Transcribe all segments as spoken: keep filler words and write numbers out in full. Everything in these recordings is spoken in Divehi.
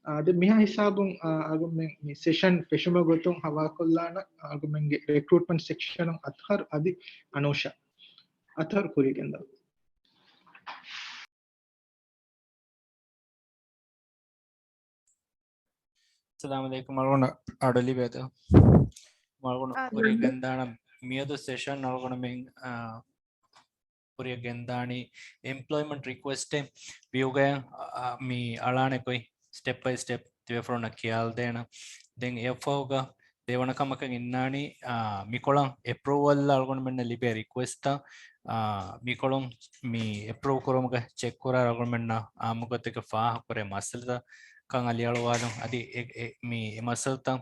އާ، ދެ މިހާ ހިސާބުން، އާ، އަޅުގަނޑުމެން މި ސެޝަން ފެށުމުގެ ގޮތުން ހަވާކޮށްލާނަން އަޅުގަނޑުމެންގެ ރެކްރޫޓްމަންޓް ސެކްޝަނުން އަތްހަރު އަދި އަނޫޝާ. އަތްހަރު ކުރިޔަށް ގެންދަވާ. އައްސަލާމު ޢަލައިކުމް. އަޅުގަނޑަށް އަޑު ލިބޭތަ؟ އަޅުގަނޑު އާ، ކުރިޔަށް ގެންދާނަން. މިއަދު ސެޝަން އަޅުގަނޑުމެން، އާ، ކުރިޔަށް ގެންދާނީ އެމްޕްލޮއިމަންޓް ރިކުއެސްޓެއް ވިއުގަޔަށް، އާ، މި އަޅާނެ ގޮތް ސްޓެޕް ބައި ސްޓެޕް ތިބޭފުޅުންނަށް ކިޔާލަދޭނަން. ދެން އެއަށްފަހުގަ ދެވަނަ ކަމަކަށް އިންނާނީ، އާ، މިކޮޅަށް އެޕްރޫވަލް އަޅުގަނޑުމެންނަށް ލިބޭ ރިކުއެސްޓްތައް، އާ، މިކޮޅުން މި އެޕްރޫވް ކުރުމުގަ ޗެކް ކުރާ އަޅުގަނޑުމެންނަށް އާއްމުގޮތެއްގަ ފާހަގަކުރޭ މައްސަލަތައް ކަން އަލިއަޅުވާލުން. އަދި އެ، އެ، މި އެ މައްސަލަތައް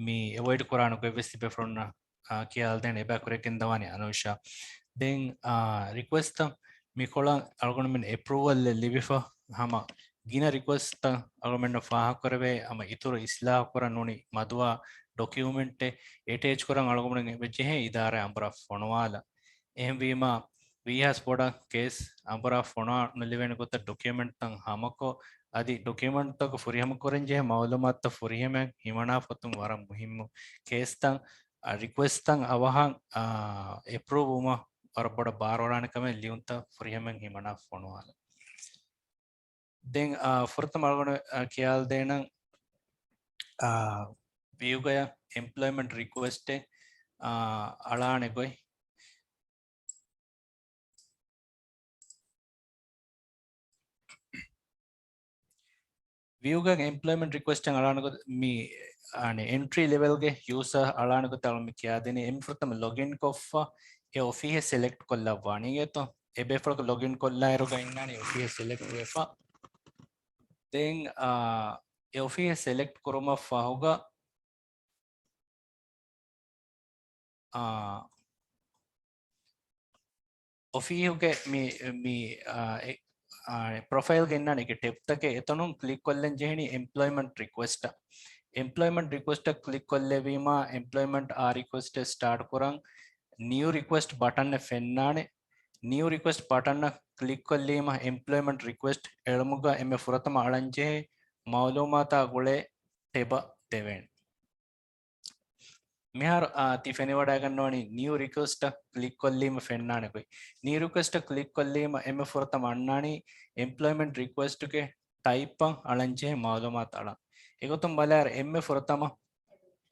މި އެވޮއިޑް ކުރާނެ ގޮތްވެސް ތިބޭފުޅުންނަށް، އާ، ކިޔާލަދޭނެ. އެބަ ކުރިޔަށް ގެންދަވާނީ އަނޫޝާ. ދެން، އާ، ރިކުއެސްޓްތައް މިކޮޅަށް އަޅުގަނޑުމެން އެޕްރޫވަލްއެއް ލިބިފަ ހަމަ ގިނަ ރިކުއެސްޓްތައް އަޅުގަނޑުމެންނަށް ފާހަގަކުރެވޭ، ހަމަ އިތުރު އިސްލާހު ކުރަން ނޫނީ މަދުވާ ޑޮކިއުމެންޓެއް އެޓޭޗް ކުރަން އަޅުގަނޑުމެން އެބަ ޖެހޭ އިދާރާ އަނބުރާ ފޮނުވާލަން. އެހެންވީމާ، ވީހާވެސް ބޮޑަށް ކޭސް އަނބުރާ ފޮނުވާ ނުލެވޭނެ ގޮތަށް ޑޮކިއުމެންޓްތައް ހަމަކޮށް، އަދި ޑޮކިއުމެންޓްތަކުގަ ފުރިހަމަ ކުރަންޖެހޭ މައުލޫމާތުތައް ފުރިހަމައިން ހިމަނާ ފޮތުން ވަރަށް މުހިއްމު. ކޭސްތައް، އަ، ރިކުއެސްޓްތައް އަވަހަށް، އާ، އެޕްރޫވް ވުމަށް ވަރަށް ބޮޑަށް ބާރުއަރާނެ ކަމެއް ލިޔުންތައް ފުރިހަމައިން ހިމަނާ ފޮނުވާލަން. ދެން، އާ، ފުރަތަމަ އަޅުގަނޑު، އާ، ކިޔާލަދޭނަން، އާ، ވިއުގަޔަށް އެމްޕްލޮއިމަންޓް ރިކުއެސްޓެއް، އާ، އަޅާނެ ގޮތް. ވިއުގަ އެމްޕްލޮއިމަންޓް ރިކުއެސްޓެއް އަޅާނެ ގޮތް މި، އަނެ، އެންޓްރީ ލެވެލްގެ ޔޫޒަރ އަޅާނެ ގޮތަށް އަޅު މި ކިޔާދެނީ. އެންމެ ފުރަތަމަ ލޮގިން ކޮށްފަ އެ އޮފީހެއް ސެލެކްޓް ކޮށްލައްވާނީ އިނގޭތޯ. އެބޭފުޅަކު ލޮގިން ކޮށްލާއިރުގަ އިންނާނީ އޮފީހެއް ސެލެކްޓް ވެފަ. ދެން، އާ، އެ އޮފީހެއް ސެލެކްޓް ކުރުމަށް ފަހުގަ، އާ، އޮފީހުގެ މި، މި، އާ، އެ، އާ، ޕްރޮފައިލް ގެންނާނެ އޭގެ ޓެބްތަކެއް. އެތަނުން ކްލިކް ކޮށްލަން ޖެހެނީ އެމްޕްލޮއިމަންޓް ރިކުއެސްޓަށް. އެމްޕްލޮއިމަންޓް ރިކުއެސްޓަށް ކްލިކް ކޮށްލެވީމާ، އެމްޕްލޮއިމަންޓް އާ ރިކުއެސްޓެއް ސްޓާޓް ކުރަން ނިއު ރިކުއެސްޓް ބަޓަންއެއް ފެންނާނެ. ނިއު ރިކުއެސްޓް ބަޓަންއަށް ކްލިކް ކޮށްލީމަ، އެމްޕްލޮއިމަންޓް ރިކުއެސްޓް އެޅުމުގަ އެންމެ ފުރަތަމަ އަޅަންޖެހޭ މައުލޫމާތާ ގުޅޭ ޓެބަށް ދެވޭނެ. މިހާރު، އާ، ތި ފެނިވަޑައިގަންނަވަނީ ނިއު ރިކުއެސްޓަށް ކްލިކް ކޮށްލީމަ ފެންނާނެ ގޮތް. ނިއު ރިކުއެސްޓަށް ކްލިކް ކޮށްލީމަ އެންމެ ފުރަތަމަ އަންނާނީ އެމްޕްލޮއިމަންޓް ރިކުއެސްޓުގެ ޓައިޕަށް އަޅަންޖެހޭ މައުލޫމާތު އަޅަން. އެގޮތުން ބަލާއިރު އެންމެ ފުރަތަމަ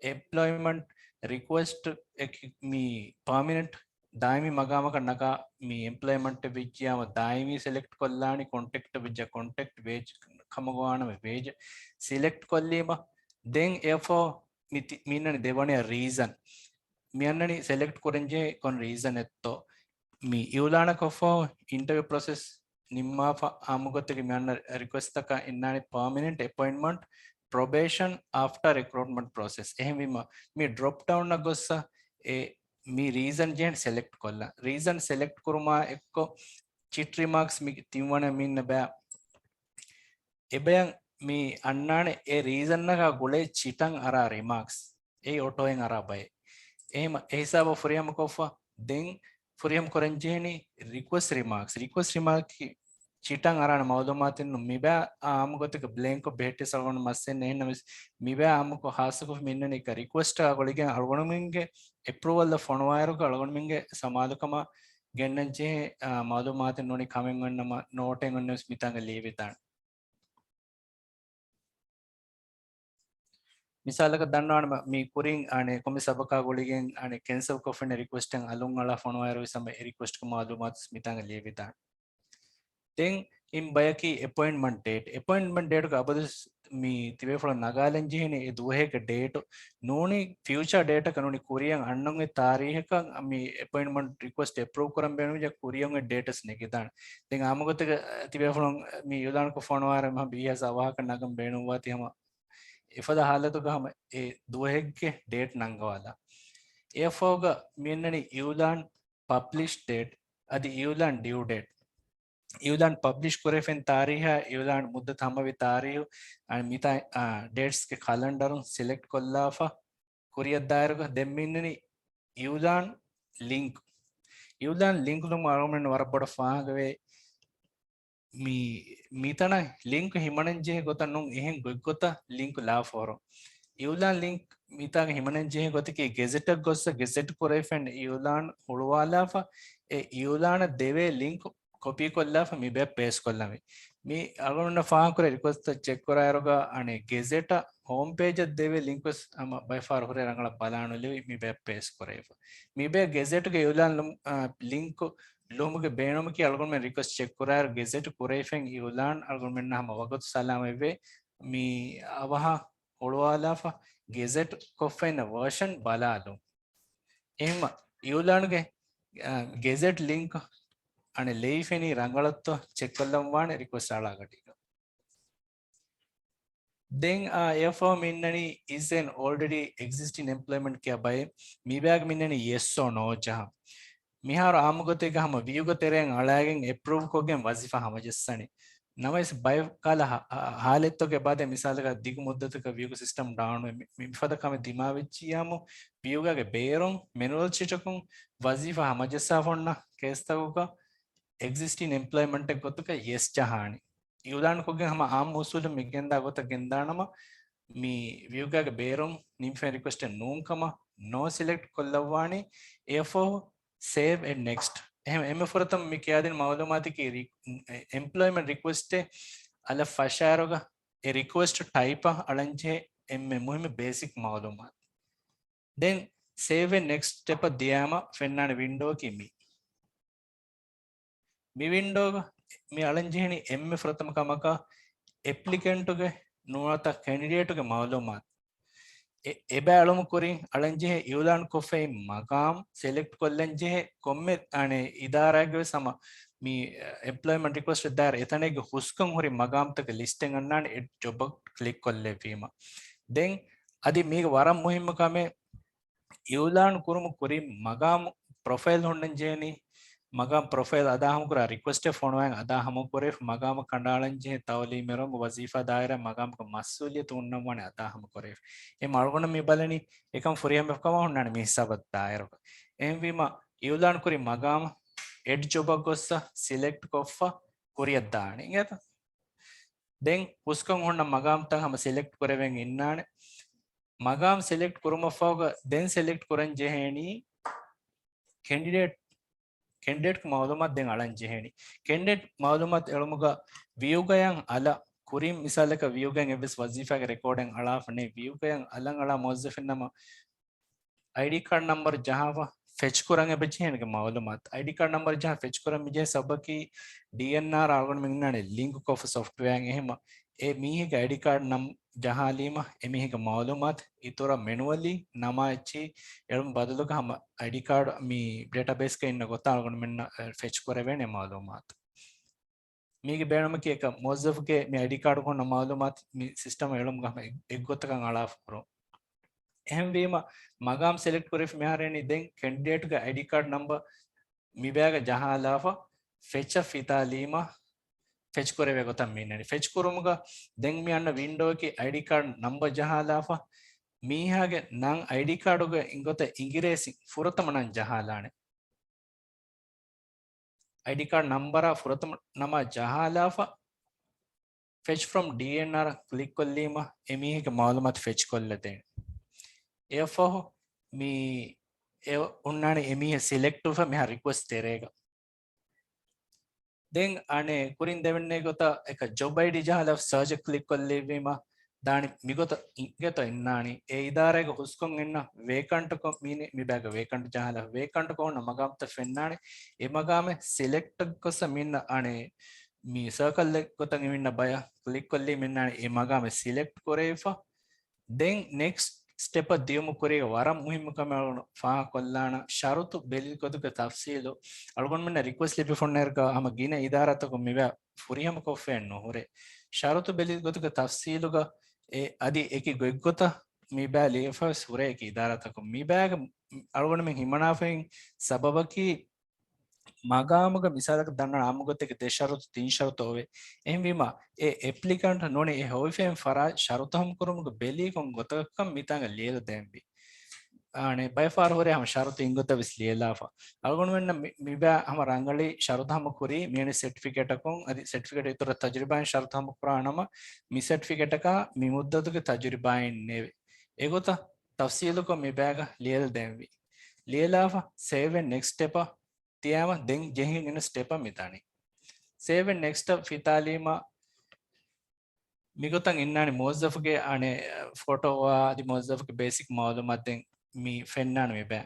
އެމްޕްލޮއިމަންޓް ރިކުއެސްޓް އެކި-، މި ޕާމިނެންޓް ދާއިމީ މަގާމަކަށް ނަގާ މި އެމްޕްލޮއިމަންޓެއް ވެއްޖިޔާމަ ދާއިމީ ސެލެކްޓް ކޮށްލާނީ، ކޮންޓްރެކްޓް ވެއްޖެ ކޮންޓްރެކްޓް، ވޭޖް ކަމަށް ގޮވާނަމަ ވޭޖް ސިލެކްޓް ކޮށްލީމަ ދެން އެއަށްފަހު މި ތި-، މި އިންނަނީ ދެވަނަޔަށް ރީޒަން. މި އަންނަނީ ސެލެކްޓް ކުރަންޖެހޭ ކޮން ރީޒަނެއްތޯ. މި އިއުލާނަކަށްފަހު އިންޓަވިއު ޕްރޮސެސް ނިންމާފަ އާއްމުގޮތެއްގެ މި އަންނަ ރިކުއެސްޓްތަކަށް އިންނާނެ ޕާމިނެންޓް އެޕޮއިންޓްމަންޓް ޕްރޮބޭޝަން އާފްޓަރ ރިކްރޫޓްމަންޓް ޕްރޮސެސް. އެހެންވީމަ މި ޑްރޮޕް ޑައުންއަށް ގޮއްސަ އެ މި ރީޒަން ޖެހެން ސެލެކްޓް ކޮށްލަން. ރީޒަން ސެލެކްޓް ކުރުމާ އެއްކޮށް ޗިޓް ރިމާކްސް މި ތިންވަނަ މި އިންނަ ބައި. އެބަޔަށް މި އަންނާނެ އެ ރީޒަންއަކާ ގުޅޭ ޗިޓަށް އަރާ ރިމާކްސް. އެއީ އޮޓޯއިން އަރާ ބައެއް. އެހެމަ އެ ހިސާބަށް ފުރިހަމަކޮށްފަ ދެން ފުރިހަމަ ކުރަން ޖެހެނީ ރިކުއެސްޓް ރިމާކްސް. ރިކުއެސްޓް ރިމާކް ޗިޓަށް އަރާނެ މައުލޫމާތެއް ނޫން. މިބައި އާއްމުގޮތަކަށް ބްލޭންކޮށް ބެހެއްޓި ސަޅުން މައްސެއް ނެހެންނަމަވެސް، މިބައި އާއްމުކޮށް ހާއްސަކޮށް މި އިންނަނީ އެކަ ރިކުއެސްޓާ ގުޅިގެން އަޅުގަނޑުމެންގެ އެޕްރޫވަލްއަށް ފޮނުވާއިރުގަ އަޅުގަނޑުމެންގެ ސަމާލުކަމަށް ގެންނަން ޖެހޭ، އާ، މައުލޫމާތެއް ނޫނީ ކަމެއް އޮންނަމަ ނޯޓެއް އޮންނަމަވެސް މިތާނގަ ލިޔެވިދާނެ. މިސާލަކަށް ދަންނަވާނަމަ، މި ކުރިން އަނެއް ކޮންމެ ސަބަބަކާ ގުޅިގެން އަނެއް ކެންސަލް ކޮށްފިން ރިކުއެސްޓެއް އަލުން އަޅާ ފޮނުވާއިރު ވެސް ހަމަ އެ ރިކުއެސްޓްގެ މައުލޫމާތު މިތާނގަ ލިޔެވިދާނެ. ދެން އިން ބަޔަކީ އެޕޮއިންޓްމަންޓް ޑޭޓް. އެޕޮއިންޓްމަންޓް ޑޭޓުގަ އަބަދު މި ތިބޭފުޅަށް ނަގާލަން ޖެހެނީ އެ ދުވަހެއްގެ ޑޭޓު ނޫނީ ފިއުޗާ ޑޭޓަކަށް ނޫނީ ކުރިއަށް އަންނަން އޮތް ތާރީހަކަށް މި އެޕޮއިންޓްމަންޓް ރިކުއެސްޓް އެޕްރޫވް ކުރަން ބޭނުންވެއްޖެ ކުރިއަށް އޮތް ޑޭޓަސް ނެގިދާނެ. ދެން އާއްމުގޮތެއްގަ ތިބޭފުޅުން މި އިއުލާންކޮށް ފޮނުވާއިރު މަހަ ވީހާވެސް އަވަހަކަށް ނަގަން ބޭނުންވާތީ ހަމަ އެފަދަ ހާލަތުގަ ހަމަ އެ ދުވަހެއްގެ ޑޭޓް ނަންގަވާލާ. އެއަށްފަހުގަ މި އަންނަނީ އިއުލާން ޕަބްލިޝް ޑޭޓް އަދި އިއުލާން ޑިއު ޑޭޓް. އިއުލާން ޕަބްލިޝް ކުރެވިފެން ތާރީހާ އިއުލާން މުއްދަތު ހަމަވި ތާރީހު އަން މިތާ، އާ، ޑޭޓްސްގެ ކަލަންޑަރުން ސިލެކްޓް ކޮށްލާފަ ކުރިއަށް ދާއިރުގަ ދެން މި އިންނަނީ އިއުލާން ލިންކް. އިއުލާން ލިންކް ލުމު އަޅުގަނޑުމެން ވަރަށް ބޮޑަށް ފާހަގަވޭ. މި މިތަނަށް ލިންކު ހިމަނަންޖެހޭ ގޮތަށް ނޫން، އެހެން ގޮތްގޮތަށް ލިންކު ލާފަހުރު. އިއުލާން ލިންކް މިތާގަ ހިމަނަންޖެހޭ ގޮތަކީ ގެޒެޓަށް ގޮއްސަ ގެޒެޓް ކުރެވިފެން އިއުލާން ހުޅުވާލާފަ، އެ އިއުލާނަށް ދެވޭ ލިންކު ކޮޕީ ކޮށްލާފަ މިބަޔަށް ޕޭސްޓް ކޮށްލަންވީ. މި އަޅުގަނޑު ފާހަގަކުރާ ރިކުއެސްޓް ޗެކް ކުރާއިރުގަ އަނެއް ގެޒެޓަށް ހޯމް ޕޭޖަށް ދެވޭ ލިންކު ވެސް ހަމަ ބައެއް ފަހަރު ހުރޭ ރަނގަޅަށް ބަލާނުލެވި މިބަޔަށް ޕޭސްޓް ކުރެވިފަ. މިބަޔަށް ގެޒެޓުގެ އިއުލާން ލުން-، އާ، ލިންކު ލުމުގެ ބޭނުމަކީ އަޅުގަނޑުމެން ރިކުއެސްޓް ޗެކް ކުރާއިރު ގެޒެޓް ކުރެވިފެން އިއުލާން އަޅުގަނޑުމެންނަށް ހަމަ ވަގުތު ސަލާމަތްވޭ. މި އަވަހަށް ހުޅުވާލާފަ ގެޒެޓް ކޮށްފައިން ވަރޝަން ބަލާލުން. އެހެންމަ އިއުލާންގެ، އާ، ގެޒެޓް ލިންކް އަނެއް ލެވިފެނީ ރަނގަޅަށްތޯ ޗެކް ކޮށްލަން ވާނެ ރިކުއެސްޓް އަޅާގަޑީގަ. ދެން އާ އެއަށްފަހު މި އިންނަނީ is an already existing employment ކިޔާ ބައެއް. މިބަޔަށް މި އިންނަނީ ޔެސް އޯ ނޯ ޖަހަން. މިހާރު އާއްމު ގޮތެއްގަ ހަމަ ވިއުގެ ތެރެއިން އަޅާގެން އެޕްރޫވް ކޮށްގެން ވަޒީފާ ހަމަޖައްސަނީ. ނަމަވެސް ބައެއް ކަހަލަ ހާ-، ހާލަތްތަކެއް ބާދޭ މިސާލަކަށް ދިގު މުއްދަތަކަށް ވިއުގެ ސިސްޓަމް ޑައުން ވެ މި-، މިފަދަ ކަމެއް ދިމާވެއްޖިއްޔާމު ވިއުގާގެ ބޭރުން މެނުއަލް ޝީޓަކުން ވަޒީފާ ހަމަޖައްސާފަ އޮންނަ ކޭސްތަކުގަ އެގްޒިސްޓިން އެމްޕްލޮއިމަންޓެއް ގޮތުގަ ޔެސް ޖަހާނީ. އިއުލާން ކޮށްގެން ހަމަ އާއްމު އުސޫލުން މި ގެންދާ ގޮތަށް ގެންދާނަމަ، މި ވިއުގާގެ ބޭރުން ނިމިފައި ރިކުއެސްޓެއް ނޫން ކަމަށް ނޯ ސިލެކްޓް ކޮށްލައްވާނީ. އެއަށްފަހު ސޭވް އެންޑް ނެކްސްޓް. އެހެން އެންމެ ފުރަތަމަ މި ކިޔާދިން މައުލޫމާތަކީ ރި-، އެމްޕްލޮއިމަންޓް ރިކުއެސްޓެއް އަލަށް ފަށާއިރުގަ އެ ރިކުއެސްޓް ޓައިޕަށް އަޅަންޖެހޭ އެންމެ މުހިއްމު ބޭސިކް މައުލޫމާތު. ދެން ސޭވް އެންޑް ނެކްސްޓް ސްޓެޕަށް ދިޔާމަ ފެންނާނެ ވިންޑޯއަކީ މި. މި ވިންޑޯގަ މި އަޅަންޖެހެނީ އެންމެ ފުރަތަމަ ކަމަކަށް އެޕްލިކެންޓުގެ ނުވަތަ ކެނޑިޑޭޓުގެ މައުލޫމާތު. އެ-، އެބައި އަޅުމު ކުރިން އަޅަންޖެހޭ އިއުލާން ކޮށްފައި މަގާމް ސެލެކްޓް ކޮށްލަންޖެހޭ ކޮންމެ އަނެއް އިދާރާއެއްގެ ވެސް ހަމަ މި އެމްޕްލޮއިމަންޓް ރިކުއެސްޓް ދާއިރު އެތަނެއްގެ ހުސްކަން ހުރި މަގާމްތަކެއް ލިސްޓެއް އަންނާނެ އެޑް ޖޮބަށް ކްލިކް ކޮށްލެއްވީމަ. ދެން އަދި މީގެ ވަރަށް މުހިއްމު ކަމެއް އިއުލާން ކުރުމު ކުރިން މަގާމު ޕްރޮފައިލް ހުންނަން ޖެހެނީ. މަގާމް ޕްރޮފައިލް އަދާ ހަމަކުރާ ރިކުއެސްޓެއް ފޮނުވާން އަދާ ހަމަކުރެވި މަގާމަށް ކަނޑައަޅަން ޖެހޭ ތައުލީމު އެރުމުގެ ވަޒީފާ ދާއިރާ މަގާމުގެ މަސްއޫލިއްޔަތު ހުންނަންވާނެ އަދާ ހަމަކުރެވި. އެ އަޅުގަނޑު މި ބަލަނީ އެކަން ފުރިހަމަ ކަމަށް ހުންނާނެ މި ހިސާބަށް ދާއިރުގަ. އެހެންވީމަ އިއުލާން ކުރި މަގާމު އެޑް ޖޮބަށް ގޮއްސަ ސިލެކްޓް ކޮށްފަ ކުރިއަށް ދާނެ. އިނގޭތަ؟ ދެން ހުސްކަން ހުންނަ މަގާމްތައް ހަމަ ސެލެކްޓް ކުރެވެން އިންނާނެ. މަގާމް ސެލެކްޓް ކުރުމަށްފަހުގަ ދެން ސެލެކްޓް ކުރަން ޖެހޭނީ ކެނޑިޑޭޓް، ކެނޑިޑޭޓް މައުލޫމާތު ދެން އަޅަން ޖެހޭނީ. ކެނޑިޑޭޓް މައުލޫމާތު އެޅުމުގަ ވިއުގަޔަށް އަލަށް ކުރިން މިސާލަކަށް ވިއުގަޔަށް އެއްވެސް ވަޒީފާގެ ރެކޯޑެއް އަޅާފަ ނެތް. ވިއުގަޔަށް އަލަން އަޅާ މުވައްޒަފެއް ނަމަ އައިޑީ ކާޑް ނަމްބަރު ޖަހާފަ ފެޗް ކުރަން އެބަޖެހޭނެ މައުލޫމާތު. އައިޑީ ކާޑް ނަމްބަރު ޖަހާ ފެޗް ކުރަން މިޖެހޭ ސަބަބަކީ ޑީއެންއާރް އަޅުގަނޑު މިންނާނެ ލިންކް ކޮށްފަ ސޮފްޓްވެއާ އެހެމަ އެ މީހެއްގެ އައިޑީ ކާޑް ނަމް ޖަހާލީމަ އެ މީހެއްގެ މައުލޫމާތު އިތުރަށް މެނުއަލީ ނަމާ އެއްޗި އެޅުން ބަދަލުގަ ހަމަ އައިޑީ ކާޑް މި ޑޭޓާބޭސްގަ އިންނަ ގޮތަށް އަޅުގަނޑު މިންނަ ފެޗް ކުރެވޭނެ މައުލޫމާތު. މީގެ ބޭނުމަކީ އެކަ މުވައްޒަފުގެ މި އައިޑީ ކާޑު ހުންނަ މައުލޫމާތު މި ސިސްޓަމް އެޅުމުގަ ހަމަ އެއް-، އެއްގޮތަކަށް އަޅާފަ ކުރުން. އެހެންވީމަ، މަގާމް ސެލެކްޓް ކުރެފި މިހާރު އެނީ ދެން ކެންޑިޑޭޓްގެ އައިޑީ ކާޑް ނަމްބަރ މިބައިގަ ޖަހާލާފަ، ފެޗަށް ފިތާލީމަ، ފެޗް ކުރެވޭ ގޮތަށް މި އިންނަނީ. ފެޗް ކުރުމުގަ ދެން މި އަންނަ ވިންޑޯއަކީ އައިޑީ ކާޑް ނަމްބަރ ޖަހާލާފަ، މީހާގެ ނަން އައިޑީ ކާޑުގެ އިންގޮތަށް އިނގިރޭސި ފުރަތަމަ ނަން ޖަހާލާނެ. އައިޑީ ކާޑް ނަމްބަރާ ފުރަތަމަ ނަމާ ޖަހާލާފަ، ފެޗް ފްރޮމް ޑީއެންއާރް ކްލިކް ކޮށްލީމަ، އެމީހެއްގެ މައުލޫމާތު ފެޗް ކޮށްލަދޭނެ. އެއަށްފަހު މި އެ އޮންނާނެ އެމީހެއް ސިލެކްޓްވެފަ މިހާ ރިކުއެސްޓް ތެރޭގަ. ދެން އަނެއް ކުރިން ދެވެންނެ ގޮތަށް އެކަ ޖޮބް އައިޑީ ޖަހާލާ ސާޗަށް ކްލިކް ކޮށްލެއްވީމަ، ދާނީ މިގޮތަށް އިނގޭތޯ އިންނާނީ. އެ އިދާރާގެ ހުސްކޮށް އިންނަ ވޭކަންޓްކޮށް މީނި މިބައިގަ ވޭކަންޓް ޖަހާލާ ވޭކަންޓްކޮށް ހުންނަ މަގާމްތައް ފެންނާނެ. އެ މަގާމެއް ސިލެކްޓް ގޮސް މިންނަ އަނެއް މި ސާކަލް ގޮތަށް އިވިންނަ ބަޔަށް ކްލިކް ކޮށްލީ މިންނާނެ އެ މަގާމެއް ސިލެކްޓް ކުރެވިފަ. ދެން ނެކްސްޓް ސްޓެޕަށް ދިޔުމު ކުރީގަ ވަރަށް މުހިއްމު ކަމެއް އަޅުގަނޑު ފާހަގަ ކޮށްލާނަ ޝަރުތު ބެލި ގޮތުގެ ތަފްސީލު އަޅުގަނޑުމެންނަށް ރިކުއެސްޓް ލިބިފަ އޮންނައިރުގަ ހަމަ ގިނަ އިދާރާތަކުން މިބަ ފުރިހަމަ ކޮށްފައެއް ނުހުރޭ. ޝަރުތު ބެލި ގޮތުގެ ތަފްސީލުގަ އެ އަދި އެކި ގޮތްގޮތަށް މިބަ ލިޔެފަވެސް ހުރޭ އެކި އިދާރާތަކުން މިބައިގަ އަޅުގަނޑުމެން ހިމަނާފައި ސަބަބަކީ މަގާމުގެ މިސާލަކަށް ދަންނަވަން އާއްމު ގޮތެއްގެ ދެ ޝަރުތު ތިން ޝަރުތު އޮވޭ. އެހެންވީމަ، އެ އެޕްލިކަންޓް ނޫނީ އެ ހޮވިފައިން ފަރާތް ޝަރުތު ހަމަ ކުރުމުގެ ބެލީ ކޮން ގޮތަކަށް މިތާނގަ ލިޔެލަދޭންވީ. އަނެއް ބައެއް ފަހަރު ހުރޭ ހަމަ ޝަރުތު އިންގޮތަށް ވެސް ލިޔެލާފަ. އަޅުގަނޑުމެންނަށް މި-، މިބާ ހަމަ ރަނގަޅީ ޝަރުތު ހަމަ ކުރީ މިވެނި ސެޓްފިކެޓަކުން އަދި ސެޓްފިކެޓް އިތުރަށް ތަޖުރިބާއިން ޝަރުތު ހަމަ ކުރާނަމަ، މި ސެޓްފިކެޓަކާ މި މުއްދަތުގެ ތަޖުރިބާއިން ނެވެ. އެގޮތަށް ތަފްސީލުކޮށް މިބާގަ ލިޔެލަދެންވީ. ލިޔެލާފަ ސޭވް އެންޑް ނެކްސްޓް ސްޓެޕަށް ތިޔާމަ ދެން ޖެހިގެން އިން ސްޓެޕަށް މިދަނީ. ސޭވް އެންޑް ނެކްސްޓް ސްޓެޕް ފިތާލީމަ މިގޮތަށް އިންނާނެ މުވައްޒަފުގެ އަނެއް ފޮޓޯއާ އަދި މުވައްޒަފުގެ ބޭސިކް މައުލޫމާތު ދެން މި ފެންނާނެ މިބާ.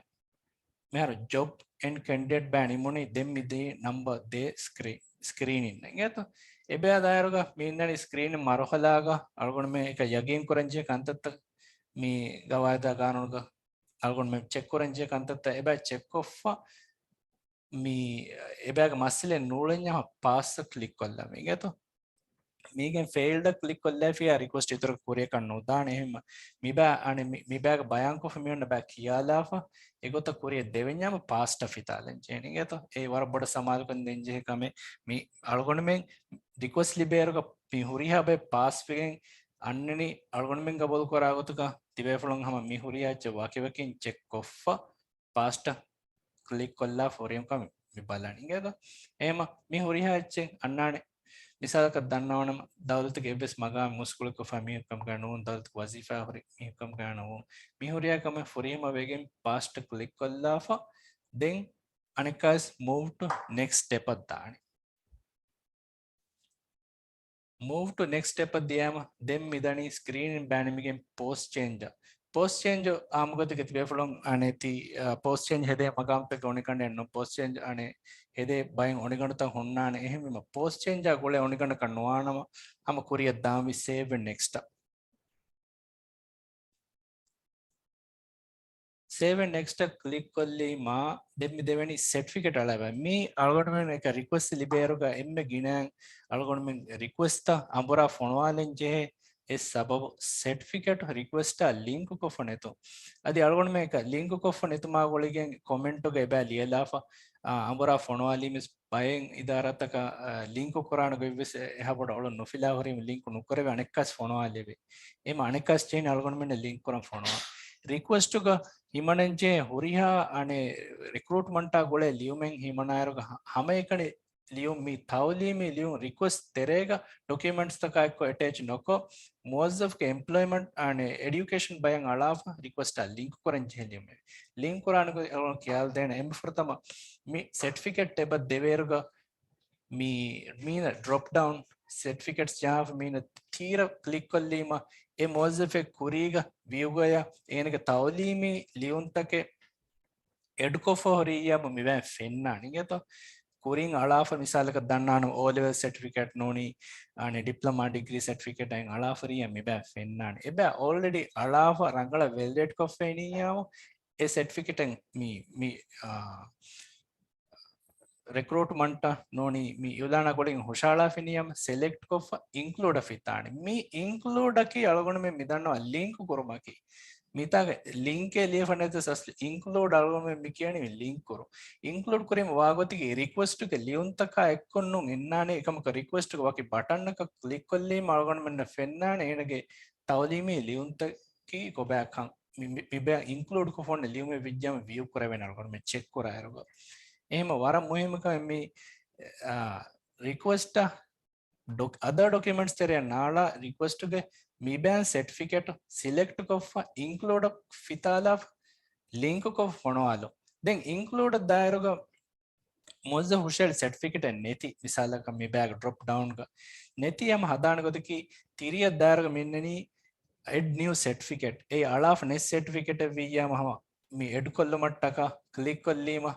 މިހާރު ޖޮބް އެންޑް ކެންޑިޑޭޓް ބާ ނިމުނީ ދެން މިދީ ނަމްބަރ ދޭއް ސްކްރީ-، ސްކްރީނިން އިނގޭތޯ. އެބައި ދާއިރުގަ މި އިންނަނީ ސްކްރީން މަރުހަލާގަ އަޅުގަނޑުމެން އެކަ ޔަގީން ކުރަންޖެހޭ ކަންތައްތައް މި ގަވާއިދާ ގާނޫނުގަ އަޅުގަނޑުމެން ޗެކް ކުރަންޖެހޭ ކަންތައްތައް އެބައި ޗެކްކޮށްފަ މި އެބައިގެ މައްސަލައެއް ނޫޅެންޏާ ޕާސްއަށް ކްލިކް ކޮށްލަމީ އިނގޭތޯ. މީގެން ފެއިލްޑަށް ކްލިކް ކޮށްލައިފިއްޔާ ރިކުއެސްޓް އިތުރަށް ކުރިއަކަށް ނުދާނެ. އެހެން މިބާ އަނެއް މި-، މިބާގަ ބަޔާންކޮށްފަ މިއޮންނަ ބާ ކިޔާލާފަ އެގޮތަށް ކުރިއަށް ދެވެންޏާމަ ޕާސްއަށް ފިތާލަން ޖެހޭނެ އިނގޭތޯ. އެ ވަރަށް ބޮޑަށް ސަމާލުކަން ދޭން ޖެހޭ ކަމެއް. މި އަޅުގަނޑުމެން ރިކުއެސްޓް ލިބޭއިރުގަ މި ހުރިހާ ބައެއް ޕާސްވެގެން އަންނަނީ އަޅުގަނޑުމެން ގަބޫލުކުރާ ގޮތުގަ ތިބޭފުޅުން ހަމަ މި ހުރިހާ އެއްޗެއް ވަކިވަކިން ޗެކްކޮށްފަ ޕާސްއަށް ކްލިކް ކޮށްލާ ފުރިހަމަ މި ބަލަނީ އިނގޭތޯ. އެހެމަ މި ހުރިހާ އެއްޗެއް އަންނާނެ. މިސާލަކަށް ދަންނަވަނަމަ، ދައުލަތުގެ އެއްވެސް މަގާމެއް މުސްކުޅިކޮށްފަ މީހަކު ކަމުގަ ނޫން، ދައުލަތުގެ ވަޒީފާ ހުރި މީހަކު ކަމުގަ ނޫން. މި ހުރިހާ ކަމެއް ފުރިހަމަ ވެގެން ޕާސްއަށް ކްލިކް ކޮށްލާފަ ދެން އަނެއްކާވެސް މޫވް ޓު ނެކްސްޓް ސްޓެޕަށް ދާނެ. މޫވް ޓު ނެކްސްޓް ސްޓެޕަށް ދިޔާމަ ދެން މިދަނީ ސްކްރީނިން ބާނިމިގެން ޕޯސް ޗޭންޖަށް. ޕޯސް ޗޭންޖު އާއްމުގޮތެއްގަ ތިބޭފުޅުން އަނެއް ތި، އަ، ޕޯސް ޗޭންޖް ހެދޭ މަގާމްތަކެއް އޮނިގަނޑެއް ނޫން. ޕޯސް ޗޭންޖް އަނެއް ހެދޭ ބައެއް އޮނިގަނޑުތައް ހުންނާނެ. އެހެންވީމަ ޕޯސް ޗޭންޖާ ގުޅޭ އޮނިގަނޑަކަށް ނުވާނަމަ ހަމަ ކުރިއަށް ދާންވީ ސޭވް އެންޑް ނެކްސްޓް. ސޭވް އެންޑް ނެކްސްޓް ކްލިކް ކޮށްލީމާ ދެން މި ދެވެނީ ސެޓްފިކެޓް އަޅާބަ. މީ އަޅުގަނޑުމެން އެކަ ރިކުއެސްޓް ލިބޭއިރުގަ އެންމެ ގިނައިން އަޅުގަނޑުމެން ރިކުއެސްޓްތައް އަނބުރާ ފޮނުވާލަން ޖެހޭ އެއް ސަބަބު ސެޓްފިކެޓް ރިކުއެސްޓާ ލިންކު ކޮށްފަ ނެތުން. އަދި އަޅުގަނޑުމެން އެކަ ލިންކު ކޮށްފަ ނެތުމާ ގުޅިގެން ކޮމެންޓުގަ އެބަ ލިޔެލާފަ، އާ، އަނބުރާ ފޮނުވާލީމެސް ބައެއް އިދާރާތަކަށް، އަ، ލިންކު ކުރާނެ ގޮތްވެސް އެ-، އެހާ ބޮޑަށް އޮޅުން ނުފިލާ ހުރީމަ ލިންކު ނުކުރެވޭ އަނެއްކާސް ފޮނުވާލެވޭ. އެމަ އަނެއްކާސް ޗެއިން އަޅުގަނޑުމެންނަށް ލިންކު ކުރަން ފޮނުވާ. ރިކުއެސްޓުގަ ހިމަނަންޖެހޭ ހުރިހާ އަނެއް ރިކްރޫޓްމަންޓާ ގުޅޭ ލިޔުމެއް ހިމަނާއިރުގަ ހަ-، ހަމައެކަނި ލިޔުން މި ތައުލީމީ ލިޔުން ރިކުއެސްޓް ތެރޭގަ ޑޮކިއުމެންޓްސްތަކާ އެއްކޮށް އެޓޭޗް ނޮކޮށް މުވައްޒަފްގެ އެމްޕްލޮއިމަންޓް އަނެއް އެޑިއުކޭޝަން ބަޔަށް އަޅާފަ ރިކުއެސްޓާ ލިންކު ކުރަން ޖެހޭ ލިޔުމެއް. ލިންކު ކުރާނެ ގޮތް އަޅުގަނޑު ކިޔާލަދޭނެ. އެންމެ ފުރަތަމަ މި ސެޓްފިކެޓް އެބަ ދެވޭއިރުގަ މި، މީނަ ޑްރޮޕް ޑައުން ސެޓްފިކެޓްސް ޖަހާފަ މީނަ ތީރަ ކްލިކް ކޮށްލީމަ، އެ މުވައްޒަފެއް ކުރީގަ ވިއުގަޔަށް އޭނަގެ ތައުލީމީ ލިޔުންތަކެއް އެޑްކޮށްފަ ހުރިއްޔާ މިބައި ފެންނާނެ އިނގޭތޯ. ކުރިން އަޅާފަ މިސާލަކަށް ދަންނާނަމަ އޯ ލެވެލް ސެޓްފިކެޓް ނޫނީ، އަނެއް ޑިޕްލޮމާ ޑިގްރީ ސެޓްފިކެޓް އައިން އަޅާފަ ހުރިއްޔާ މިބައި ފެންނާނެ. އެބައި އޯލްރެޑީ އަޅާފަ ރަނގަޅަށް ވެލިޑޭޓް ކޮށްފަ އިނިއްޔާމު އެ ސެޓްފިކެޓެއް މި، މި، އާ، ރިކްރޫޓްމަންޓަށް ނޫނީ މި އިއުލާނާ ގުޅިގެން ހުށަހަޅާފިނިއްޔާމަ ސެލެކްޓް ކޮށްފަ އިންކްލޫޑަށް ފިތާނެ. މި އިންކްލޫޑަކީ އަޅުގަނޑުމެން މިދަންނަވާ ލިންކު ކުރުމަކީ. މިތާގަ ލިންކެއް ލިޔެފަ ނެތަސް އަސްލު އިންކްލޫޑް އަޅުގަނޑުމެން މި ކިޔަނީ މި ލިންކް ކުރުން. އިންކްލޫޑް ކުރީމަ ވާގޮތެއްގެ ރިކުއެސްޓުގެ ލިޔުންތަކާ އެއްކޮށް ނޫން އިންނާނެ. އެކަމަކު ރިކުއެސްޓުގެ ވަކި ބަޓަންއަކަށް ކްލިކް ކޮށްލީމަ އަޅުގަނޑުމެންނަށް ފެންނާނެ އޭނަގެ ތައުލީމީ ލިޔުންތަކީ ކޮބާކަން. މި، މި، މިބަ އިންކްލޫޑް ކޮށްފަ އޮންނަ ލިޔުމެއް ވިއްޔާމަ ވިއު ކުރެވޭނެ އަޅުގަނޑުމެން ޗެކް ކުރާއިރުގަ. އެހެމަ ވަރަށް މުހިއްމު ކަމެއް މި، އާ، ރިކުއެސްޓަށް ޑޮކް-، އަދަ ޑޮކިއުމެންޓްސް ތެރެއަށް ނާޅާ ރިކުއެސްޓުގެ މިބައިން ސެޓްފިކެޓް ސިލެކްޓް ކޮށްފަ އިންކްލޫޑަށް ފިތާލާފަ ލިންކު ކޮށް ފޮނުވާލު. ދެން އިންކްލޫޑަށް ދާއިރުގަ މުވައްޒަފު ހުށަހެޅި ސެޓްފިކެޓެއް ނެތި، މިސާލަކަށް މި ބާގް ޑްރޮޕް ޑައުންގަ ނެތި ހަމަ ހަދާނެ ގޮތަކީ، ތިރިއަށް ދާއިރުގަ މި އިންނަނީ އެޑް ނިއު ސެޓްފިކެޓް. އެއީ އަޅާފަ ނެތް ސެޓްފިކެޓެއް ވިއްޔާމަ ހަމަ މި އެޑް ކޮށްލުމަށްޓަކާ ކްލިކް ކޮށްލީމަ،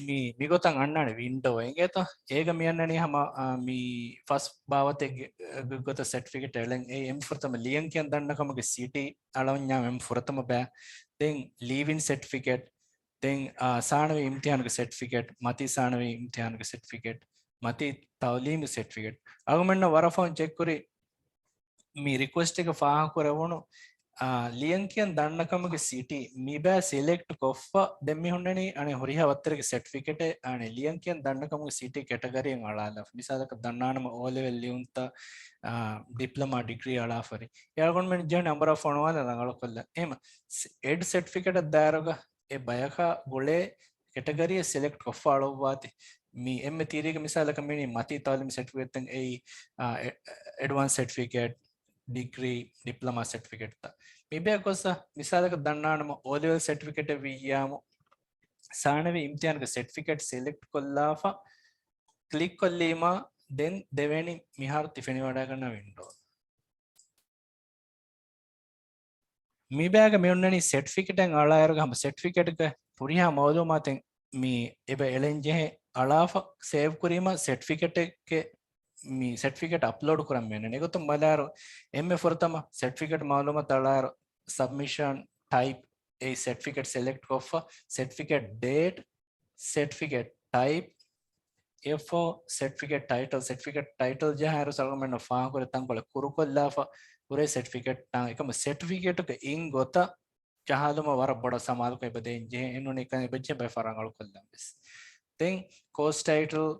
މި، މިގޮތަށް އަންނާނެ ވިންޑޯ އެނގޭތޯ. އޭގަ މި އަންނަނީ ހަމަ، އާ، މި ފަސް ބާވަތެއްގެ، ގޮތަށް ސެޓްފިކެޓް އެޅެން. އެ އެންމެ ފުރަތަމަ ލިޔަން ކިޔަން ދަންނަ ކަމުގެ ސިޓީ އަޅަންޏާ އެންމެ ފުރަތަމަ ބައި. ދެން ލީވިން ސެޓްފިކެޓް. ދެން، އާ، ސާނަވީ އިމްތިހާނުގެ ސެޓްފިކެޓް، މަތީ ސާނަވީ އިމްތިހާނުގެ ސެޓްފިކެޓް، މަތީ ތައުލީމު ސެޓްފިކެޓް. އަޅުގަނޑުމެންނަށް ވަރަށް ފަހުން ޗެކް ކުރި މި ރިކުއެސްޓްގެ ފާހަގަކުރެވުނު، ލިޔަން ކިޔަން ދަންނަކަމުގެ ސިޓީ މިބާ ސިލެކްޓް ކޮށްފަ. ދެން މި ހުންނަނީ އަނެއް ހުރިހާ ވައްތަރެއްގެ ސެޓްފިކެޓެއް އަނެއް ލިޔަން ކިޔަން ދަންނަކަމުގެ ސިޓީ ކެޓަގަރީއަށް އަޅާލާފަ. މިސާލަކަށް ދަންނާނަމަ އޯ ލެވެލް ލިޔުންތައް، ޑިޕްލޮމާ ޑިގްރީ އަޅާފަރި. އެ އަޅުގަނޑުމެން ޖެހުނީ އަނބުރާ ފޮނުވާލަން ރަނގަޅުކޮށްލަން. އެހެމަ އެޑް ސެޓްފިކެޓަށް ދާއިރުގަ އެ ބަޔަކާ ގުޅޭ ކެޓަގަރީއެއް ސެލެކްޓް ކޮށްފަ އަޅުއްވާތި. މި އެންމެ ތިރީގެ މިސާލަކަށް މިނީ މަތީ ތައުލީމީ ސެޓްފިކެޓްތައް އެއީ، އެޑްވާންސް ސެޓްފިކެޓް، ޑިގްރީ، ޑިޕްލޮމާ ސެޓްފިކެޓްތައް. މިބޭ ގޮސް މިސާލަކަށް ދަންނާނަމަ އޯ ލެވެލް ސެޓްފިކެޓެއް ވިއްޔާމު، ސާނަވީ އިމްތިހާނުގެ ސެޓްފިކެޓް ސެލެކްޓް ކޮށްލާފަ، ކްލިކް ކޮށްލީމާ، ދެން ދެވޭނީ މިހާރު ތި ފެނިވަޑައިގަންނަ ވިންޑޯ. މިބާގަ މި އޮންނަނީ ސެޓްފިކެޓެއް އަޅާއިރުގަ ހަމަ ސެޓްފިކެޓްގެ ހުރިހާ މައުލޫމާތެއް މި އެބަ އެޅެން ޖެހޭ އަޅާފަ ސޭވް ކުރީމަ ސެޓްފިކެޓެއްގެ މި ސެޓްފިކެޓް އަޕްލޯޑް ކުރަން މި އޮންނަނީ. އެގޮތުން ބަލާއިރު އެންމެ ފުރަތަމަ ސެޓްފިކެޓް މައުލޫމާތު އަޅާއިރު ސަބްމިޝަން ޓައިޕް އެ ސެޓްފިކެޓް ސެލެކްޓް ކޮށްފަ ސެޓްފިކެޓް ޑޭޓް ސެޓްފިކެޓް ޓައިޕް، އެފް އޯ ސެޓްފިކެޓް ޓައިޓަލް، ސެޓްފިކެޓް ޓައިޓަލް ޖަހާއިރު އަޅުގަނޑުމެންނަށް ފާހަގަކުރެ ތަންކޮޅެއް ކުރުކޮށްލާފަ ހުރޭ ސެޓްފިކެޓް ނަން އެކަމަ ސެޓްފިކެޓުގެ އިން ގޮތަށް ޖަހާލުމަށް ވަރަށް ބޮޑަށް ސަމާލުކޮށް އެބަ ދޭން ޖެހޭ. އެނޫނީ އެކަން އެބަ ޖެހޭ ބައެއް ފަހަރު ރަނގަޅުކޮށްލަން ވެސް. ދެން ކޯސް ޓައިޓަލް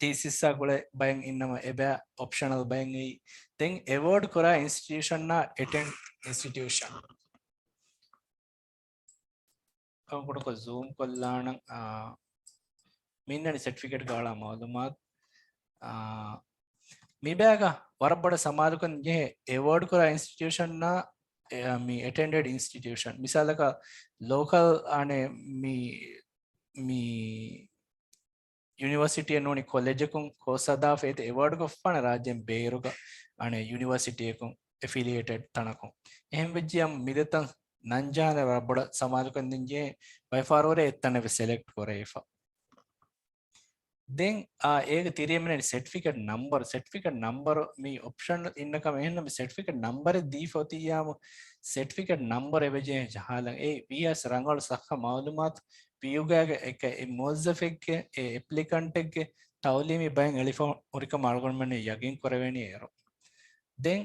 ތީސިސްއާ ގުޅޭ ބައެއް އިންނަމަ އެބަ އޮޕްޝަނަލް ބައެއް އެއީ. ދެން އެވޯޑް ކުރާ އިންސްޓިޓިއުޝަންއާ އެޓެންޑް އިންސްޓިޓިއުޝަން. ކަންކޮޑަކޮށް ޒޫމް ކޮށްލާނަން. އާ، މި އޮންނަނީ ސެޓްފިކެޓްގަ އަޅާ މައުލޫމާތު. އާ، މިބާގަ ވަރަށް ބޮޑަށް ސަމާލުކަން ޖެހޭ އެވޯޑް ކުރާ އިންސްޓިޓިއުޝަންއާ، އެ، މި އެޓެންޑެޑް އިންސްޓިޓިއުޝަން. މިސާލަކަށް ލޯކަލް އަނެއް މި، މި ޔުނިވަރސިޓީއެއް ނޫނީ ކޮލެޖަކުން ކޯސް ހަދާފަ އޭތި އެވޯޑް ކޮށްފާނެ ރާއްޖޭން ބޭރުގަ އަނެއް ޔުނިވަރސިޓީއަކުން އެފިލިއޭޓެޑް ތަނަކުން. އެހެން ވެއްޖިއްޔާ މިދެތަން ނަން ޖަހާނެ ވަރަށް ބޮޑަށް ސަމާލުކަން ދޭން ޖެހޭ ބައެއް ފަހަރު ހުރޭ އެއްތަނެއް ވެސް ސެލެކްޓް ކުރެވިފަ. ދެން އާ އޭގެ ތިރިއަށް މިނަނީ ސެޓްފިކެޓް ނަމްބަރު. ސެޓްފިކެޓް ނަމްބަރު މި އޮޕްޝަން އިންނަކަމަށް އެހެންނަމަ ސެޓްފިކެޓް ނަމްބަރެއް ދީފަ އޮތިއްޔާމު ސެޓްފިކެޓް ނަމްބަރު އެބަޖެހޭ ޖަހާލަން. އެ ވީއަސް ރަނގަޅު ސައްހަ މައުލޫމާތު ޕިޔުގާގެ އެކަ އެ މުވައްޒަފެއްގެ އެ އެޕްލިކަންޓެއްގެ ތައުލީމީ ބައެއް އެޅިފަ ހުރިކަމަށް އަޅުގަނޑުމެން ޔަގީން ކުރެވޭނީ އޭރު. ދެން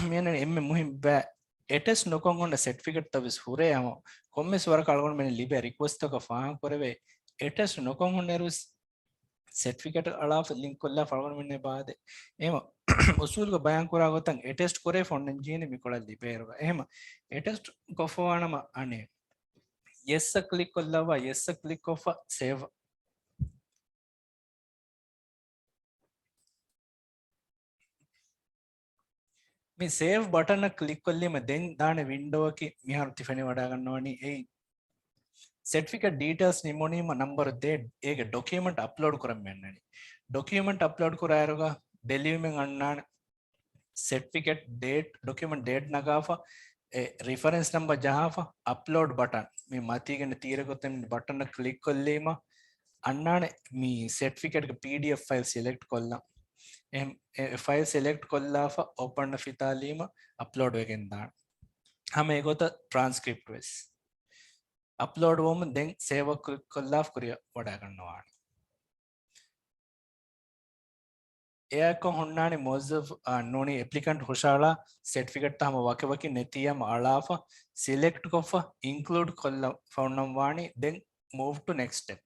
މިއަންނަނީ އެންމެ މުހިން ބައި އެޓެސްޓް ނުކޮށް ހުންނަ ސެޓްފިކެޓްތައް ވެސް ހުރޭ ހަމަ ކޮންމެސް ވަރަކަށް އަޅުގަނޑުމެން ލިބޭ ރިކުއެސްޓްތަކަށް ފާހަގަކުރެވޭ. އެޓެސްޓް ނުކޮށް ހުންނައިރު ވެސް ސެޓްފިކެޓް އަޅާފަ ލިންކް ކޮށްލާފަ އަޅުގަނޑުމެންނޭ ބާދެ. އެހެމަ އުސޫލުގަ ބަޔާން ކުރާ ގޮތަށް އެޓެސްޓް ކުރޭ ފޮންނަން ޖީނި މިކޮޅަށް ލިބޭއިރުގަ. އެހެމަ އެޓެސްޓް ކޮށްފަވާނަމަ އަނެއް ޔެސްއަށް ކްލިކް ކޮށްލައްވާ ޔެސްއަށް ކްލިކް ކޮށްފަ ސޭވް. މި ސޭވް ބަޓަނަށް ކްލިކް ކޮށްލީމަ ދެން ދާނެ ވިންޑޯއަކީ މިހާރު ތި ފެނިވަޑައިގަންނަވަނީ އެއީ. ސެޓްފިކެޓް ޑީޓެއިލްސް ނިމުނީމަ ނަމްބަރު ދޭއް އޭގެ ޑޮކިއުމެންޓް އަޕްލޯޑް ކުރަން މި އަންނަނީ. ޑޮކިއުމެންޓް އަޕްލޯޑް ކުރާއިރުގަ ބެލީމެން އަންނާނެ ސެޓްފިކެޓް ޑޭޓް، ޑޮކިއުމެންޓް ޑޭޓް ނަގާފަ، އެ ރިފަރެންސް ނަމްބަރ ޖަހާފަ، އަޕްލޯޑް ބަޓަން. މި މަތީގެން ތީރަ ގޮތެއް މި ބަޓަނަށް ކްލިކް ކޮށްލީމަ، އަންނާނެ މި ސެޓްފިކެޓްގެ ޕީޑީއެފް ފައިލް ސިލެކްޓް ކޮށްލަން. އެހެން އެ ފައިލް ސިލެކްޓް ކޮށްލާފަ، އޯޕަން ފިތާލީމަ، އަޕްލޯޑް ވެގެން ދާނެ. ހަމަ އެގޮތަށް ޓްރާންސްކްރިޕްޓް ވެސް. އަޕްލޯޑް ވުމުން ދެން ސޭވް ކްލިކް ކޮށްލާފަ ކުރިއަށް ވަޑައިގަންނަވާނެ. އެއާއެކު ހުންނާނީ މުވައްޒަފް، އާ، ނޫނީ އެޕްލިކަންޓް ހުށަހަޅާ ސެޓްފިކެޓްތައް ހަމަ ވަކިވަކި ނެތިއްޔާމަ އަޅާފަ، ސިލެކްޓް ކޮށްފަ، އިންކްލޫޑް ކޮށްލަ ފަހުންނަން ވާނީ، ދެން މޫވް ޓު ނެކްސްޓް ސްޓެޕް.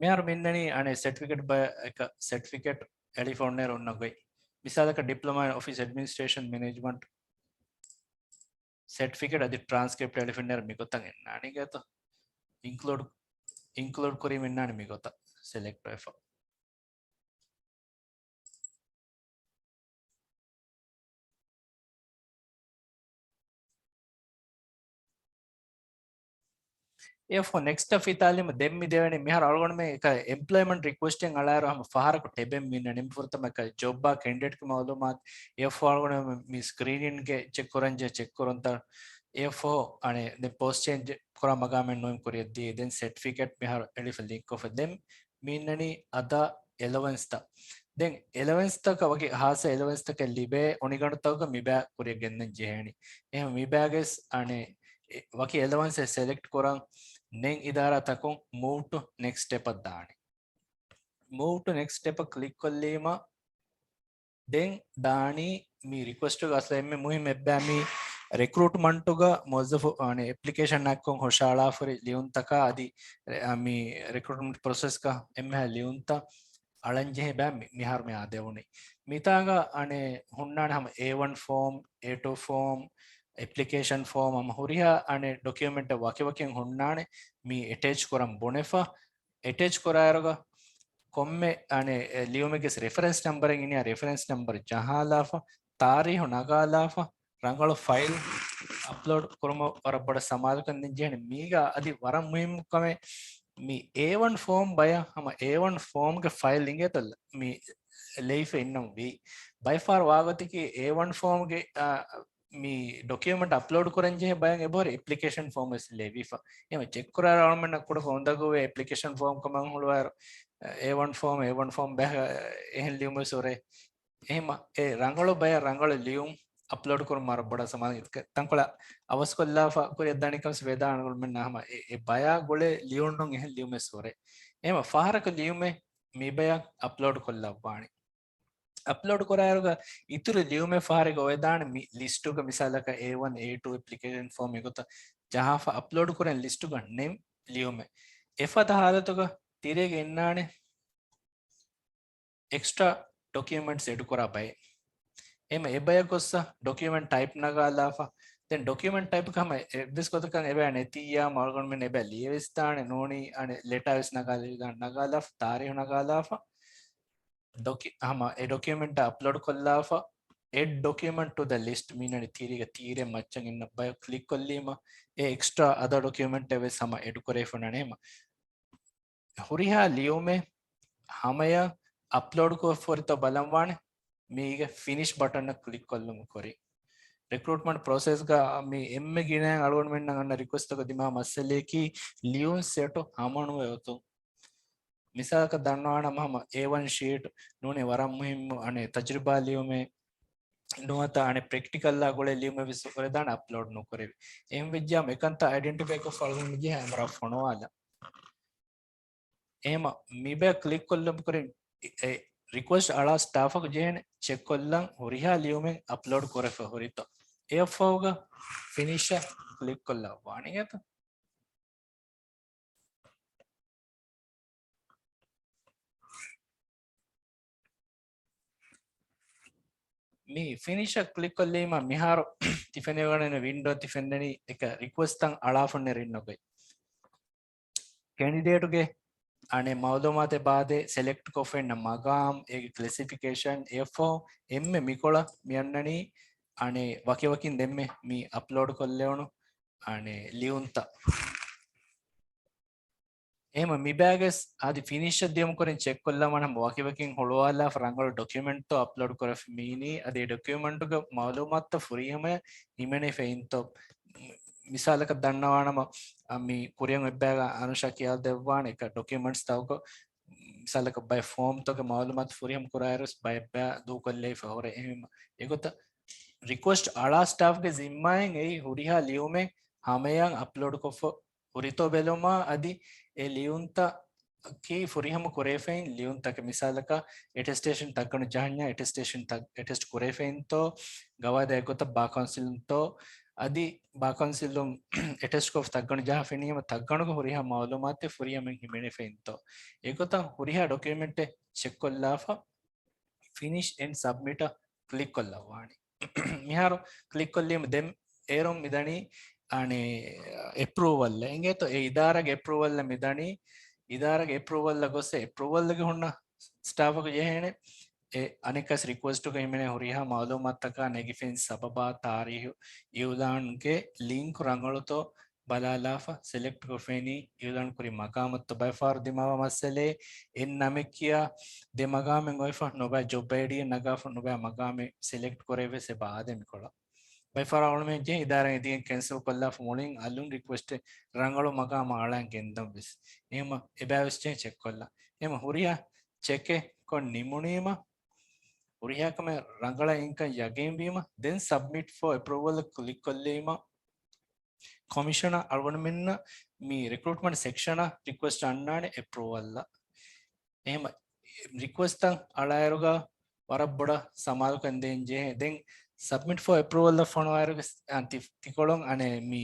މިހާރު މި އަންނަނީ އަނެއް ސެޓްފިކެޓް ބައެއް ސެޓްފިކެޓް އެޅިފަ އޮންނައިރު އޮންނަ ގޮތް. މިސާލަކަށް ޑިޕްލޮމާ އިން އޮފީސް އެޑްމިނިސްޓްރޭޝަން މެނޭޖްމަންޓް ސެޓްފިކެޓް އަދި ޓްރާންސްކްރިޕްޓް އެޅިފަ އޮންނައިރު މިގޮތަށް އަންނާނީ ގެތޯ. އިންކްލޫޑް، އިންކްލޫޑް ކުރީމަ އަންނާނީ މިގޮތަށް ސެލެކްޓް ވެފަ. އެއަށްފަހު ނެކްސްޓް ފިތާލީމަ ދެން މި ދެވެނީ މިހާރު އަޅުގަނޑުމެން އެކަ އެމްޕްލޮއިމަންޓް ރިކުއެސްޓެއް އަޅާއިރު ހަމަ ފަހަރަކު ޓެބެއް މި އަންނަނީ. މި ފުރަތަމަ އެކަ ޖޮބްއާ ކެންޑިޑޭޓްގެ މައުލޫމާތު. އެއަށްފަހު އަޅުގަނޑުމެން މި ސްކްރީނިންގެ ޗެކް ކުރަންޖެހޭ ޗެކް ކުރުންތައް. އެއަށްފަހު އަނެއް ދެން ޕޯސްޓް ޗޭންޖް ކުރާ މަގާމެއް ނޫން ކުރިއަށް ދިޔައީ. ދެން ސެޓްފިކެޓް މިހާރު އެޅިފަ ލިންކް ކޮށްފަ ދެން މި އަންނަނީ އަދާ އެލަވެންސްތައް. ދެން އެލަވެންސްތަކަށް ވަކި ހާއްސަ އެލަވެންސްތަކެއް ލިބޭ އޮނިގަނޑުތަކަކަށް މިބާ ކުރިއަށް ގެންދަން ޖެހޭނީ. އެހެން މިބާގެސް އަނެއް އެ، ވަކި އެލަވެންސެއް ސެލެކްޓް ކުރަން ދެން އިދާރާތަކުން މޫވް ޓު ނެކްސްޓް ސްޓެޕަށް ދާނެ. Move to next step ކްލިކް ކޮށްލީމަ، ދެން ދާނީ މި ރިކުއެސްޓުގަ އަސްލު އެންމެ މުހިންމު އެއްބައި މި ރިކްރޫޓްމަންޓުގަ މުވައްޒަފު، އަނެ، އެޕްލިކޭޝަން އަކުން ހުށަހަޅާފަ ހުރި ލިޔުންތަކާ އަދި ރެ-، އަ، މި ރިކްރޫޓްމަންޓް ޕްރޮސެސްގަ އެންމެހާ ލިޔުންތައް އަޅަން ޖެހޭ ބައި މި-، މިހާރު މި އާދެވުނީ. މިތާގަ އަނެ ހުންނާނެ ހަމަ އޭ ވަން ފޯމް، އޭ ޓޫ ފޯމް، އެޕްލިކޭޝަން ފޯމް ހަމަ ހުރިހާ އަނެ ޑޮކިއުމެންޓެއް ވަކިވަކިން ހުންނާނެ މި އެޓޭޗް ކުރަން ބުނެފަ. އެޓޭޗް ކުރާއިރުގަ ކޮންމެ އަނެ އެ ލިޔުމެއްގެ ރެފަރެންސް ނަމްބަރެއް އިނިއްޔާ ރެފަރެންސް ނަމްބަރު ޖަހާލާފަ، ތާރީހު ނަގާލާފަ، ރަނގަޅު ފައިލް އަޕްލޯޑް ކުރުމަށް ވަރަށް ބޮޑަށް ސަމާލުކަން ދޭން ޖެހޭނެ. މީގަ އަދި ވަރަށް މުހިންމު ކަމެއް މި އޭ ވަން ފޯމް ބަޔަށް ހަމަ އޭ ވަން ފޯމްގެ ފައިލް އިނގޭތޯ މި ލެއިފަ އިންނަމުން ވީ. ބައިފާރު ވާގޮތަކީ އޭ ވަން ފޯމްގެ، އާ، މި ޑޮކިއުމެންޓް އަޕްލޯޑް ކުރަން ޖެހޭ ބަޔަށް އެބަހުރި އެޕްލިކޭޝަން ފޯމް ވެސް ލެވިފަ. އެހެން ޗެކް ކުރާއިރު އަޅުމެންނަށް ކުޑަކޮށް އުނދަގޫވޭ އެޕްލިކޭޝަން ފޯމް ކަމަށް ހުޅުވާއިރު، އޭ ވަން ފޯމް، އޭ ވަން ފޯމް ބަޔަށް އެހެން ލިޔުމެއް ހުރޭ. އެހެން އެ ރަނގަޅު ބަޔަށް ރަނގަޅު ލިޔުން އަޕްލޯޑް ކުރުން ވަރަށް ބޮޑަށް ސަމާލު. ތަންކޮޅެއް އަވަސްކޮށްލާފަ ކުރިއަށް ދާނީ ކަމަށް ވެދާނެ އަޅުމެންނަށް ހަމަ އެ، އެ ބަޔާ ގުޅޭ ލިޔުން އެހެން ލިޔުމެއް ހުރޭ. އެހެން ފަހަރަކު ލިޔުމެއް މި ބަޔަށް އަޕްލޯޑް ކޮށްލައްވާނެ. އަޕްލޯޑް ކުރާއިރުގަ އިތުރު ލިޔުމެއް ފަހަރެއް އޮވެދާނެ މި ލިސްޓުގަ މިސާލަކަށް އޭ ވަން، އޭ ޓޫ އެޕްލިކޭޝަން ފޯމް އެގޮތަށް ޖަހާފަ އަޕްލޯޑް ކުރަން ލިސްޓުގަ ނެމް ލިޔުމެއް. އެފަދަ ހާލަތުގަ ތިރޭގަ އިންނާނެ އެކްސްޓްރާ ޑޮކިއުމެންޓްސް އެޑް ކުރާ ބައެއް. އެހެން އެބަޔަށް ގޮއްސަ ޑޮކިއުމެންޓް ޓައިޕް ނަގާލާފަ. ދެން ޑޮކިއުމެންޓް ޓައިޕްގަ ހަމަ އެއްވެސް ގޮތަކަށް އެބަ ނެތިއްޔާ މަޅުގަނޑުމެން އެބަ ލިޔެވެސް ދާނެ ނޫނީ އަނެ ލެޓާ ވެސް ނަގާލިދާނެ ނަގާލާފަ ތާރީހު ނަގާލާފަ. ޑޮކި-، ހަމަ އެ ޑޮކިއުމެންޓް އަޕްލޯޑް ކޮށްލާފަ، އެޑް ޑޮކިއުމެންޓް ޓު ދަ ލިސްޓް މީނަނީ ތީރީގަ ތީރެއް މައްޗަށް އިންނަ ބަޔަށް ކްލިކް ކޮށްލީމަ، އެ އެކްސްޓްރާ އަދަ ޑޮކިއުމެންޓެއް ވެސް ހަމަ އެޑް ކުރެވިފަ ނަނޭމަ. ހުރިހާ ލިޔުމެއް ހަމަޔަށް އަޕްލޯޑް ކޮށްފަ ހުރިތޯ ބަލަން ވާނެ މީގެ ފިނިޝް ބަޓަނަށް ކްލިކް ކޮށްލުމުގެ ކުރިން. ރިކްރޫޓްމަންޓް ޕްރޮސެސްގަ މި އެންމެ ގިނައިން އަޅުގަނޑުމެންނަށް އަންނަ ރިކުއެސްޓްތަކުގެ ދިމާ މައްސަލައަކީ ލިޔުން ސެޓު ހަމަނުވެ އޮތުން. މިސާލަކަށް ދަންނަވާނަމަ ހަމަ އޭ ވަން ޝީޓް ނޫނީ ވަރަށް މުހިއްމު އަނެއް ތަޖުރިބާ ލިޔުމެއް ނުވަތަ އަނެއް ޕްރެކްޓިކަލްއާ ގުޅޭ ލިޔުމެއް ވެސް ކުރެދާނެ އަޕްލޯޑް ނުކުރެވި. އެހެން ވެއްޖާމަ އެކަންތައް އައިޑެންޓިފައިކޮށް ފަޅުގަނޑު ޖެހޭ އަމަރާ ފޮނުވާލަ. އެހެމަ މިބަ ކްލިކް ކޮށްލުމުގެ ކުރިން އެ ރިކުއެސްޓް އަޅާ ސްޓާފަކު ޖެހޭނެ ޗެކް ކޮށްލަން ހުރިހާ ލިޔުމެއް އަޕްލޯޑް ކުރެފަ ހުރިތޯ. އެއަށްފަހުގަ ފިނިޝަށް ކްލިކް ކޮށްލައްވާނެ އިނގޭތަ؟ މި ފިނިޝަށް ކްލިކް ކޮށްލީމަ މިހާރު ތި ފެނިގަނެން ވިންޑޯ ތި ފެންނަނީ އެކަ ރިކުއެސްޓްތައް އަޅާފަ ނެރިން ނުގޮތް. ކެނޑިޑޭޓުގެ އަނެއް މައުލޫމާތެއް ބާދޭ ސެލެކްޓް ކޮށްފަ އިންނަ މަގާމް، އޭގެ ކްލެސިފިކޭޝަން، އެއަށްފަހު އެންމެ މިކޮޅަށް މި އަންނަނީ އަނެއް ވަކިވަކިން ދެންމެ މި އަޕްލޯޑް ކޮށްލެވުނު އަނެއް ލިޔުންތައް. އެހެމަ މިބައިގެސް އަދި ފިނިޝަށް ދިޔުމު ކުރިން ޗެކް ކޮށްލަމާ ހަމަ ވަކިވަކިން ހުޅުވާލާފަ ރަނގަޅު ޑޮކިއުމެންޓްތޯ އަޕްލޯޑް ކުރެފަ މީނީ އަދި ޑޮކިއުމެންޓުގެ މައުލޫމާތުތައް ފުރިހަމަޔަށް ހިމެނިފަ އިންތޯ. މިސާލަކަށް ދަންނަވާނަމަ، އަ، މި ކުރިއަށް އެއްބައިގަ އަނުޝާ ކިޔާދެއްވާނެ އެކަ ޑޮކިއުމެންޓްސް ތަކުގަ މިސާލަކަށް ބައެއް ފޯމްތަކުގެ މައުލޫމާތު ފުރިހަމަ ކުރާއިރު ބައެއް ބައި ދޫކޮށްލެވިފަ ހުރޭ. އެހެން އެގޮތަށް ރިކުއެސްޓް އަޅާ ސްޓާފްގެ ޒިންމާއިން އެއީ ހުރިހާ ލިޔުމެއް ހަމަޔަށް އަޕްލޯޑް ކޮށްފަ ހުރިތޯ ބެލުމާ އަދި އެ ލިޔުންތަކީ ފުރިހަމަ ކުރެވިފައިން ލިޔުންތަކެއް. މިސާލަކަށް އެޓެސްޓޭޝަން ތައްގަނޑު ޖަހަންޏާ އެޓެސްޓޭޝަން ތައް-، އެޓެސްޓް ކުރެވިފައިންތޯ، ގަވާއިދާ އެއްގޮތަށް ބާ ކައުންސިލުންތޯ އަދި ބާ ކައުންސިލުން އެޓެސްޓްކޮށް ތައްގަނޑު ޖަހާފައިނީމަ ތައްގަނޑުގެ ހުރިހާ މައުލޫމާތެއް ފުރިހަމައިން ހިމެނިފައިންތޯ. އެގޮތަށް ހުރިހާ ޑޮކިއުމެންޓެއް ޗެކްކޮށްލާފަ ފިނިޝް އެންޑް ސަބްމިޓަށް ކްލިކް ކޮށްލައްވާނެ. މިހާރު ކްލިކް ކޮށްލީމަ ދެން އޭރުން މިދަނީ އަނެއް އެޕްރޫވަލް އެނގޭތޯ. އެ އިދާރާގެ އެޕްރޫވަލް މިދަނީ. އިދާރާގެ އެޕްރޫވަލް ގޮސް އެޕްރޫވަލްގެ ހުންނަ ސްޓާފަކު ޖެހޭނެ އެ އަނެއްކާސް ރިކުއެސްޓުގަ ހިމެނޭ ހުރިހާ މައުލޫމާތަކާ ނެގިފެން ސަބަބާ ތާރީހު އިއުލާންގެ ލިންކް ރަނގަޅުތޯ ބަލާލާފަ ސެލެކްޓް ކޮށްފައިނީ އިއުލާން ކުރި މަގާމަށްތޯ. ބައެއް ފަހަރު ދިމާވާ މައްސަލައެއް އެއް ނަމެއް ކިޔާ ދެ މަގާމެއް އޮވެފަ ނުބައި ޖޮބް އައިޑީއެއް ނަގާފަ ނުބައި މަގާމެއް ސެލެކްޓް ކުރެވި ވެސް އެބަ އާދޭ މިކޮޅަށް. ބައެއް ފަހަރު އަޅުމެން ޖެހޭ އިދާރާއިން އެދިގެން ކެންސަލް ކޮށްލާފަ މުޅިން އަލުން ރިކުއެސްޓެއް ރަނގަޅު މަގާމަށް އަޅަން ގެންދަން ވެސް. އެހެމަ އެބައި ވެސް ޖެހޭ ޗެކް ކޮށްލަން. އެހެމަ ހުރިހާ ޗެކެއް ކޮށް ނިމުނީމަ ހުރިހާ ކަމެއް ރަނގަޅަށް އިންކަން ޔަގީންވީމަ ދެން ސަބްމިޓް ފޯ އެޕްރޫވަލް ކްލިކް ކޮށްލީމަ ކޮމިޝަނަށް އަޅުގަނޑުމެންނަށް މި ރިކްރޫޓްމަންޓް ސެކްޝަނަށް ރިކުއެސްޓް އަންނާނެ އެޕްރޫވަލްއަށް. އެހެމަ ރިކުއެސްޓްތައް އަޅާއިރުގަ ވަރަށް ބޮޑަށް ސަމާލުކަން ދޭން ޖެހޭ. ދެން ސަބްމިޓް ފޯ އެޕްރޫވަލް ފޮނުވާއިރުގެ ތި-، ތިކޮޅުން އަނެއް މި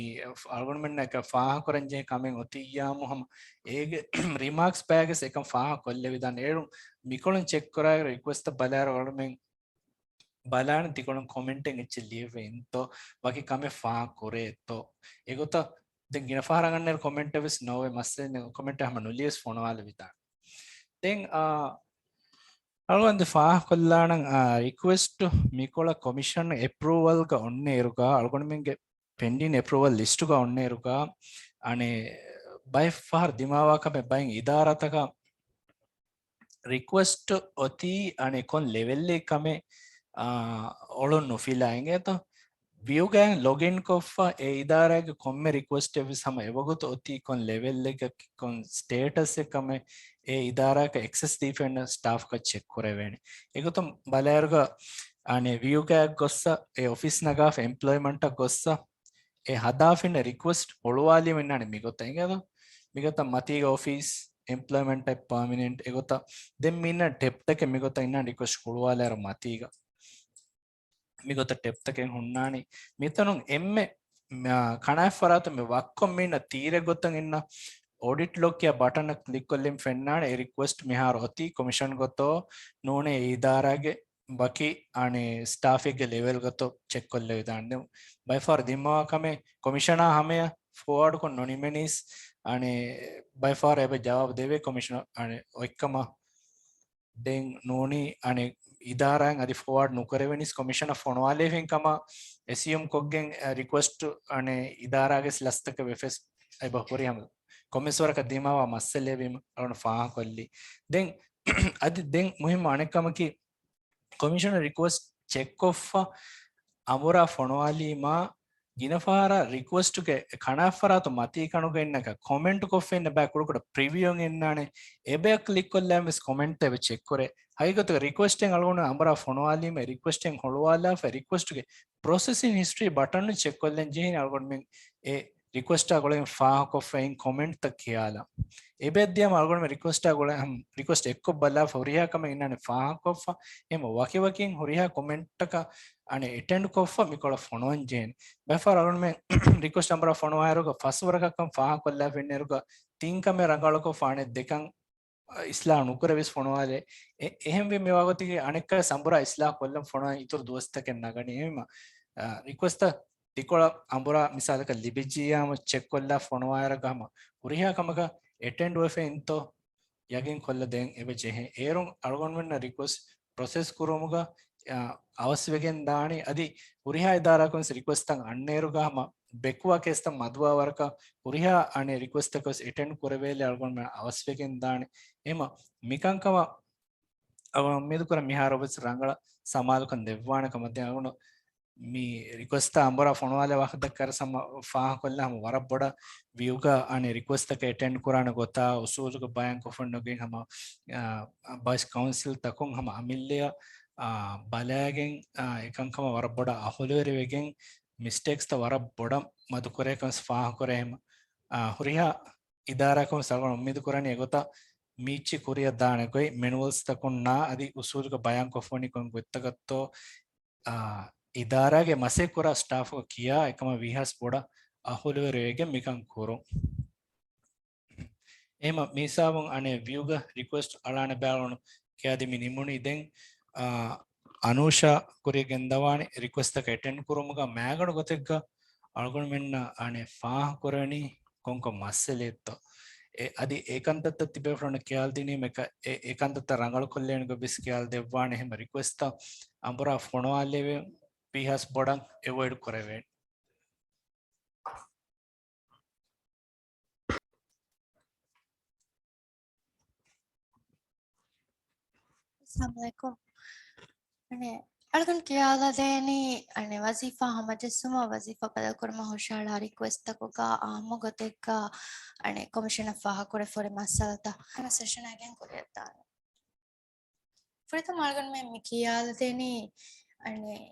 އަޅުގަނޑުމެންނަށް ފާހަގަކުރަން ޖެހޭ ކަމެއް އޮތިއްޔާމު ހަމަ އޭގެ ރިމާކްސް ބައިގަސް އެކަން ފާހަގަކޮށްލެވިދާނެ. އޭރު މިކޮޅުން ޗެކް ކުރާއިރު ރިކުއެސްޓްތައް ބަލާއިރު އަޅުމެން ބަލާނެ ތިކޮޅުން ކޮމެންޓެއް އެއްޗެއް ލިޔެވެ އިންތޯ، ވަކި ކަމެއް ފާހަގަކުރޭތޯ. އެގޮތަށް ދެން ގިނަ ފަހަރަށް އަންނައިރު ކޮމެންޓެއް ވެސް ނޯވޭ، މައްސަލަ ކޮމެންޓެއް ހަމަ ނުލިޔަސް ފޮނުވާލެވިދާނެ. ދެން، އާ، އަޅުގަނޑު ފާހަގަކޮށްލާނަން، އާ، ރިކުއެސްޓް މިކޮޅަށް ކޮމިޝަން އެޕްރޫވަލްގަ އޮންނައިރުގަ، އަޅުގަނޑުމެންގެ ޕެންޑިން އެޕްރޫވަލް ލިސްޓުގަ އޮންނައިރުގަ، އަނެއް ބައެއް ފަހަރު ދިމާވާ ކަމެއް ބައެއް އިދާރާތަކަށް ރިކުއެސްޓް އޮތީ އަނެއް ކޮން ލެވެލްއެއް ކަމެއް، އާ، އޮޅުން ނުފިލާ އިނގޭތޯ. ވިއުގައި ލޮގިން ކޮށްފަ އެ އިދާރާގެ ކޮންމެ ރިކުއެސްޓެއް ވެސް ހަމަ އެވަގުތު އޮތީ ކޮން ލެވެލްއެއްގަ ކޮން ސްޓޭޓަސްއެއް ކަމެއް އެ އިދާރާއަކަށް އެކްސެސް ދީފައިންނަ ސްޓާފްކަން ޗެކް ކުރެވޭނެ. އެގޮތުން ބަލާއިރުގަ އަނެއް ވިއުގައި ގޮއްސަ އެ އޮފީސް ނަގާފަ އެމްޕްލޮއިމަންޓަށް ގޮއްސަ އެ ހަދާފިންނަ ރިކުއެސްޓް ހުޅުވާލީމަ އިންނާނެ މިގޮތަށް އިނގޭތޯ. މިގޮތަށް މަތީގަ އޮފީސް، އެމްޕްލޮއިމަންޓް ޓައިޕް ޕާމިނެންޓް އެގޮތަށް. ދެން މި އިންނަ ޓެބްތަކެއް މިގޮތަށް އިންނާނެ ރިކުއެސްޓް ހުޅުވާލާއިރު މަތީގަ. މިގޮތަށް ޓެބްތަކެއް ހުންނާނީ. މިތަނުން އެންމެ، މަ-، ކަނާތްފަރާތުން މި ވައްކޮށް މި އިންނަ ތީރެއް ގޮތަށް އިންނަ އޮޑިޓް ލޮގް ކިޔާ ބަޓަނަށް ކްލިކް ކޮށްލިން ފެންނާނެ އެ ރިކުއެސްޓް މިހާރު އޮތީ ކޮމިޝަން ގޮތޯ ނޫނޭ އެ އިދާރާގެ ވަކި އަނެއް ސްޓާފެއްގެ ލެވެލް ގޮތަށް ޗެކް ކޮށްލެވިދާނެ. ދެން ބައެއް ފަހަރު ދިމާވާ ކަމެއް ކޮމިޝަނާ ހަމަޔަށް ފޯވާޑް ކޮށް ނުނިމެނީސް، އަނެއް ބައެއް ފަހަރު އެބަ ޖަވާބު ދެވޭ ކޮމިޝަނަށް އަނެއް އޮތްކަމަށް. ދެން ނޫނީ އަނެއް އިދާރާއިން އަދި ފޯވާޑް ނުކުރެވެނީސް ކޮމިޝަނަށް ފޮނުވާލެވިފިން ކަމަށް އެސިއުމް ކޮށްގެން، އަ، ރިކުއެސްޓް އަނެއް އިދާރާގެ ލަސްތަކެއް ވެފަސް އެބަ ހުރި ހަމަ ކޮންމެސް ވަރަކަށް ދިމާވާ މައްސަލައެއް ވީމަ އަޅުގަނޑު ފާހަގަކޮށްލީ. ދެން އަދި ދެން މުހިއްމު އަނެއް ކަމަކީ، ކޮމިޝަނަށް ރިކުއެސްޓް ޗެކްކޮށްފަ އަނބުރާ ފޮނުވާލީމާ، ގިނަ ފަހަރަށް ރިކުއެސްޓުގެ ކަނާތްފަރާތު މަތީ ކަނުގަ އިންނަކަ ކޮމެންޓް ކޮށްފަ އިންނަ ބައި ކުޑަކުޑަ ޕްރިވިއުއެއް އިންނާނެ. އެބަޔަށް ކްލިކް ކޮށްލާ ވެސް ކޮމެންޓްތައް އެބަ ޗެކް ކުރޭ. ހަގީގަތުގަ ރިކުއެސްޓެއް އަޅުގަނޑު އަނބުރާ ފޮނުވާލީމަ، ރިކުއެސްޓެއް ހުޅުވާލާފަ، ރިކުއެސްޓުގެ ޕްރޮސެސިން ހިސްޓްރީ ބަޓަން ޗެކް ކޮށްލަން ޖެހޭނެ އަޅުގަނޑުމެން އެ ރިކުއެސްޓާ ގުޅެގެން ފާހަގަކޮށްފައި ކޮމެންޓްތައް ކިޔާލަން. އެބައަށް ދިޔަމަ އަޅުގަނޑުމެން ރިކުއެސްޓާ ގުޅެ-، ހަމް، ރިކުއެސްޓް އެއްކޮށް ބަލާފަ ހުރިހާ ކަމެއް އިންނާނެ ފާހަގަކޮށްފަ، އެހެން ވަކިވަކިން ހުރިހާ ކޮމެންޓަކަށް އަނެއް އެޓެންޑް ކޮށްފަ މިކޮޅަށް ފޮނުވަން ޖެހޭނެ. ބައެއް ފަހަރު އަޅުގަނޑުމެން ރިކުއެސްޓް އަނބުރާ ފޮނުވާއިރުގަ ފަސް ވަރަކަށްކަން ފާހަގަކޮށްލާފަ އިންނައިރުގަ ތިން ކަމެއް ރަނގަޅުކޮށްފަ އަނެއް ދެކަން އިސްލާހު ނުކުރެވިސް ފޮނުވާލޭ. އެ-، އެހެންވީ މިވާގޮތުގެ އަނެއްކާ އަނބުރާ އިސްލާހު ކޮށްލަން ފޮނުވާ އިތުރު ދުވަސްތަކެއް ނަގަނީ. އެހެންވީމަ، އަ، ރިކުއެސްޓް ތިކޮޅަށް އަނބުރާ މިސާލަކަށް ލިބިއްޖިއްޔާމު ޗެކްކޮށްލާ ފޮނުވާއިރަކަށް ހަމަ ހުރިހާ ކަމަކަށް އެޓެންޑް ވެފަ އިންތޯ ޔަގީން ކޮށްލަ ދޭން އެބަ ޖެހޭ. އޭރުން އަޅުގަނޑުމެންނަށް ރިކުއެސްޓް ޕްރޮސެސް ކުރުމުގަ، އަ، އަވަސްވެގެން ދާނީ. އަދި ހުރިހާ އިދާރާއަކުން ވެސް ރިކުއެސްޓްތައް އަންނައިރުގަ ހަމަ ބެކުވާ ކޭސްތައް މަދުވާ ވަރަކަށް ހުރިހާ އަނެއް ރިކުއެސްޓްތަކަށް ވެސް އެޓެންޑް ކުރެވޭލެ އަޅުގަނޑުމެން އަވަސްވެގެން ދާނެ. އެހެންވީމަ މިކަންކަމަށް އަޅުގަނޑު އުއްމީދު ކުރަން މިހާރު ވެސް ރަނގަޅަށް ސަމާލުކަން ދެއްވާނެ ކަމަށް. ދެން އަޅުގަނޑު މި ރިކުއެސްޓް އަނބުރާ ފޮނުވާލެވި ވަގުތަށް ކަރަސް ހަމަ ފާހަގަކޮށްލާ ހަމަ ވަރަށް ބޮޑަށް ވިއުގަ އަނެއް ރިކުއެސްޓްތަކަށް އެޓެންޑް ކުރާނެ ގޮތާ އުސޫލުގަ ބަޔާންކޮށްފަ ނުގެން ހަމަ، އާ، ބައެއް ކައުންސިލްތަކުން ހަމަ އަމިއްލަޔަށް، އާ، ބަލައިގެން، އާ، އެކަންކަމަށް ވަރަށް ބޮޑަށް އަހުލުވެރިވެގެން މިސްޓޭކްސްތައް ވަރަށް ބޮޑަށް މަދުކުރޭ ކަން ފާހަގަކުރޭ ހަމަ، އާ، ހުރިހާ އިދާރާއަކުން ސަލްމަން އުއްމީދު ކުރަނީ އެގޮތަށް މީއްޗި ކުރިއަށް ދާނެ ގޮތް މެނުއަލްސްތަކުންނާ އަދި އުސޫލުގަ ބަޔާންކޮށްފަ ވަނީ ކޮން ގޮތްތަކަށްތޯ، އާ، އިދާރާގެ މަސައްކަތް ކުރާ ސްޓާފްގަ ކިޔާ އެކަމަށް ވީހާވެސް ބޮޑަށް އަހުލުވެރިވެގެން މިކަން ކުރުން. އެހެންވީމަ މިހިސާބުން އަނެއް ވިއުގަ ރިކުއެސްޓް އަޅާނެ ބައި އަޅުގަނޑު ކިޔާދީ މި ނިމުނީ. ދެން، އާ، އަނޫޝާ ކުރިއަށް ގެންދަވާނެ ރިކުއެސްޓްތަކަށް އެޓެންޑް ކުރުމުގަ މައިގަނޑު ގޮތެއްގަ އަޅުގަނޑުމެންނަށް އަނެއް ފާހަގަކުރެވެނީ ކޮންކޮން މައްސަލައެއްތޯ. އެ، އަދި އެ ކަންތައްތައް ތިބޭފުޅުންނަށް ކިޔާލަދިނީމަ އެކަ-، އެ، އެ ކަންތައްތައް ރަނގަޅުކޮށްލޭނެ ގޮތް ވެސް ކިޔާލަދެއްވާނެ. އެހެންވީމަ ރިކުއެސްޓްތައް އަނބުރާ ފޮނުވާލެވެން ވީހާވެސް ބޮޑަށް އެވޮއިޑް ކުރެވޭނެ. އައްސަލާމު ޢަލައިކުމް. އަނެއް، އަޅުގަނޑު ކިޔާލަދޭނީ، އަނެއް، ވަޒީފާ ހަމަޖެއްސުމަށް ވަޒީފާ ބަދަލުކުރުމަށް ހުށަހަޅާ ރިކުއެސްޓްތަކުގަ އާއްމު ގޮތެއްގަ، އަނެއް، ކޮމިޝަނަށް ފާހަގަކުރެވިފަ ހުރި މައްސަލަތައް ހަމަ ސެޝަނާ ގެން ކުރިއަށްދާނެ. ފުރަތަމަ އަޅުގަނޑުމެން މި ކިޔާލަދޭނީ، އަނެއް،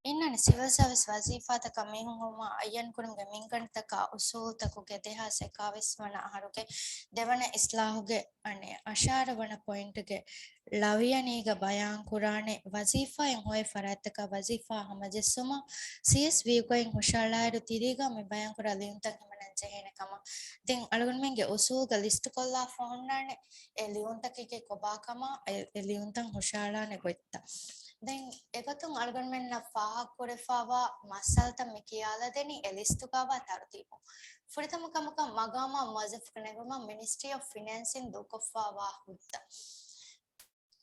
އިންނަނީ ސިވިލް ސާވިސް ވަޒީފާތަކަށް މީހުން ހޮވުމަށް އައްޔަން ކުރުމުގެ މިންގަނޑުތަކާ އުސޫލުތަކުގެ ދެހާސް އެކާވީސް ވަނަ އަހަރުގެ ދެވަނަ އިސްލާހުގެ އަނެއް އަށާރަ ވަނަ ޕޮއިންޓުގެ ޅަވިޔަނީގަ ބަޔާންކުރާނެ، ވަޒީފާއިން ހޮވޭ ފަރާތްތަކާ ވަޒީފާ ހަމަޖެއްސުމަށް ސީއެސްވިއުގައި ހުށަހަޅާއިރު ތިރީގަ މި ބަޔާންކުރާ ލިޔުންތައް ހިމަނަން ޖެހޭނެ ކަމަށް. ދެން އަޅުގަނޑުމެންގެ އުސޫލުގަ ލިސްޓުކޮށްލާފަ ހުންނާނެ އެ ލިޔުންތަކެއްގެ ކޮބާކަމާ، އެ، އެ ލިޔުންތައް ހުށަހަޅާނެ ގޮތްތައް. ދެން އެގޮތުން އަޅުގަނޑުމެންނަށް ފާހަގަކުރެފާވާ މައްސަލަތައް މި ކިޔާލަދެނީ އެ ލިސްޓުގަވާ ތަރުތީބުން. ފުރަތަމަ ކަމަކަށް މަގާމާ މުވައްޒަފުގެ ނެގުމަށް މިނިސްޓްރީ އޮފް ފިނޭންސިން ދޫކޮށްފާވާ ހުއްދަ.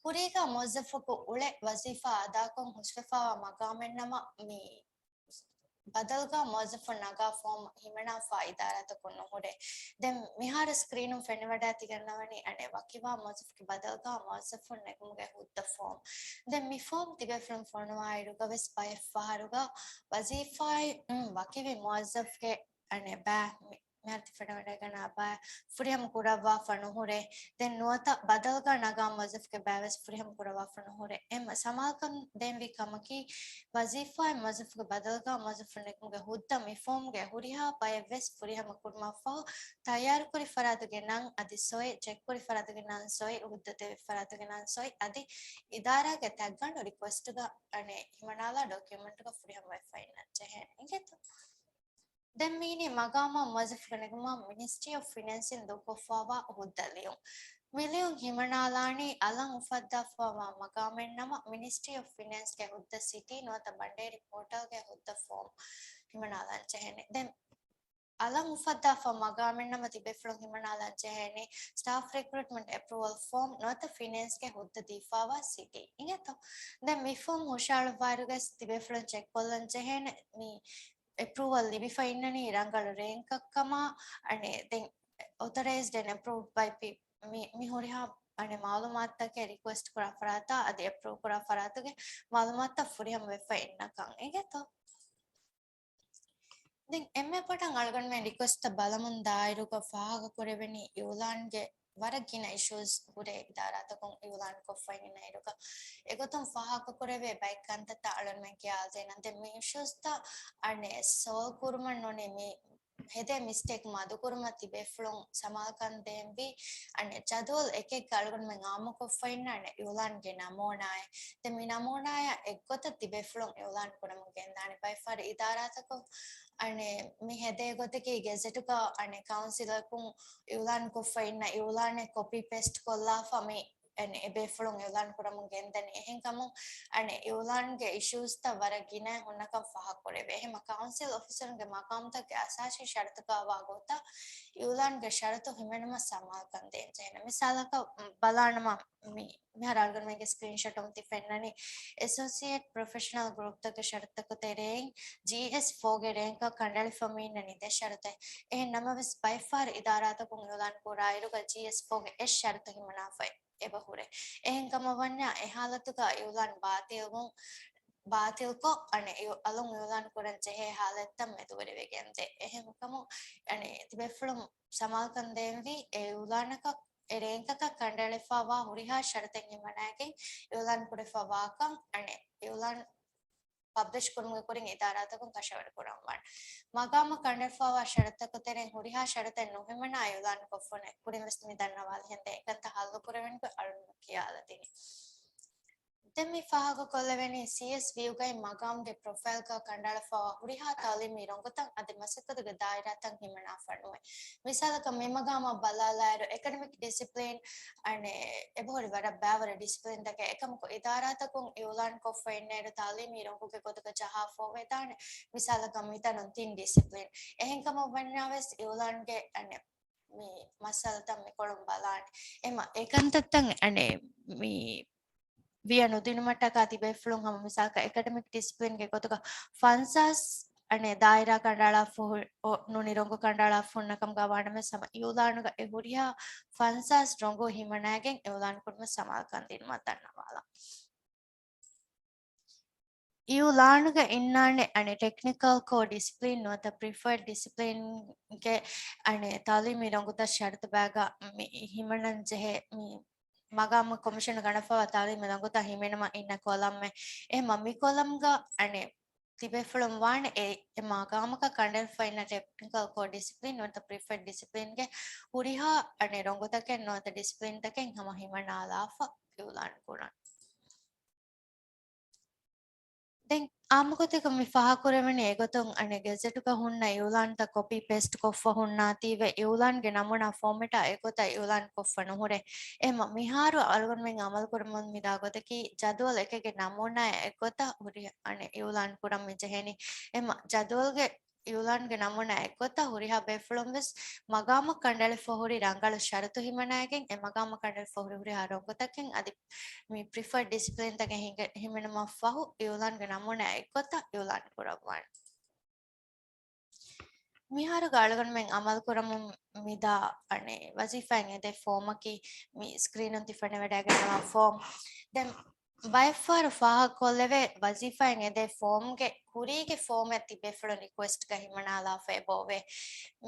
ކުރީގަ މުވައްޒަފަކު އުޅެ ވަޒީފާ އަދާކޮށް ހުސްވެފާވާ މަގާމެއްނަމަ މި ބަދަލުގަ މުވައްޒަފުން ނަގާ ފޯމް ހިމަނާފާ އިދާރާތަކުން ނުހުރޭ. ދެން މިހާރު ސްކްރީނުން ފެނިވަޑައި ތިގަންނަވަނީ އަނެއް ވަކިވާ މުވައްޒަފުގެ ބަދަލުގަ މުވައްޒަފުން ނެގުމުގެ ހުއްދަ ފޯމް. ދެން މި ފޯމް ތިބޭފުޅުން ފޮނުވާއިރުގަ ވެސް ބައެއް ފަހަރުގަ ވަޒީފާއިން ވަކިވި މުވައްޒަފުގެ އަނެއް ބައި މި މިހާރު ތި ފެނިވަޑައިގަންނަވާ ބައި ފުރިހަމަ ކުރައްވާފަ ނުހުރޭ. ދެން ނުވަތަ ބަދަލުގަ ނަގާ މުވައްޒަފުގެ ބައިވެސް ފުރިހަމަ ކުރައްވާފަ ނުހުރޭ. އެހެން ސަމާލުކަން ދޭންވީ ކަމަކީ، ވަޒީފާއިން މުވައްޒަފުގެ ބަދަލުގަ މުވައްޒަފުން ނެގުމުގެ ހުއްދަ މި ފޯމްގެ ހުރިހާ ބައެއް ވެސް ފުރިހަމަ ކުރުމަށްފަހު، ތައްޔާރުކުރި ފަރާތުގެ ނަން އަދި ސޮއި، ޗެކްކުރި ފަރާތުގެ ނަން ސޮއި، ހުއްދަ ދެވި ފަރާތުގެ ނަން ސޮއި އަދި އިދާރާގެ ތައްގަނޑު ރިކުއެސްޓުގަ އަނެއް ހިމަނާލާ ޑޮކިއުމެންޓުގަ ފުރިހަމަވެފަ އިންނަން ޖެހޭނެ. އިނގޭތޯ؟ ދެން މީނީ މަގާމާ މުވައްޒަފުގެ ނެގުމަށް މިނިސްޓްރީ އޮފް ފިނޭންސިން ދޫކޮށްފާވާ ހުއްދަ ލިޔުން. މި ލިޔުން ހިމަނާލާނީ އަލަށް އުފައްދާފާވާ މަގާމެއްނަމަ، މިނިސްޓްރީ އޮފް ފިނޭންސްގެ ހުއްދަ ސިޓީ ނުވަތަ ބަނޑޭރި ޕޯޓަލްގެ ހުއްދަ ފޯމް ހިމަނާލަން ޖެހޭނެ. ދެން އަލަށް އުފައްދާފަ މަގާމެއްނަމަ ތިބޭފުޅުން ހިމަނާލަން ޖެހޭނީ ސްޓާފް ރިކްރޫޓްމަންޓް އެޕްރޫވަލް ފޯމް ނުވަތަ ފިނޭންސްގެ ހުއްދަ ދީފާވާ ސިޓީ. އިނގޭތޯ؟ ދެން މި ފޯމް ހުށަހަޅުއްވާއިރުގަސް ތިބޭފުޅުން ޗެކްކޮށްލަން ޖެހޭނެ މި އެޕްރޫވަލް ލިބިފަ އިންނަނީ ރަނގަޅު ރޭންކަށްކަމާ، އަނެއް ދެން އޮތަރައިޒްޑް އެންޑް އެޕްރޫވްޑް ބައި ޕީ-، މި، މި ހުރިހާ އަނެއް މައުލޫމާތުތަކެއް ރިކުއެސްޓް ކުރާ ފަރާތާ އަދި އެޕްރޫވް ކުރާ ފަރާތުގެ މައުލޫމާތުތައް ފުރިހަމަ ވެފަ އިންނަކަން އިނގޭތޯ؟ ދެން އެންމެ ބޮޑަށް އަޅުގަނޑުމެން ރިކުއެސްޓްތައް ބަލަމުން ދާއިރުގަ ފާހަގަކުރެވެނީ އިއުލާންގެ ވަރަށް ގިނަ އިޝޫސް ހުރޭ އިދާރާތަކުން އިއުލާން ކޮށްފައި އިންނައިރުގަ އެގޮތުން ފާހަގަކުރެވޭ ބައެއް ކަންތައްތައް އަޅުގަނޑުމެން ކިޔާދޭނަން. ދެން މި އިޝޫސްތައް އަނެއް ސޯލްވް ކުރުމަށް ނޫނީ މި ހެދޭ މިސްޓޭކް މަދުކުރުމަށް ތިބޭފުޅުން ސަމާލުކަން ދޭންވީ، އަނެއް ޖަދުވަލް އެކެއްގަ އަޅުގަނޑުމެން އާއްމުކޮށްފަ އިންނަ އަނެއް އިއުލާންގެ ނަމޫނާއެއް. ދެން މި ނަމޫނާޔާ އެއްގޮތަށް ތިބޭފުޅުން އިއުލާން ކުރަމުން ގެންދާނެ. ބައެއްފަހަރު އިދާރާތަކުން އަނެއް މި ހެދޭ ގޮތަކީ ގެޒެޓުގަ އަނެއް ކައުންސިލަކުން އިއުލާން ކޮށްފަ އިންނަ އިއުލާނެއް ކޮޕީ ޕޭސްޓް ކޮށްލާފަ މި އަނެއް އެބޭފުޅުން އިއުލާން ކުރަމުން ގެންދަނީ. އެހެންކަމުން އަނެއް އިއުލާންގެ އިޝޫސްތައް ވަރަށް ގިނައިން ހުންނަކަން ފާހަގަކުރެވޭ. އެހެންމަ ކައުންސިލް އޮފިސަރުންގެ މަގާމުތަކުގެ އަސާސީ ޝަރުތުގަ ވާ ގޮތަށް އިއުލާންގެ ޝަރުތު ހިމެނުމަށް ސަމާލުކަން ދޭން ޖެހޭނެ. މިސާލަކަށް ބަލާނަމަ މި މިހާރު އަޅުގަނޑުމެންގެ ސްކްރީންޝޮޓުން ތި ފެންނަނީ އެސޯސިއޭޓް ޕްރޮފެޝަނަލް ގްރޫޕްތަކުގެ ޝަރުތުތަކު ތެރެއިން ޖީއެސް ފޯގެ ރޭންކަށް ކަނޑައެޅިފަ މި އިންނަނީ ދެ ޝަރުތެއް. އެހެން ނަމަވެސް ބައެއްފަހަރު އިދާރާތަކުން އިއުލާން ކުރާއިރުގަ ޖީއެސް ފޯގެ އެއް ޝަރުތު ހިމަނާފައި އެބަ ހުރޭ. އެހެން ކަމަށް ވަންޏާ އެ ހާލަތުގަ އިއުލާން ބާތިލްވުން، ބާތިލްކޮށް، އަނެއް އިއު-، އަލުން އިއުލާން ކުރަން ޖެހޭ ހާލަތްތައް މެދުވެރިވެގެންދޭ. އެހެންކަމުން، އަނެއް ތިބޭފުޅުން ސަމާލުކަން ދޭންވީ، އެ އިއުލާނަކަށް އެ ރޭންކަކަށް ކަނޑައެޅިފައިވާ ހުރިހާ ޝަރުތެއް ހިމަނައިގެން އިއުލާން ކުރެފައިވާކަން، އަނެއް އިއުލާން ޕަބްލިޝް ކުރުމުގެ ކުރިން އިދާރާތަކުން ކަށަވަރު ކުރަންވާނެ. މަގާމަށް ކަނޑައެޅިފައިވާ ޝަރުތުތަކު ތެރެއިން ހުރިހާ ޝަރުތެއް ނުހިމަނާ އިއުލާން ކޮށްފަ އޮތް. ކުރިން ވެސް މި ދަންނަވާލި ހެންދެން އެކަންތައް ހައްލު ކުރެވެން ގޮތް އަޅުގަނޑު ކިޔާލަދިނީ. ދެން މި ފާހަގަކޮށްލެވެނީ ސީއެސްވިއުގައި މަގާމުގެ ޕްރޮފައިލްގަ ކަނޑައަޅާފައިވާ ހުރިހާ ތައުލީމީ ރޮނގުތައް އަދި މަސައްކަތުގެ ދާއިރާތައް ހިމަނާފަ ނުވޭ. މިސާލަކަށް މި މަގާމަށް ބަލާލާއިރު، އެކަޑެމިކް ޑިސިޕްލިން އަނެއް އެބަހުރި ވަރަށް ބައިވަރު ޑިސިޕްލިންތަކެއް. އެކަމަކު އިދާރާތަކުން އިއުލާން ކޮށްފަ އިންނައިރު ތައުލީމީ ރޮނގުގެ ގޮތުގަ ޖަހާފަ އޮވެދާނެ. މިސާލަކަށް މިތަނުން ތިން ޑިސިޕްލިން. އެހެންކަމަށް ވަންޏާވެސް އިއުލާންގެ އަނެއް މި މައްސަލަތައް މިކޮޅުން ބަލާނެ. އެމަ އެކަންތައްތައް އަނެއް މި ވިޔަ ނުދިނުމަށްޓަކާ ތިބޭފުޅުން ހަމަ މިސާލަކަށް އެކަޑެމިކް ޑިސިޕްލިންގެ ގޮތުގަ ފަންސާސް އަނެއް ދާއިރާ ކަނޑައަޅާފަ ހު-، އޮ-، ނޫނީ ރޮނގު ކަނޑައަޅާފަ ހުންނަ ކަމުގަ ވާނަމަވެސް ހަމަ އިއުލާނުގަ އެ ހުރިހާ ފަންސާސް ރޮނގު ހިމަނައިގެން އިއުލާން ކުރުމަށް ސަމާލުކަން ދިނުމަށް ދަންނަވާލަން. އިއުލާނުގަ އިންނާނެ އަނެއް ޓެކްނިކަލް ކޯ ޑިސިޕްލިން ނުވަތަ ޕްރިފަރޑް ޑިސިޕްލިންގެ އަނެއް ތައުލީމީ ރޮނގުތައް ޝަރުތު ބައިގަ މި ހިމަނަން ޖެހޭ މި މަގާމު ކޮމިޝަނު ގަނެފައިވާ ތައުލީމީ ރޮނގުތައް ހިމެނުމަށް އިންނަ ކޮލަމެއް. އެހެންމަ މި ކޮލަމްގަ އަނެއް ތިބޭފުޅުން ވާނެ އެ، އެ މަގާމަކަށް ކަނޑައެޅިފައިންނަ ޓެކްނިކަލް ކޯ ޑިސިޕްލިން ނުވަތަ ޕްރިފަރްޑް ޑިސިޕްލިންގެ ހުރިހާ އަނެއް ރޮނގުތަކެއް ނުވަތަ ޑިސިޕްލިންތަކެއް ހަމަ ހިމަނާލާފަ އިއުލާން ކުރަން. ދެން އާއްމުގޮތެއްގަ މި ފާހަގަކުރެވެނީ އެގޮތުން އަނެއް ގެޒެޓުގަ ހުންނަ އިއުލާންތައް ކޮޕީ ޕޭސްޓް ކޮށްފަ ހުންނާތީވެ އިއުލާންގެ ނަމޫނާ ފޯމެޓާ އެގޮތަށް އިއުލާން ކޮށްފަ ނުހުރޭ. އެހެމަ މިހާރު އަޅުގަނޑުމެން އަމަލު ކުރަމުން މިދާ ގޮތަކީ ޖަދުވަލް އެކެއްގެ ނަމޫނާ އެގޮތަށް ހުރި އަނެއް އިއުލާން ކުރަން މި ޖެހެނީ. އެހެމަ ޖަދުވަލްގެ އިއުލާންގެ ނަމޫނާ އެއްގޮތަށް ހުރިހާ ބޭފުޅުން ވެސް މަގާމަށް ކަނޑައެޅިފަ ހުރި ރަނގަޅު ޝަރުތު ހިމަނައިގެން، އެ މަގާމަށް ކަނޑައެޅިފަ ހުރި ހުރިހާ ރޮނގުތަކެއް އަދި މި ޕްރިފަރްޑް ޑިސިޕްލިންތަކެއް ހިނގެ-، ހިމެނުމަށްފަހު އިއުލާންގެ ނަމޫނާ އެއްގޮތަށް އިއުލާން ކުރައްވާނެ. މިހާރުގަ އަޅުގަނޑުމެން އަމަލު ކުރަމުން މިދާ އަނެއް ވަޒީފާއިން އެދޭ ފޯމަކީ މި ސްކްރީނުން ތި ފެނިވަޑައިގަންނަވާ ފޯމް. ދެން ބައެއްފަހަރު ފާހަގަކޮށްލެވޭ ވަޒީފާއިން އެދޭ ފޯމްގެ ކުރީގެ ފޯމެއް ތިބޭފުޅުން ރިކުއެސްޓްގަ ހިމަނާލާފަ އެބައޮވޭ.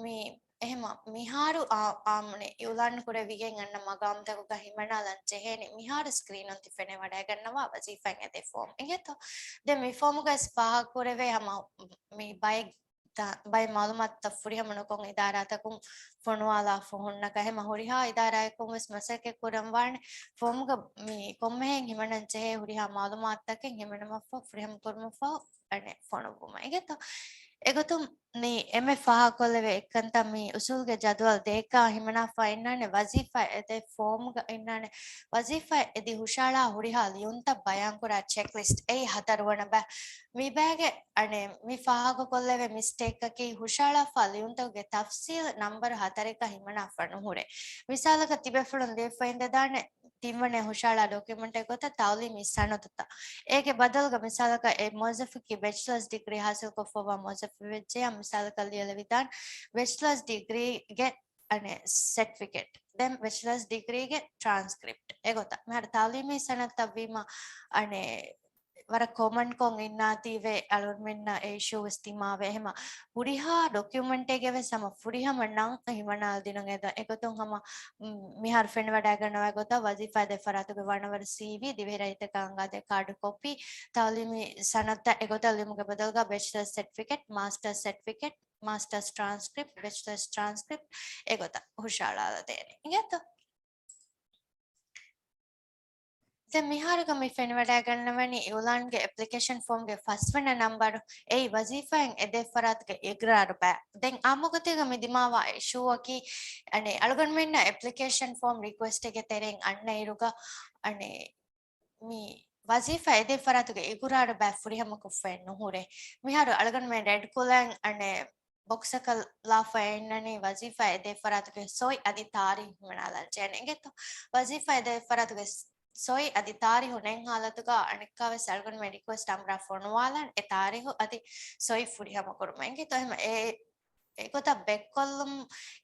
މި އެހެމަ މިހާރު އާ-، އާމުނެ އިއުލާން ކުރެވިގެން އަންނަ މަގާމްތަކުގަ ހިމަނާލަން ޖެހޭނެ މިހާރު ސްކްރީނުން ތި ފެނިވަޑައިގަންނަވާ ވަޒީފާއިން އެދޭ ފޯމް އިނގޭތޯ. ދެން މި ފޯމުގައި ފާހަގަކުރެވޭ ހަމަ މި ބައެއް ތަ-، ބައެއް މައުލޫމާތުތައް ފުރިހަމަ ނުކޮށް އިދާރާތަކުން ފޮނުވާލާފަ ހުންނަ ކަހެއް ހުރިހާ އިދާރާއަކުން ވެސް މަސައްކަތް ކުރަން ވާނެ ފޯމުގަ މި ކޮންމެހެން ހިމަނަން ޖެހޭ ހުރިހާ މައުލޫމާތުތަކެއް ހިމެނުމަށްފަހު ފުރިހަމަ ކުރުމަށްފަހު އަނެއް ފޮނުއްވުމަށް އިނގޭތޯ. އެގޮތުން މި އެންމެ ފާހަގަކޮށްލެވޭ އެއްކަންތައް މި އުސޫލުގެ ޖަދުވަލް ދޭއްކާ ހިމަނާފަ އިންނާނެ ވަޒީފާ އެދޭ ފޯމްގަ އިންނާނެ ވަޒީފާ އެދި ހުށަހަޅާ ހުރިހާ ލިޔުންތައް ބަޔާންކުރާ ޗެކްލިސްޓް އެއީ ހަތަރުވަނަ ބައި. މި ބައިގެ އަނެއް މި ފާހަގަކޮށްލެވޭ މިސްޓޭކަކީ ހުށަހަޅާފަ ލިޔުންތަކުގެ ތަފްސީލް ނަންބަރު ހަތަރެއްގަ ހިމަނާފަ ނުހުރޭ. މިސާލަކަށް ތިބޭފުޅުން ލިޔެފައި އިނދެދާނެ ތިންވަނަ ހުށަހަޅާ ޑޮކިއުމަންޓެއް ގޮތަށް ތައުލީމީ ސަނަދުތައް. އޭގެ ބަދަލުގަ މިސާލަކަށް އެ މުވައްޒަފަކީ ބެޗްލަރސް ޑިގްރީ ހާސިލްކޮށްފައިވާ މުވައްޒަފެއް ވެއްޖެޔާ މިސާލަކަށް ލިޔެލެވިދާނެ ބެޗްލަރސް ޑިގްރީގެ އަނެއް ސެޓްފިކެޓް. ދެން ބެޗްލަރސް ޑިގްރީގެ ޓްރާންސްކްރިޕްޓް. އެގޮތަށް މިހާރު ތައުލީމީ ސަނަދުތައް ވީމަ އަނެއް ވަރަށް ކޮމަންކޮށް އިންނާތީވެ އަޅުގަނޑުމެންނަށް އެ އިޝޫ ވެސް ދިމާވޭ. އެހެމަ ހުރިހާ ޑޮކިއުމަންޓެއްގެ ވެސް ހަމަ ފުރިހަމަ ނަން ހިމަނާލަދިނުން އެދާ. އެގޮތުން ހަމަ މިހާރު ފެނިވަޑައިގަންނަވާ ގޮތަށް ވަޒީފާ ދޭ ފަރާތުގެ ވަނަވަރު ސީވީ، ދިވެހިރައްޔިތަކަށް އަނގާދޭ ކާޑު ކޮޕީ، ތައުލީމީ ސަނަދުތައް އެގޮތަށް ލިޔުމުގެ ބަދަލުގަ ބެޗްލަރސް ސެޓްފިކެޓް، މާސްޓަރސް ސެޓްފިކެޓް، މާސްޓަރސް ޓްރާންސްކްރިޕްޓް، ބެޗްލަރސް ޓްރާންސްކްރިޕްޓް އެގޮތަށް ހުށަހަޅާލަދޭނެ. އިނގޭތޯ؟ ދެން މިހާރުގަ މި ފެނިވަޑައިގަންނަވަނީ އިއުލާންގެ އެޕްލިކޭޝަން ފޯމްގެ ފަސްވަނަ ނަންބަރު، އެއީ ވަޒީފާއިން އެދޭ ފަރާތުގެ އިގްރާރު ބައި. ދެން އާއްމުގޮތެއްގަ މި ދިމާވާ އިޝޫއަކީ، އަނެއް އަޅުގަނޑުމެންނަށް އެޕްލިކޭޝަން ފޯމް ރިކުއެސްޓެއްގެ ތެރެއިން އަންނައިރުގަ، އަނެއް މި ވަޒީފާ އެދޭ ފަރާތުގެ އިގުރާރު ބައި ފުރިހަމަކޮށްފައެއް ނުހުރޭ. މިހާރު އަޅުގަނޑުމެން ރެޑް ކުލައިން އަނެއް ބޮކްސަކަށް ލާފައި އިންނަނީ ވަޒީފާ އެދޭ ފަރާތުގެ ސޮއި އަދި ތާރީހު ހިމަނާލަން ޖެހޭނެ އިނގޭތޯ. ވަޒީފާ އެދޭ ފަރާތުގެ ސޮއި އަދި ތާރީހު ނެތް ހާލަތުގަ އަނެއްކާވެސް އަޅުގަނޑުމެން ރިކުއެސްޓް ނަންބަރާ ފޮނުވާލަން އެ ތާރީހު އަދި ސޮއި ފުރިހަމަ ކުރުމަށް އިނގޭތޯ. އެހެމަ އެ އެގޮތަށް ބެއްކޮށްލުން،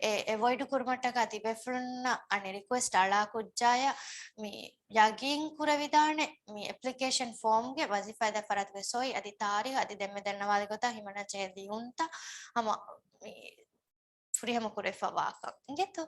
އެ އެވޮއިޑް ކުރުމަށްޓަކާ ތިބޭފުޅުންނަށް އަނެއް ރިކުއެސްޓް އަޅާ ކުއްޖާޔަށް މި ޔަގީން ކުރެވިދާނެ މި އެޕްލިކޭޝަން ފޯމްގެ ވަޒީފާ ދޭ ފަރާތުގެ ސޮއި އަދި ތާރީހު އަދި ދެންމެ ދަންނަވާލި ގޮތަށް ހިމަނާ ޖެހޭ ލިޔުންތައް ހަމަ މި ފުރިހަމަ ކުރެވިފައިވާކަން އިނގޭތޯ.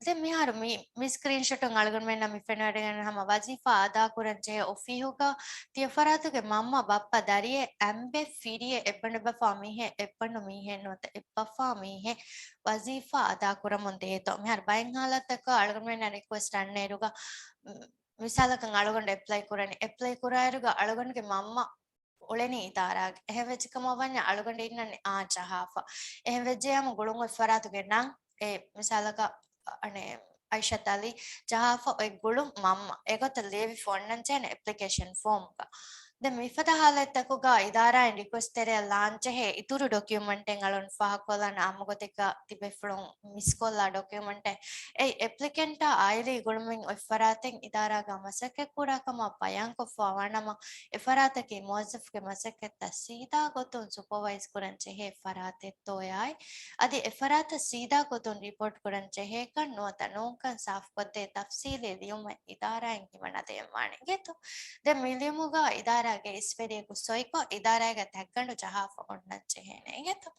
ދެން މިހާރު މި، މި ސްކްރީންޝޮޓުން އަޅުގަނޑުމެންނަށް މި ފެނިވަޑައިގަންނަވަނީ ހަމަ ވަޒީފާ އަދާކުރަން ޖެހޭ އޮފީހުގަ ތިޔަ ފަރާތުގެ މަންމަ، ބައްޕަ، ދަރިއެއް، އަނބެއް، ފިރިއެއް، އެއްބަނޑު ބަފާ މީހެއް، އެއްބަނޑު މީހެއް ނުވަތަ އެއްބަފާ މީހެއް ވަޒީފާ އަދާކުރަމުން ދޭތޯ. މިހާރު ބައެއް ހާލަތްތަކަށް އަޅުގަނޑުމެންނަށް ރިކުއެސްޓް އަންނައިރުގަ، މި، މިސާލަކަށް އަޅުގަނޑު އެޕްލައި ކުރަނީ، އެޕްލައި ކުރާއިރުގަ އަޅުގަނޑުގެ މަންމަ އުޅެނީ އިދާރާގަ. އެހެން ވެއްޖެ ކަމަށް ވަންޏާ އަޅުގަނޑު އިންނަނީ އާ ޖަހާފަ. އެހެން ވެއްޖެޔާމު ގުޅުން އޮތް ފަރާތުގެ ނަން، އެ މިސާލަކަށް އަނެއް އައިޝަތް އަލީ ޖަހާފަ އޮތް ގުޅުން މަންމަ އެގޮތަށް ލިޔެވިފަ އޮންނަން ޖެހޭނެ އެޕްލިކޭޝަން ފޯމްގަ. ދެން މިފަދަ ހާލަތްތަކުގަ އިދާރާއިން ރިކުއެސްޓް ތެރެއަށް ލާން ޖެހޭ އިތުރު ޑޮކިއުމަންޓެއް އަޅުން ފާހަގަކޮށްލާނެ އާއްމުގޮތެއްގަ ތިބޭފުޅުން މިސްކޮށްލާ ޑޮކިއުމަންޓެއް. އެއީ އެޕްލިކެންޓާ އާއިލީ ގުޅުމިން އޮތް ފަރާތެއް އިދާރާގަ މަސައްކަތްކުރާ ކަމަށް ބަޔާންކޮށްފަ ވާނަމަ، އެފަރާތަކީ މުވައްޒަފުގެ މަސައްކަތްތައް ސީދާ ގޮތުން ސުޕަވައިޒް ކުރަން ޖެހޭ ފަރާތެއްތޯއާއި، އަދި އެފަރާތަށް ސީދާ ގޮތުން ރިޕޯޓް ކުރަން ޖެހޭކަން ނުވަތަ ނޫންކަން ސާފުކޮށްދޭ ތަފްސީލީ ލިޔުމެއް އިދާރާއިން ހިމަނަދޭންވާނެ އިނގޭތޯ. ދެން މި ލިޔުމުގަ އިދާރާގެ އިސްވެރިޔަކު ސޮއިކޮށް، އިދާރާގެ ތައްގަނޑު ޖަހާފަ އޮންނަން ޖެހޭނެ އިނގޭތޯ.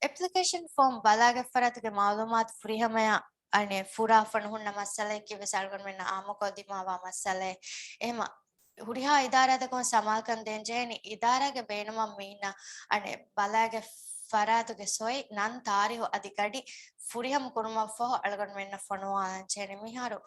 އެޕްލިކޭޝަން ފޯމް ބަލާގަތް ފަރާތުގެ މައުލޫމާތު ފުރިހަމަޔަށް އަނެއް ފުރާފަ ނުހުންނަ މައްސަލައެއް ކިޔެވެސް އަޅުގަނޑުމެންނަށް އާއްމުކޮށް ދިމާވާ މައްސަލައެއް. އެހެމަ ހުރިހާ އިދާރާތަކުން ސަމާލުކަން ދޭން ޖެހެނީ، އިދާރާގެ ބޭނުމަށް މީނަ އަނެއް ބަލާގެ ފަރާތުގެ ސޮއި ނަން ތާރީހު އަދި ގަޑި ފުރިހަމަ ކުރުމަށްފަހު އަޅުގަނޑުމެންނަށް ފޮނުވާލަން ޖެހެނީ. މިހާރު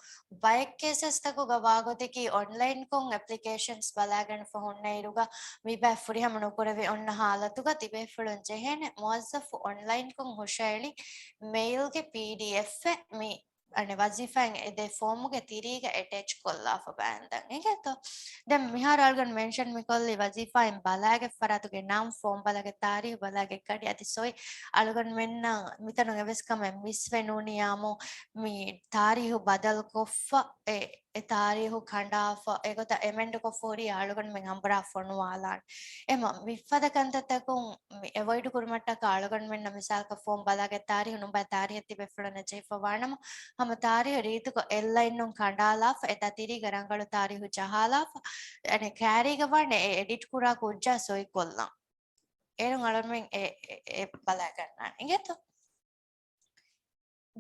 ބައެއް ކޭސަސްތަކުގަ ވާގޮތަކީ އޮންލައިންކޮށް އެޕްލިކޭޝަންސް ބަލާގެންފަ ހުންނައިރުގަ މިބައި ފުރިހަމަ ނުކުރެވި އޮންނަ ހާލަތުގަ ތިބޭފުޅުން ޖެހޭނެ މުވައްޒަފު އޮންލައިންކޮށް ހުށައެޅި މެއިލްގެ ޕީޑީއެފްއެއް މި އަނެއް ވަޒީފާއިން އެދޭ ފޯމުގެ ތިރީގަ އެޓޭޗް ކޮށްލާފަ ބާންދަން އިނގޭތޯ. ދެން މިހާރު އަޅުގަނޑު މެންޝަން މިކޮށްލީ ވަޒީފާއިން ބަލާގެ ފަރާތުގެ ނަން، ފޯމް ބަލާގެ ތާރީހު، ބަލާގެ ގަޑި އަދި ސޮއި. އަޅުގަނޑުމެންނަށް މިތަނުން އެވެސް ކަމެއް މިސްވެ ނޫނިއްޔާމު މި ތާރީހު ބަދަލުކޮށްފަ އެ، އެ ތާރީހު ކަނޑާފަ އެގޮތަށް އެމެންޑްކޮށްފަ ހުރި އަޅުގަނޑުމެން އަނބުރާ ފޮނުވާލާނެ. އެމަ މިފަދަ ކަންތައްތަކުން މި އެވޮއިޑް ކުރުމަށްޓަކާ އަޅުގަނޑުމެންނަށް މިސާލަކަށް ފޯމް ބަލާގެ ތާރީހު ނުބައި ތާރީހެއް ތިބޭފުޅުންނަށް ޖެހިފަ ވާނަމަ، ހަމަ ތާރީހު ރީތިކޮށް އެއްލައިންނުން ކަނޑާލާފަ، އެތާ ތިރީގަ ރަނގަޅު ތާރީހު ޖަހާލާފަ، އަނެއް ކައިރީގަ ވާނެ އެ އެޑިޓް ކުރާ ކުއްޖާ ސޮއިކޮށްލަން. އޭރުން އަޅުގަނޑުމެން އެ، އެ، އެ ބަލާގަންނާނެ. އިނގޭތޯ؟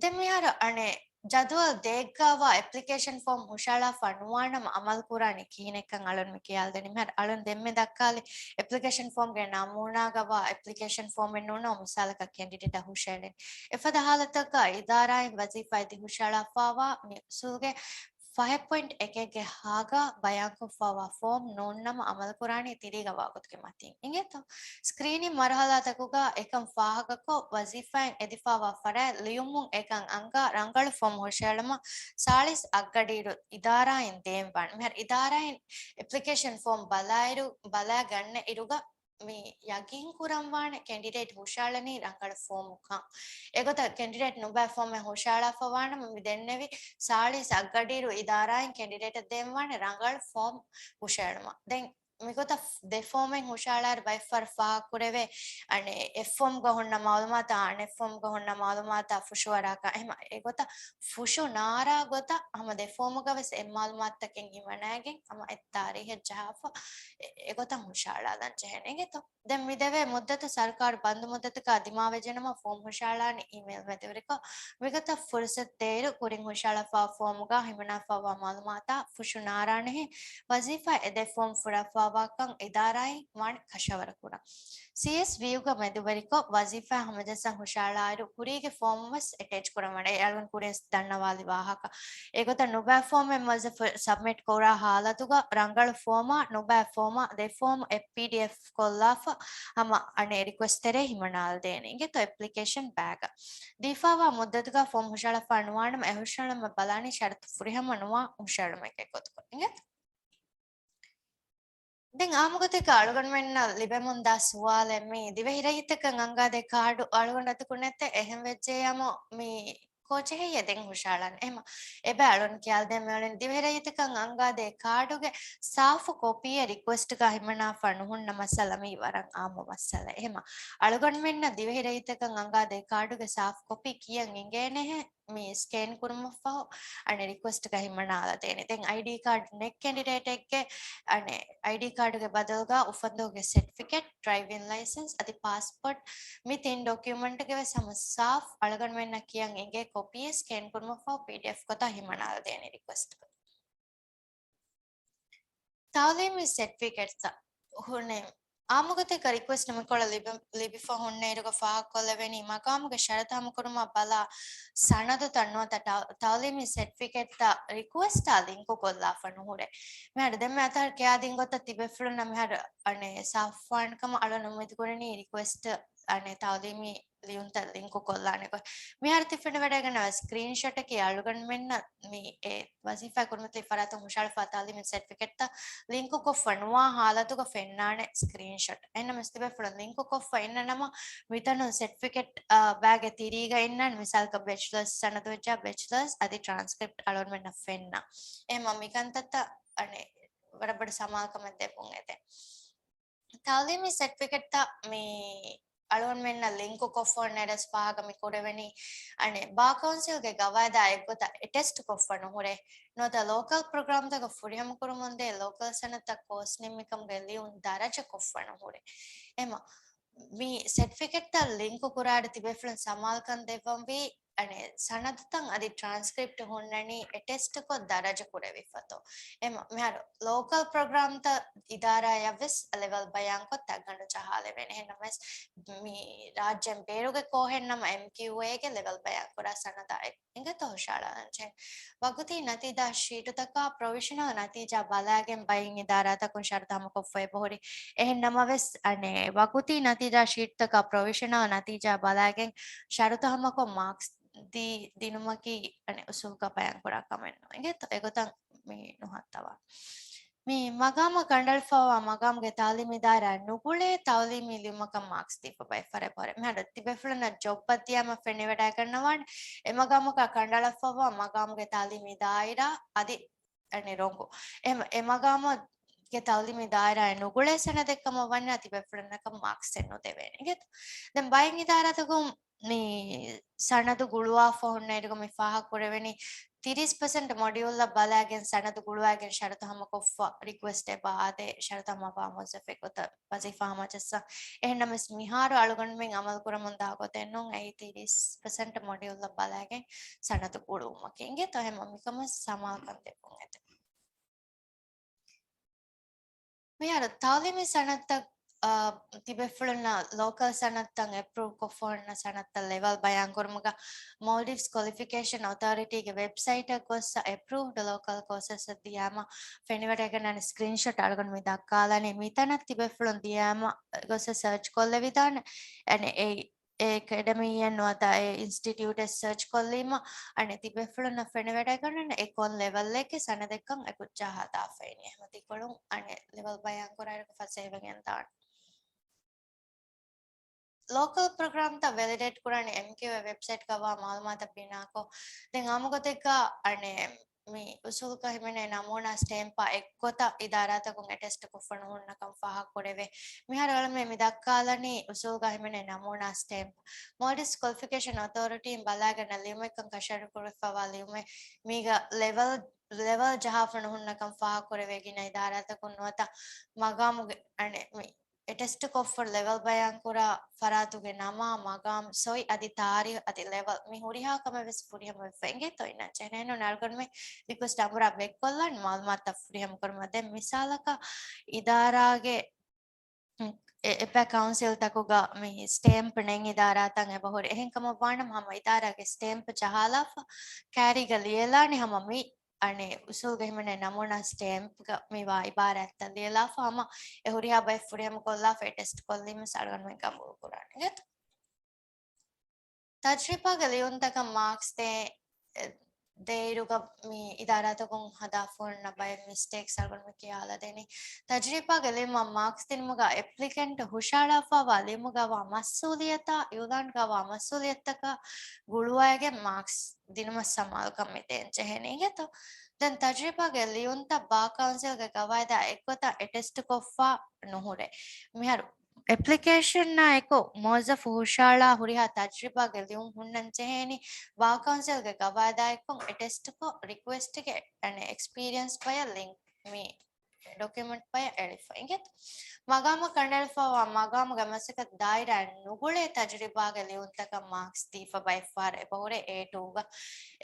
ދެން މިހާރު އަނެއް ޖަދުވަލް ދޭއްގަވާ އެޕްލިކޭޝަން ފޯމް ހުށައަޅާފަ ނުވާނަމަ އަމަލު ކުރާނީ ކިހިނެއްކަން އަޅުން މި ކިޔާލަދެނީ. މިހާރު އަޅުން ދެންމެ ދައްކާލި އެޕްލިކޭޝަން ފޯމްގެ ނަމޫނާގަވާ އެޕްލިކޭޝަން ފޯމެއް ނޫން މިސާލަކަށް ކެންޑިޑޭޓަށް ހުށައެޅެން. އެފަދަ ހާލަތަކަށް އިދާރާއިން ވަޒީފާ އެދި ހުށައަޅާފަވާ މި އުސޫލުގެ ފަހެއް ޕޮއިންޓް އެކެއްގެ ހާގަ ބަޔާންކޮށްފަވާ ފޯމް ނޫންނަމަ އަމަލުކުރާނީ ތިރީގަ ވާގޮތުގެ މަތިން. އިނގޭތޯ؟ ސްކްރީނިން މަރުހަލާތަކުގަ އެކަން ފާހަގަކޮށް، ވަޒީފާއިން އެދިފަވާ ފަރާތް ލިޔުމުން އެކަން އަންގާ ރަނގަޅު ފޯމް ހުށައެޅުމަށް ސާޅީސް އަށްގަޑިއިރު އިދާރާއިން ދޭންވާނެ. މިހާރު އިދާރާއިން އެޕްލިކޭޝަން ފޯމް ބަލާއިރު، ބަލާ ގަންނަ އިރުގަ މި ޔަގީން ކުރަންވާނެ ކެންޑިޑޭޓް ހުށައަޅަނީ ރަނގަޅު ފޯމުކަން. އެގޮތަށް ކެންޑިޑޭޓް ނުބައި ފޯމެއް ހުށައަޅާފަ ވާނަމަ މި ދެންނެވި ސާޅީސް އަށްގަޑިއިރު އިދާރާއިން ކެންޑިޑޭޓަށް ދޭންވާނެ ރަނގަޅު ފޯމް ހުށައެޅުމަށް. ދެން މިގޮތަށް ދެ ފޯމެއް ހުށައަޅާއިރު ބައެއްފަހަރު ފާހަގަކުރެވޭ، އަނެއް އެއް ފޯމްގަ ހުންނަ މައުލޫމާތާ އަނެއް ފޯމްގަ ހުންނަ މައުލޫމާތާ ފުށުއަރާކަށް. އެހެމަ އެގޮތަށް ފުށު ނާރާ ގޮތަށް ހަމަ ދެ ފޯމުގަ ވެސް އެއް މައުލޫމާތުތަކެއް ހިމަނައިގެން ހަމަ އެއް ތާރީހެއް ޖަހާފަ އެ، އެގޮތަށް ހުށައަޅާލަން ޖެހޭނެ. އިނގޭތޯ؟ ދެން މިދެވޭ މުއްދަތު ސަރުކާރު ބަންދު މުއްދަތަކާ ދިމާވެއްޖެނަމަ ފޯމް ހުށައަޅާނީ އީމެއިލް މެދުވެރިކޮށް. މިގޮތަށް ފުރުސަތު ދޭއިރު ކުރިން ހުށައަޅާފަވާ ފޯމުގަ ހިމަނާފަވާ މައުލޫމާތާ ފުށު ނާރާނެހެން ވަޒީފާ އެދޭ ފޯމް ފުރާފަވާކަން އިދާރާއިން ވާނެ ކަށަވަރު ކުރަން. ސީއެސްވީއުގަ މެދުވެރިކޮށް ވަޒީފާ ހަމަޖައްސަން ހުށައަޅާއިރު ކުރީގެ ފޯމް ވެސް އެޓޭޗް ކުރަން ވާނެ. އެ އަޅުން ކުރިން ދަންނަވާލި ވާހަކަ. އެގޮތަށް ނުބައި ފޯމެއް މުވައްޒަފު ސަބްމިޓް ކުރާ ހާލަތުގަ ރަނގަޅު ފޯމާ ނުބައި ފޯމާ ދެ ފޯމް އެއް ޕީޑީއެފް ކޮށްލާފަ ހަމަ އަނެއް ރިކުއެސްޓް ތެރޭ ހިމަނާލަދޭނެ. އިނގޭތޯ އެޕްލިކޭޝަން ބައިގަ. ދީފަވާ މުއްދަތުގަ ފޯމް ހުށައަޅާފަ ނުވާނަމަ އެ ހުށައެޅުމަށް ބަލާނީ ޝަރުތު ފުރިހަމަ ނުވާ ހުށައެޅުމެއްގެ ގޮތުގަ. އިނގޭތޯ؟ ދެން އާއްމުގޮތެއްގަ އަޅުގަނޑުމެންނަށް ލިބެމުންދާ ސުވާލެއް މީ، ދިވެހި ރައްޔިތަކަށް އަންގާދޭ ކާޑު އަޅުގަނޑު އަތު ނެތޭ، އެހެން ވެއްޖެޔާމު މި ކޯޗެހެއްޔޭ ދެން ހުށައަޅަން؟ އެހެމަ އެބަ އަޅުން ކިޔާލަދޭން މިއުޅެނީ ދިވެހި ރައްޔިތަކަށް އަންގާދޭ ކާޑުގެ ސާފު ކޮޕީއެއް ރިކުއެސްޓްގަ ހިމަނާފަ ނުހުންނަ މައްސަލަ މީ ވަރަށް އާއްމު މައްސަލައެއް. އެހެމަ އަޅުގަނޑުމެންނަށް ދިވެހި ރައްޔިތަކަށް އަންގާދޭ ކާޑުގެ ސާފު ކޮޕީ ކިޔަން އިނގޭނެހެން. މި ސްކޭން ކުރުމަށްފަހު އަނެއް ރިކުއެސްޓްގަ ހިމަނާލަދޭނެ. ދެން އައިޑީ ކާޑް ނެތް ކެންޑިޑޭޓެއްގެ އަނެއް އައިޑީ ކާޑުގެ ބަދަލުގަ އުފަންދުގެ ސެޓްފިކެޓް، ޑްރައިވިން ލައިސަންސް އަދި ޕާސްޕޯޓް މި ތިން ޑޮކިއުމަންޓްގެ ވެސް ހަމަ ސާފް އަޅުގަނޑުމެންނަށް ކިޔަން އިނގޭ ކޮޕީއެއް ސްކޭން ކުރުމަށްފަހު ޕީޑީއެފް ގޮތަށް ހިމަނާލަދޭނެ ރިކުއެސްޓްގަ. ތައުލީމީ ސެޓްފިކެޓްތައް ހުންނެވި އާއްމުގޮތެއްގަ ރިކުއެސްޓް މިކޮޅަށް ލިބި، ލިބިފަ ހުންނައިރުގަ ފާހަގަކޮށްލެވެނީ، މަގާމުގެ ޝަރަތު ހަމަކުރުމަށް ބަލާ ސަނަދުތައް ނުވަތަ ޓަ، ތައުލީމީ ސެޓްފިކެޓްތައް ރިކުއެސްޓާ ލިންކު ކޮށްލާފަ ނުހުރޭ. މިހާރު ދެންމެ އަތަށް ކިޔާދިން ގޮތަށް ތިބޭފުޅުންނަށް މިހާރު އަނެއް ސާފުވާނެ ކަމަށް އަޅުން އުއްމީދު ކުރަނީ ރިކުއެސްޓް އަނެއް ތައުލީމީ ލިޔުންތައް ލިންކު ކޮށްލާނެ ގޮތް. މިހާރު ތި ފެނިވަޑައިގަންނަވާ ސްކްރީންޝޮޓަކީ އަޅުގަނޑުމެންނަށް މި އެ ވަޒީފާ ކުރިމަތިލި ފަރާތުން ހުށައަޅާފަ ތައުލީމީ ސެޓްފިކެޓްތައް ލިންކުކޮށްފަ ނުވާ ހާލަތުގަ ފެންނާނެ ސްކްރީންޝޮޓް. އެހެންނަމަވެސް ތިބޭފުޅުން ލިންކުކޮށްފަ އިންނަނަމަ މިތަނުން ސެޓްފިކެޓް، އާ، ބައިގެ ތިރީގަ އިންނާނެ. މިސާލަކަށް ބެޗުލަރސް ސަނަދު ވެއްޖާ ބެޗުލަރސް އަދި ޓްރާންސްކްރިޕްޓް އަޅުގަނޑުމެންނަށް ފެންނަ. އެހެމަ މިކަންތައްތައް އަނެއް ވަރަށް ބޮޑު ސަމާލުކަމެއް ދެއްވުން އެދެން. ތައުލީމީ ސެޓްފިކެޓްތައް މި އަޅުގަނޑުމެންނަށް ލިންކުކޮށްފަ ނެރެސް ފާހަގަ މި ކުރެވެނީ، އަނެއް ބާ ކައުންސިލްގެ ގަވާއިދާ އެއްގޮތަށް އެޓެސްޓް ކޮށްފަ ނުހުރޭ. ނުވަތަ ލޯކަލް ޕްރޮގްރާމްތަކަށް ފުރިހަމަކުރަމުންދޭ ލޯކަލް ސަނަދުތައް ކޯސް ނިންމިކަމުގެ ލިޔުން ދަރަޖަ ކޮށްފަ ނުހުރޭ. އެމަ މި ސެޓްފިކެޓްތައް ލިންކު ކުރާއިރު ތިބޭފުޅުން ސަމާލުކަން ދެއްވަންވީ، އަނެއް ސަނަދުތައް އަދި ޓްރާންސްކްރިޕްޓް ހުންނަނީ އެ ޓެސްޓްކޮށް ދަރަޖަ ކުރެވިފަތޯ. އެމަ-، މިހާރު ލޯކަލް ޕްރޮގްރާމްތައް އިދާރާޔަށްވެސް ލެވެލް ބަޔާންކޮށް ތައްގަނޑު ޖަހާލެވޭނެ. އެހެންނަމަވެސް މި ރާއްޖޭން ބޭރުގެ ކޯހެއްނަމަ އެމްކިއުއޭގެ ލެވެލް ބަޔާންކުރާ ސަނަދާ އެ-، އެނގޭތޯ ހުށަހަޅާލަން ޖެހޭ. ވަގުތީ ނަތީޖާ ޝީޓުތަކާ ޕްރޮވިޝަނަލް ނަތީޖާ ބަލާގެން ބައެއް އިދާރާތަކުން ޝަރުތު ހަމަކޮށްފަ އެބަހުރި. އެހެން ނަމަވެސް، އަނެއް ވަގުތީ ނަތީޖާ ޝީޓުތަކާ ޕްރޮވިޝަނަލް ނަތީޖާ ބަލާގެން ޝަރުތު ހަމަކޮށް މާކްސް ދީ-، ދިނުމަކީ އަނެއް އުސޫލުގަ ބަޔާންކުރާ ކަމެއް ނޫން. އެނގޭތޯ އެގޮތަށް މި ނުހައްތަވާ. މި މަގާމަށް ކަނޑައެޅިފައިވާ މަގާމުގެ ތައުލީމީ ދާއިރާއެއް ނުގުޅޭ ތައުލީމީ ލިޔުމަކަށް މާކްސް ދީފަ ބައެއް ފަހަރަށް އެބަހުރޭ. މިހާރު ތިބޭފުޅުންނަށް ޖޮބްއަށް ދިޔާމަ ފެނިވަޑައިގަންނަވާނެ އެ މަގާމަކަށް ކަނޑައަޅާފައިވާ މަގާމުގެ ތައުލީމީ ދާއިރާ އަދި އަނެއް ރޮނގު. އެ، އެ މަގާމުގެ ތައުލީމީ ދާއިރާއެއް ނުގުޅޭ ސަނަދެއްކަމަށް ވަންޏާ ތިބޭފުޅުންނަކަށް މާކްސްއެއް ނުދެވޭނެ. އިނގޭތޯ؟ ދެން ބައެއް އިދާރާތަކުން މި ސަނަދު ގުޅުވާފަ ހުންނައިރުގަ މި ފާހަގަކުރެވެނީ ތިރީސް ޕަސެންޓް މޮޑިއުލްއަށް ބަލާގެން ސަނަދު ގުޅުވާގެން ޝަރުތު ހަމަކޮށްފަ ރިކުއެސްޓް އެބަ އާދޭ، ޝަރުތު ހަމަވާ މުވައްޒަފެއް ގޮތަށް ވަޒީފާ ހަމަޖައްސަން. އެހެންނަމަވެސް މިހާރު އަޅުގަނޑުމެން އަމަލުކުރަމުންދާ ގޮތެއް ނޫން އެއީ ތިރީސް ޕަސެންޓް މޮޑިއުލްއަށް ބަލާގެން ސަނަދު ގުޅުވުމަކީ. އިނގޭތޯ ހަމަ މިކަމަށް ސަމާލުކަން ދެއްވުން އެދެން. މިހާރު ތައުލީމީ ސަނަދުތައް، އާ، ތިބޭފުޅުންނަށް ލޯކަލް ސަނަދުތައް އެޕްރޫވް ކޮށްފަ ހުންނަ ސަނަދުތައް ލެވެލް ބަޔާންކުރުމުގަ މޯލްޑިވްސް ކޮލިފިކޭޝަން އޮތޯރިޓީގެ ވެބްސައިޓަށް ގޮއްސަ އެޕްރޫވްޑް ލޯކަލް ކޯސަސް ދިޔާމަ ފެނިވަޑައިގަންނަވާނެ ސްކްރީންޝޮޓް އަޅުގަނޑު މި ދައްކާލަނީ. މިތަނަށް ތިބޭފުޅުން ދިޔާމަ ގޮއްސަ ސަރޗް ކޮށްލެވިދާނެ. އަނެއް އެ އެ އެކަޑަމީއެއް ނުވަތަ އެ އިންސްޓިޓިއުޓެއް ސަރޗް ކޮށްލީމަ، އަނެއް ތިބޭފުޅުންނަށް ފެނިވަޑައިގަންނަން އެ ކޮން ލެވެލްއެއްގެ ސަނަދެއްކަން އެކުއްޖާ ހަދާފައިނީ. އެހެން ތިކޮޅުން އަނެއް ލެވެލް ބަޔާންކުރާއިރު ފަސޭހަވެގެން ދާނެ. ލޯކަލް ޕްރޮގްރާމްތައް ވެލިޑޭޓް ކުރަނީ އެމްކިއުއޭ ވެބްސައިޓްގަވާ މައުލޫމާތަށް ބިނާކޮށް. ދެން އާއްމުގޮތެއްގަ އަނެއް މި އުސޫލުގަ ހިމެނޭ ނަމޫނާ ސްޓޭމްޕާ އެއްގޮތަށް އިދާރާތަކުން އެ ޓެސްޓް ކޮށްފަ ނުހުންނަކަން ފާހަގަކުރެވޭ. މިހާރު އަޅުމެން މި ދައްކާލަނީ އުސޫލުގަ ހިމެނޭ ނަމޫނާ ސްޓޭމްޕް. މޯލްޑިވްސް ކޮލިފިކޭޝަން އޮތޯރިޓީން ބަލާގަންނަ ލިޔުމެއްކަން ކަށަވަރުކުރެވިފައިވާ ލިޔުމެއް މީގަ ލެވެލް، ލެވެލް ޖަހާފަ ނުހުންނަކަން ފާހަގަކުރެވޭ ގިނަ އިދާރާތަކުން ނުވަތަ މަގާމުގެ އަނެއް މި އެ ޓެސްޓް ކޮށްފަ ލެވެލް ބަޔާންކުރާ ފަރާތުގެ ނަމާ، މަގާމް، ސޮއި އަދި ތާރީޚް އަދި ލެވެލް މި ހުރިހާ ކަމެއް ވެސް ފުރިހަމަވެފަ އިނގޭތޯ އިންނަން ޖެހޭނެ. އަޅުގަނޑުމެން ރިކުއެސްޓް ނަންބަރާ ބެއްކޮށްލާން މައުލޫމާތުތައް ފުރިހަމަކުރުމަށް. ދެން މިސާލަކަށް އިދާރާގެ އެ، އެ ކައުންސިލްތަކުގަ މި ސްޓޭމްޕް ނެތް އިދާރާތައް އެބަހުރި. އެހެން ކަމަށް ވާނަމަ ހަމަ އިދާރާގެ ސްޓޭމްޕް ޖަހާލާފަ ކާރީގަ ލިޔެލާނެ ހަމަ މި އަނެއް އުސޫލުގަ ހިމެނޭ ނަމޫނާ ސްޓޭމްޕްގަ މިވާ އިބާރާތްތައް ލިޔެލާފަ ހަމަ އެ ހުރިހާ ބައެއް ފުރިހަމަކޮށްލާފަ އެ ޓެސްޓް ކޮށްލީމަސް އަޅުގަނޑުމެން ގަބޫލުކުރާނެ. ތަޖްރިބާގެ ލިޔުންތަކަށް މާކްސް ދޭ، ދޭއިރުގަ މި އިދާރާތަކުން ހަދާފަ ހުންނަ ބައެއް މިސްޓޭކްސް އަޅުގަނޑުމެން ކިޔާލަދެނީ. ތަޖްރިބާގެ ލިޔުމަށް މާކްސް ދިނުމުގަ އެޕްލިކެންޓް ހުށަހަޅާފައިވާ ލިޔުމުގަވާ މަސްއޫލިއްޔަތާ، އިއުލާންގަވާ މަސްއޫލިއްޔަތަކާ ގުޅުވައިގެން މާކްސް ދިނުމަށް ސަމާލުކަން މި ދޭން ޖެހޭނީ އިނގޭތޯ. ދެން ތަޖްރިބާގެ ލިޔުންތައް ބާ ކައުންސިލްގެ ގަވާއިދާ އެއްގޮތަށް އެ ޓެސްޓް ކޮށްފަ ނުހުރޭ. މިހާރު އެޕްލިކޭޝަންއާ އެކު މުވައްޒަފު ހުށަހަޅާ ހުރިހާ ތަޖްރިބާގެ ލިޔުން ހުންނަން ޖެހޭނީ ބާ ކައުންސިލްގެ ގަވާއިދާއެއްކޮށް އެ ޓެސްޓްކޮށް ރިކުއެސްޓްގެ އެކްސްޕީރިއެންސް ބަޔަށް ލިންކް މި ޑޮކިއުމެންޓް ބަޔަށް އެޅިފަ އިނގޭތޯ. މަގާމަށް ކަނޑައެޅިފައިވާ މަގާމުގެ މަސައްކަތު ދާއިރާއެއް ނުގުޅޭ ތަޖްރިބާގެ ލިޔުންތަކަށް މާކްސް ދީފަ ބައެއްފަހަރު އެބަހުރޭ އޭ ޓޫގަ.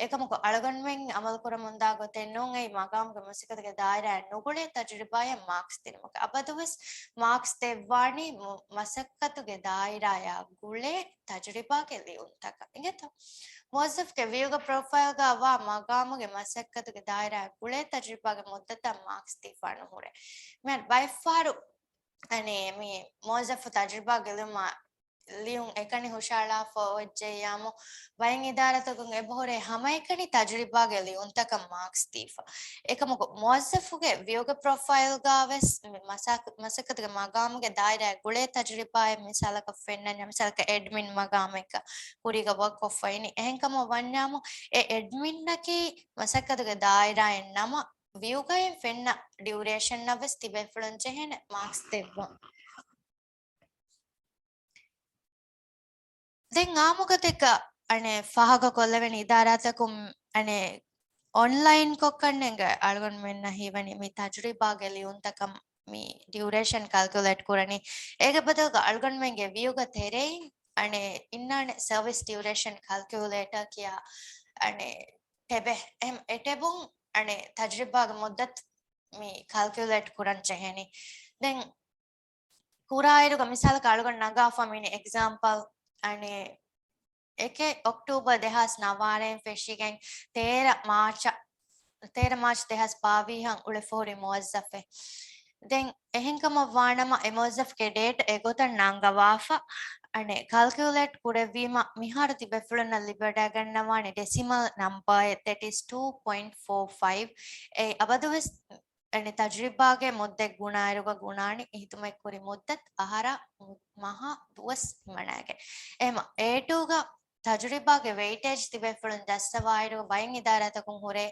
އެކަމަކު އަޅުގަނޑުމެން އަމަލުކުރަމުންދާ ގޮތެއް ނޫން އެއީ މަގާމުގެ މަސައްކަތުގެ ދާއިރާއެއް ނުގުޅޭ ތަޖްރިބާއަށް މާކްސް ދިނުމަކަށް. އަބަދުވެސް މާކްސް ދެއްވާނީ މު-، މަސައްކަތުގެ ދާއިރާއާ ގުޅޭ ތަޖްރިބާގެ ލިޔުންތަކަށް އިނގޭތޯ. މުވައްޒަފުގެ ވިއުގަ ޕްރޮފައިލްގަ ވާ މަގާމުގެ މަސައްކަތުގެ ދާއިރާއަށް ގުޅޭ ތަޖްރިބާގެ މުއްދަތަށް މާކްސް ދީފާ ނުހުރޭ. މިހާރު ބައެއްފަހަރު އަނެއް މި މުވައްޒަފު ތަޖްރިބާގެ ލިޔުމަށް ލިޔުން އެކަނި ހުށަހަޅާފަ އޮތްޖެއްޔާމު، ބައެއް އިދާރާތަކުން އެބަހުރޭ ހަމައެކަނި ތަޖްރިބާގެ ލިޔުންތަކަށް މާކްސް ދީފަ. އެކަމަކު، މުވައްޒަފުގެ ވިއުގެ ޕްރޮފައިލްގަ ވެސް މި މަސާ-، މަސައްކަތުގެ މަގާމުގެ ދާއިރާއެއް ގުޅޭ ތަޖްރިބާއެއް މިސާލަކަށް ފެންނަންޏާ، މިސާލަކަށް އެޑްމިން މަގާމެއްގަ ކުރީގަ ވަކް ކޮށްފައިނީ. އެހެންކަމަށް ވަންޏާމު، އެ އެޑްމިންއަކީ މަސައްކަތުގެ ދާއިރާއެއް ނަމަ، ވިއުގައިން ފެންނަ ޑިއުރޭޝަންއަށް ވެސް ތިބޭފުޅުން ޖެހޭނެ މާކްސް ދެއްވަން. ދެން އާއްމުގޮތެއްގަ އަނެއް ފާހަގަކޮށްލެވެން އިދާރާތަކުން އަނެއް އޮންލައިން ކޮށްކަންނޭނގެ އަޅުގަނޑުމެންނަށް ހީވަނީ މި ތަޖުރިބާގެ ލިޔުންތަކަށް މި ޑިއުރޭޝަން ކަލްކިއުލޭޓް ކުރަނީ. އޭގެ ބަދަލުގަ އަޅުގަނޑުމެންގެ ވިއުގަ ތެރެއިން އަނެއް އިންނާނެ ސަރވިސް ޑިއުރޭޝަން ކަލްކިއުލޭޓަރ ކިޔާ އަނެއް ޓެބެއް. އެ ޓެބުން އަނެއް ތަޖުރިބާގެ މުއްދަތު މި ކަލްކިއުލޭޓް ކުރަން ޖެހޭނީ. ދެން ކުރާއިރުގަ މިސާލަކަށް އަޅުގަނޑު ނަގާފަ މިނި އެގްޒާމްޕަލް އަނެއް އެކެއް އޮކްޓޫބަރ ދެހާސް ނަވާރައިން ފެށިގެން ތޭރަ މާޗަށް، ތޭރަ މާޗް ދެހާސް ބާވީހަށް އުޅެފަ ހުރި މުވައްޒަފެއް. ދެން އެހެންކަމަށް ވާނަމަ އެ މުވައްޒަފުގެ ޑޭޓް އެގޮތަށް ނަންގަވާފަ، އަނެއް ކަލްކިއުލޭޓް ކުރެއްވީމަ މިހާރު ތިބޭފުޅުންނަށް ލިބިވަޑައިގަންނަވާނެ ޑެސިމަލް ނަމްބާއެއް، that is two point four five. އެ އަބަދުވެސް އަނެއް ތަޖުރިބާގެ މުއްދަތް ގުނާއިރުގަ ގުނާނީ އެ ހިތުމަތްކުރި މުއްދަތު އަހަރާ މަހާ ދުވަސް ހިމަނައިގެން. އެހެމަ އޭ ޓޫގަ ތަޖުރިބާގެ ވެއިޓޭޖް ތިބޭފުޅުން ޖައްސަވާއިރު ބައެއް އިދާރާތަކުން ހުރޭ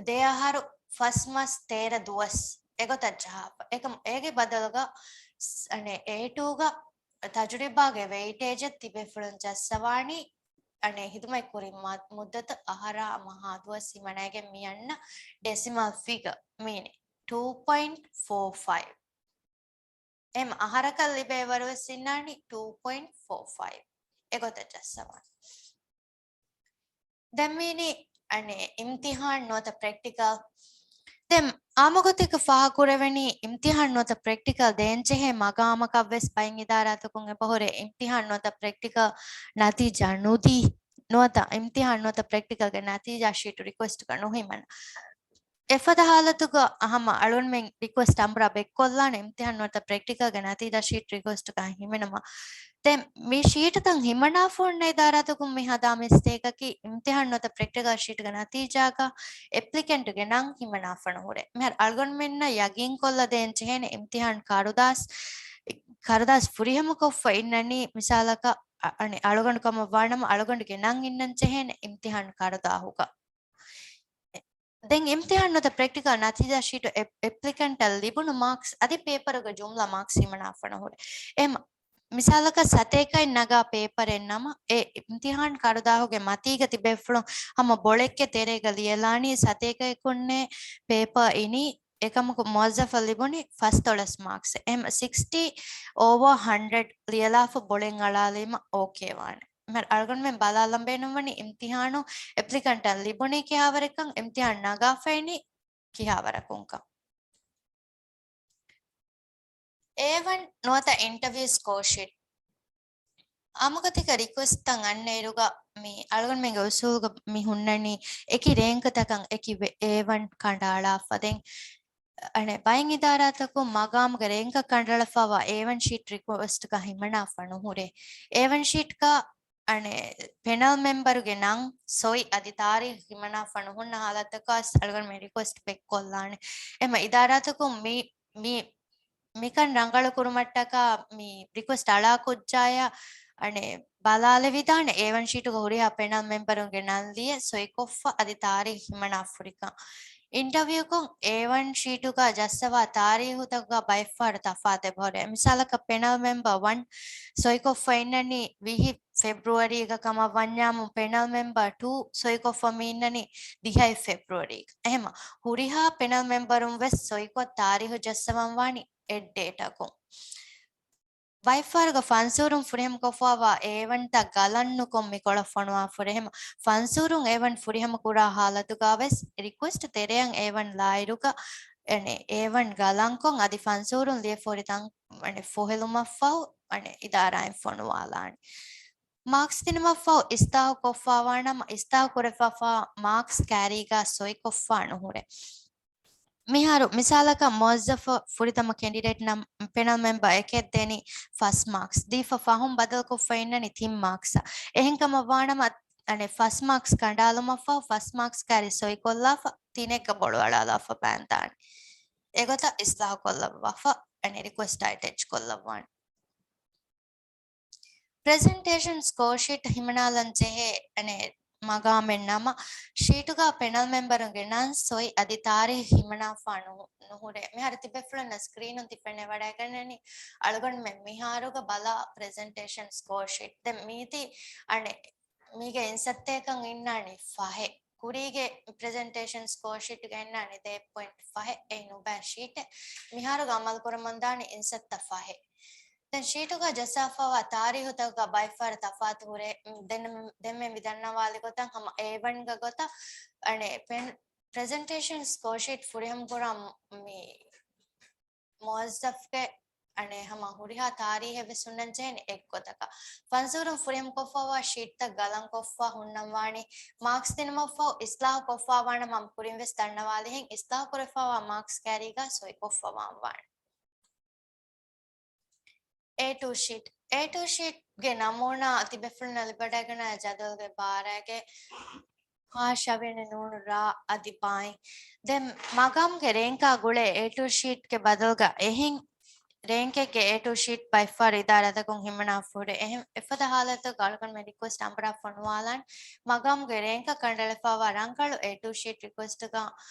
ދެ އަހަރު ފަސް މަސް ތޭރަ ދުވަސް އެގޮތަށް ޖަހާފަ. އެކަމް އޭގެ ބަދަލުގަ ސް-، އަނެއް އޭ ޓޫގަ ތަޖުރިބާގެ ވެއިޓޭޖަށް ތިބޭފުޅުން ޖައްސަވާނީ އަނެއް ހިދުމަތް ކުރި މަ-، މުއްދަތު އަހަރާ މަހާ ދުވަސް ހިމަނައިގެން މި އަންނަ ޑެސިމަލް ފިގަ މީނި two point four five. އެމް އަހަރަކަށް ލިބޭ ވަރުވެސް އިންނާނީ two point four five. އެގޮތަށް ޖައްސަވާނެ. ދެން މީނީ އަނެއް އިމްތިހާން ނުވަތަ ޕްރެކްޓިކަލް. ދެން އާއްމުގޮތެއްގަ ފާހަގަކުރެވެނީ އިމްތިހާން ނުވަތަ ޕްރެކްޓިކަލް ދޭންޖެހޭ މަގާމަކަށްވެސް ބައެއް އިދާރާތަކުން އެބަހުރޭ އިމްތިހާން ނުވަތަ ޕްރެކްޓިކަލް ނަތީޖާ ނުދީ، ނުވަތަ އިމްތިހާން ނުވަތަ ޕްރެކްޓިކަލްގެ ނަތީޖާ ޝީޓު ރިކުއެސްޓުގަ ނުހިމަނާ. އެފަދަ ހާލަތުގަ ހަމަ އަޅުގަނޑުމެން ރިކުއެސްޓް ނަމްބަރާ ބެއްކޮށްލާނެ އިމްތިހާން ނުވަތަ ޕްރެކްޓިކަލްގެ ނަތީޖާ ޝީޓް ރިކުއެސްޓުގަ ހިމެނުމަށް. ދެން މި ޝީޓުތައް ހިމަނާފަ ހުންނަ އިދާރާތަކުން މި ހަދާ މިސްޓޭކަކީ އިމްތިހާން ނުވަތަ ޕްރެކްޓިކަލް ޝީޓުގެ ނަތީޖާގަ އެޕްލިކެންޓުގެ ނަން ހިމަނާފަ ނުހުރޭ. މިހާރު އަޅުގަނޑުމެންނަށް ޔަގީންކޮށްލަ ދޭން ޖެހޭނެ އިމްތިހާން ކަރުދާސް، ކަރުދާސް ފުރިހަމަކޮށްފަ އިންނަނީ މިސާލަކަށް އަ-، އަނެއް އަޅުގަނޑު ކަމަށް ވާނަމަ އަޅުގަނޑުގެ ނަން އިންނަން ޖެހޭނެ އިމްތިހާން ކަރުދާހުގަ. ދެން އިމްތިހާން ނުވަތަ ޕްރެކްޓިކަލް ނަތީޖާ ޝީޓު އެޕް-، އެޕްލިކެންޓަށް ލިބުނު މާކްސް އަދި ޕޭޕަރުގެ ޖުމްލަ މާކްސް ހިމަނާފަ ނުހުރޭ. އެ މަ-، މިސާލަކަށް ސަތޭކައެއް ނަގާ ޕޭޕަރެއް ނަމަ، އެ އިމްތިހާން ކަރުދާހުގެ މަތީގަ ތިބޭފުޅުން ހަމަ ބޮޅެއްގެ ތެރޭގަ ލިޔެލާނީ ސަތޭކައަކުންނޭ ޕޭޕަރ އިނީ، އެކަމަކު މުވައްޒަފަށް ލިބުނީ ފަސްދޮޅަސް މާކްސް. އެހެމަ ސިކްސްޓީ އޯވާ ހަންޑްރެޑް ލިޔެލާފަ ބޮޅެއް އަޅާލީމަ އޯކޭ ވާނެ. މިހާރު އަޅުގަނޑުމެން ބަލާލަން ބޭނުންވަނީ އިމްތިހާނު އެޕްލިކަންޓަށް ލިބުނީ ކިހާވަރެއްކަން، އިމްތިހާން ނަގާފައިނީ ކިހާވަރަކުންކަން. އޭ ވަން ނުވަތަ އިންޓަވިއު ސްކޯޝީޓް. އާއްމުގޮތެއްގަ ރިކުއެސްޓްތައް އަންނައިރުގަ މި އަޅުގަނޑުމެންގެ އުސޫލުގަ މި ހުންނަނީ އެކި ރޭންކްތަކަށް އެކި ވެ-، އޭ ވަން ކަނޑައަޅާފަ. ދެން އަނެއް ބައެއް އިދާރާތަކުން މަގާމުގެ ރޭންކަށް ކަނޑައަޅާފައިވާ އޭ ވަން ޝީޓް ރިކުއެސްޓްގަ ހިމަނާފަ ނުހުރޭ. އޭ ވަން ޝީޓްގަ އަނެއް ޕެނަލް މެމްބަރުގެ ނަން، ސޮއި އަދި ތާރީޚް ހިމަނާފަ ނުހުންނަ ހާލަތަކަށް އަޅުގަނޑުމެން ރިކުއެސްޓް ބެއްކޮށްލާނެ. އެމަ އިދާރާތަކުން މި، މި، މިކަން ރަނގަޅު ކުރުމަށްޓަކާ މި ރިކުއެސްޓް އަޅާ ކުއްޖާޔަށް އަނެއް ބަލާލެވިދާނެ އޭ ވަން ޝީޓުގަ ހުރިހާ ޕެނަލް މެމްބަރުންގެ ނަން ލިޔެ ސޮއިކޮށްފަ އަދި ތާރީޚް ހިމަނާފަ ހުރިކަން. އިންޓަވިއުކޮށް އޭ ވަން ޝީޓުގަ ޖައްސަވާ ތާރީހުތަކުގަ ބައެއްފަހަރު ތަފާތު އެބަހުރޭ. މިސާލަކަށް ޕެނަލް މެމްބަރ ވަން ސޮއިކޮށްފަ އިންނަނީ ވިހި ފެބްރުއަރީގަ ކަމަށް ވަންޏާމު، ޕެނަލް މެމްބަރ ޓޫ ސޮއިކޮށްފަ މި އިންނަނީ ދިހައެއް ފެބްރުއަރީގަ. އެހެމަ ހުރިހާ ޕެނަލް މެމްބަރުން ވެސް ސޮއިކޮށް ތާރީހު ޖައްސަވަން ވާނީ އެއް ޑޭޓަކުން. ބައެއްފަހަރުގަ ފަންސޫރުން ފުރިހަމަކޮށްފައިވާ އޭވަންތައް ގަލަން ނުކޮށް މިކޮޅަށް ފޮނުވާފަ ހުރޭ. އެހެމަ ފަންސޫރުން އޭވަން ފުރިހަމަ ކުރާ ހާލަތުގަ ވެސް ރިކުއެސްޓް ތެރެއަށް އޭވަން ލާއިރުގަ، އެނެ، އޭވަން ގަލަންކޮށް އަދި ފަންސޫރުން ލިޔެފަ ހުރި ތަން، އެނެ، ފޮހެލުމަށްފަހު، އެނެ، އިދާރާއިން ފޮނުވާލާނެ. މާކްސް ދިނުމަށްފަހު އިސްލާހު ކޮށްފައިވާނަމަ، އިސްލާހު ކުރެފައިވާ މާކްސް ކާރީގަ ސޮއިކޮށްފަ ނުހުރޭ. މިހާރު މިސާލަކަށް މުވައްޒަފަށް ފުރިތަމަ ކެންޑިޑޭޓް ނަމް-، ޕެނަލް މެމްބަރ އެކެއް ދެނީ ފަސް މާކްސް ދީފަ ފަހުން ބަދަލުކޮށްފަ އިންނަނީ ތިން މާކްސް. އެހެންކަމަށް ވާނަމަ، އަނެއް ފަސް މާކްސް ކަނޑާލުމަށްފަހު ފަސް މާކްސް ކާރި ސޮއިކޮށްލާފަ ތިނެއްގަ ބޮޅުއަޅާލާފަ ބާންދާނެ. އެގޮތަށް އިސްލާހު ކޮށްލައްވާފަ، އަނެއް ރިކުއެސްޓް އެޓެޗް ކޮށްލައްވާނެ. ޕްރެޒެންޓޭޝަން ސްކޯޝީޓް ހިމަނާލަން ޖެހޭ، އަނެއް، މަގާމެއް ނަމަ، ޝީޓުގަ ޕެނަލް މެމްބަރުންގެ ނަން، ސޮއި އަދި ތާރީޚް ހިމަނާފަ ނު-، ނުހުރޭ. މިހާރު ތިބޭފުޅުންނަށް ސްކްރީނުން ތި ފެނިވަޑައިގަންނަނީ އަޅުގަނޑުމެން މިހާރުގަ ބަލާ ޕްރެޒެންޓޭޝަން ސްކޯޝީޓް. ދެން މީތި، އަނެއް، މީގެ އިންސައްތައަކަށް އިންނާނީ ފަހެއް. ކުރީގެ ޕްރެޒެންޓޭޝަން ސްކޯޝީޓްގަ އިންނާނީ ދޭއް ޕޮއިންޓް ފަހެއް. އެއީ ނުބައި ޝީޓެއް. މިހާރުގަ އަމަލު ކުރަމުންދާނީ އިންސައްތަ ފަހެއް. ޝީޓުގަ ޖައްސާފައިވާ ތާރީހުތަކުގަ ބައެއްފަހަރު ތަފާތު ހުރޭ. ދެން، ދެންމެ މި ދަންނަވާލި ގޮތަށް ހަމަ އޭ ވަންގެ ގޮތަށް އަނެއް ޕެން، ޕްރެޒެންޓޭޝަން ސްކޯޝީޓް ފުރިހަމަކުރާ މި މުވައްޒަފްގެ އަނެއް ހަމަ ހުރިހާ ތާރީހެއް ވެސް ހުންނަންޖެހޭނެ އެއްގޮތަކަށް. ފަންސޫރުން ފުރިހަމަކޮށްފައިވާ ޝީޓްތައް ގަލަންކޮށްފަ ހުންނަންވާނީ މާކްސް ދިނުމަށްފަހު އިސްލާހު ކޮށްފައިވާނަމަ ކުރިން ވެސް ދަންނަވާލިހެން އިސްލާހު ކުރެފައިވާ މާކްސް ކައިރީގަ ސޮއިކޮށްފަވާން ވާނެ. އޭ ޓޫ ޝީޓް. އޭ ޓޫ ޝީޓްގެ ނަމޫނާ ތިބޭފުޅުންނަށް ލިބިވަޑައިގަންނަވާ ޖަދަވަލުގެ ބާރާގެ ހާ ޝަވިޔަނި ނޫނު ރާ އަދި ބާއިން. ދެން މަގާމްގެ ރޭންކާ ގުޅޭ އޭ ޓޫ ޝީޓްގެ ބަދަލުގަ އެހެން ރޭންކެއްގެ އޭ ޓޫ ޝީޓް ބައެއްފަހަރު އިދާރާތަކުން ހިމަނާފަ ހުރޭ. އެހެން އެފަދަ ހާލަތުގަ އަޅުގަނޑުމެން ރިކުއެސްޓް ނަންބަރާ ފޮނުވާލާން. މަގާމްގެ ރޭންކަށް ކަނޑައެޅިފައިވާ ރަނގަޅު އޭ ޓޫ ޝީޓް ރިކުއެސްޓްގަ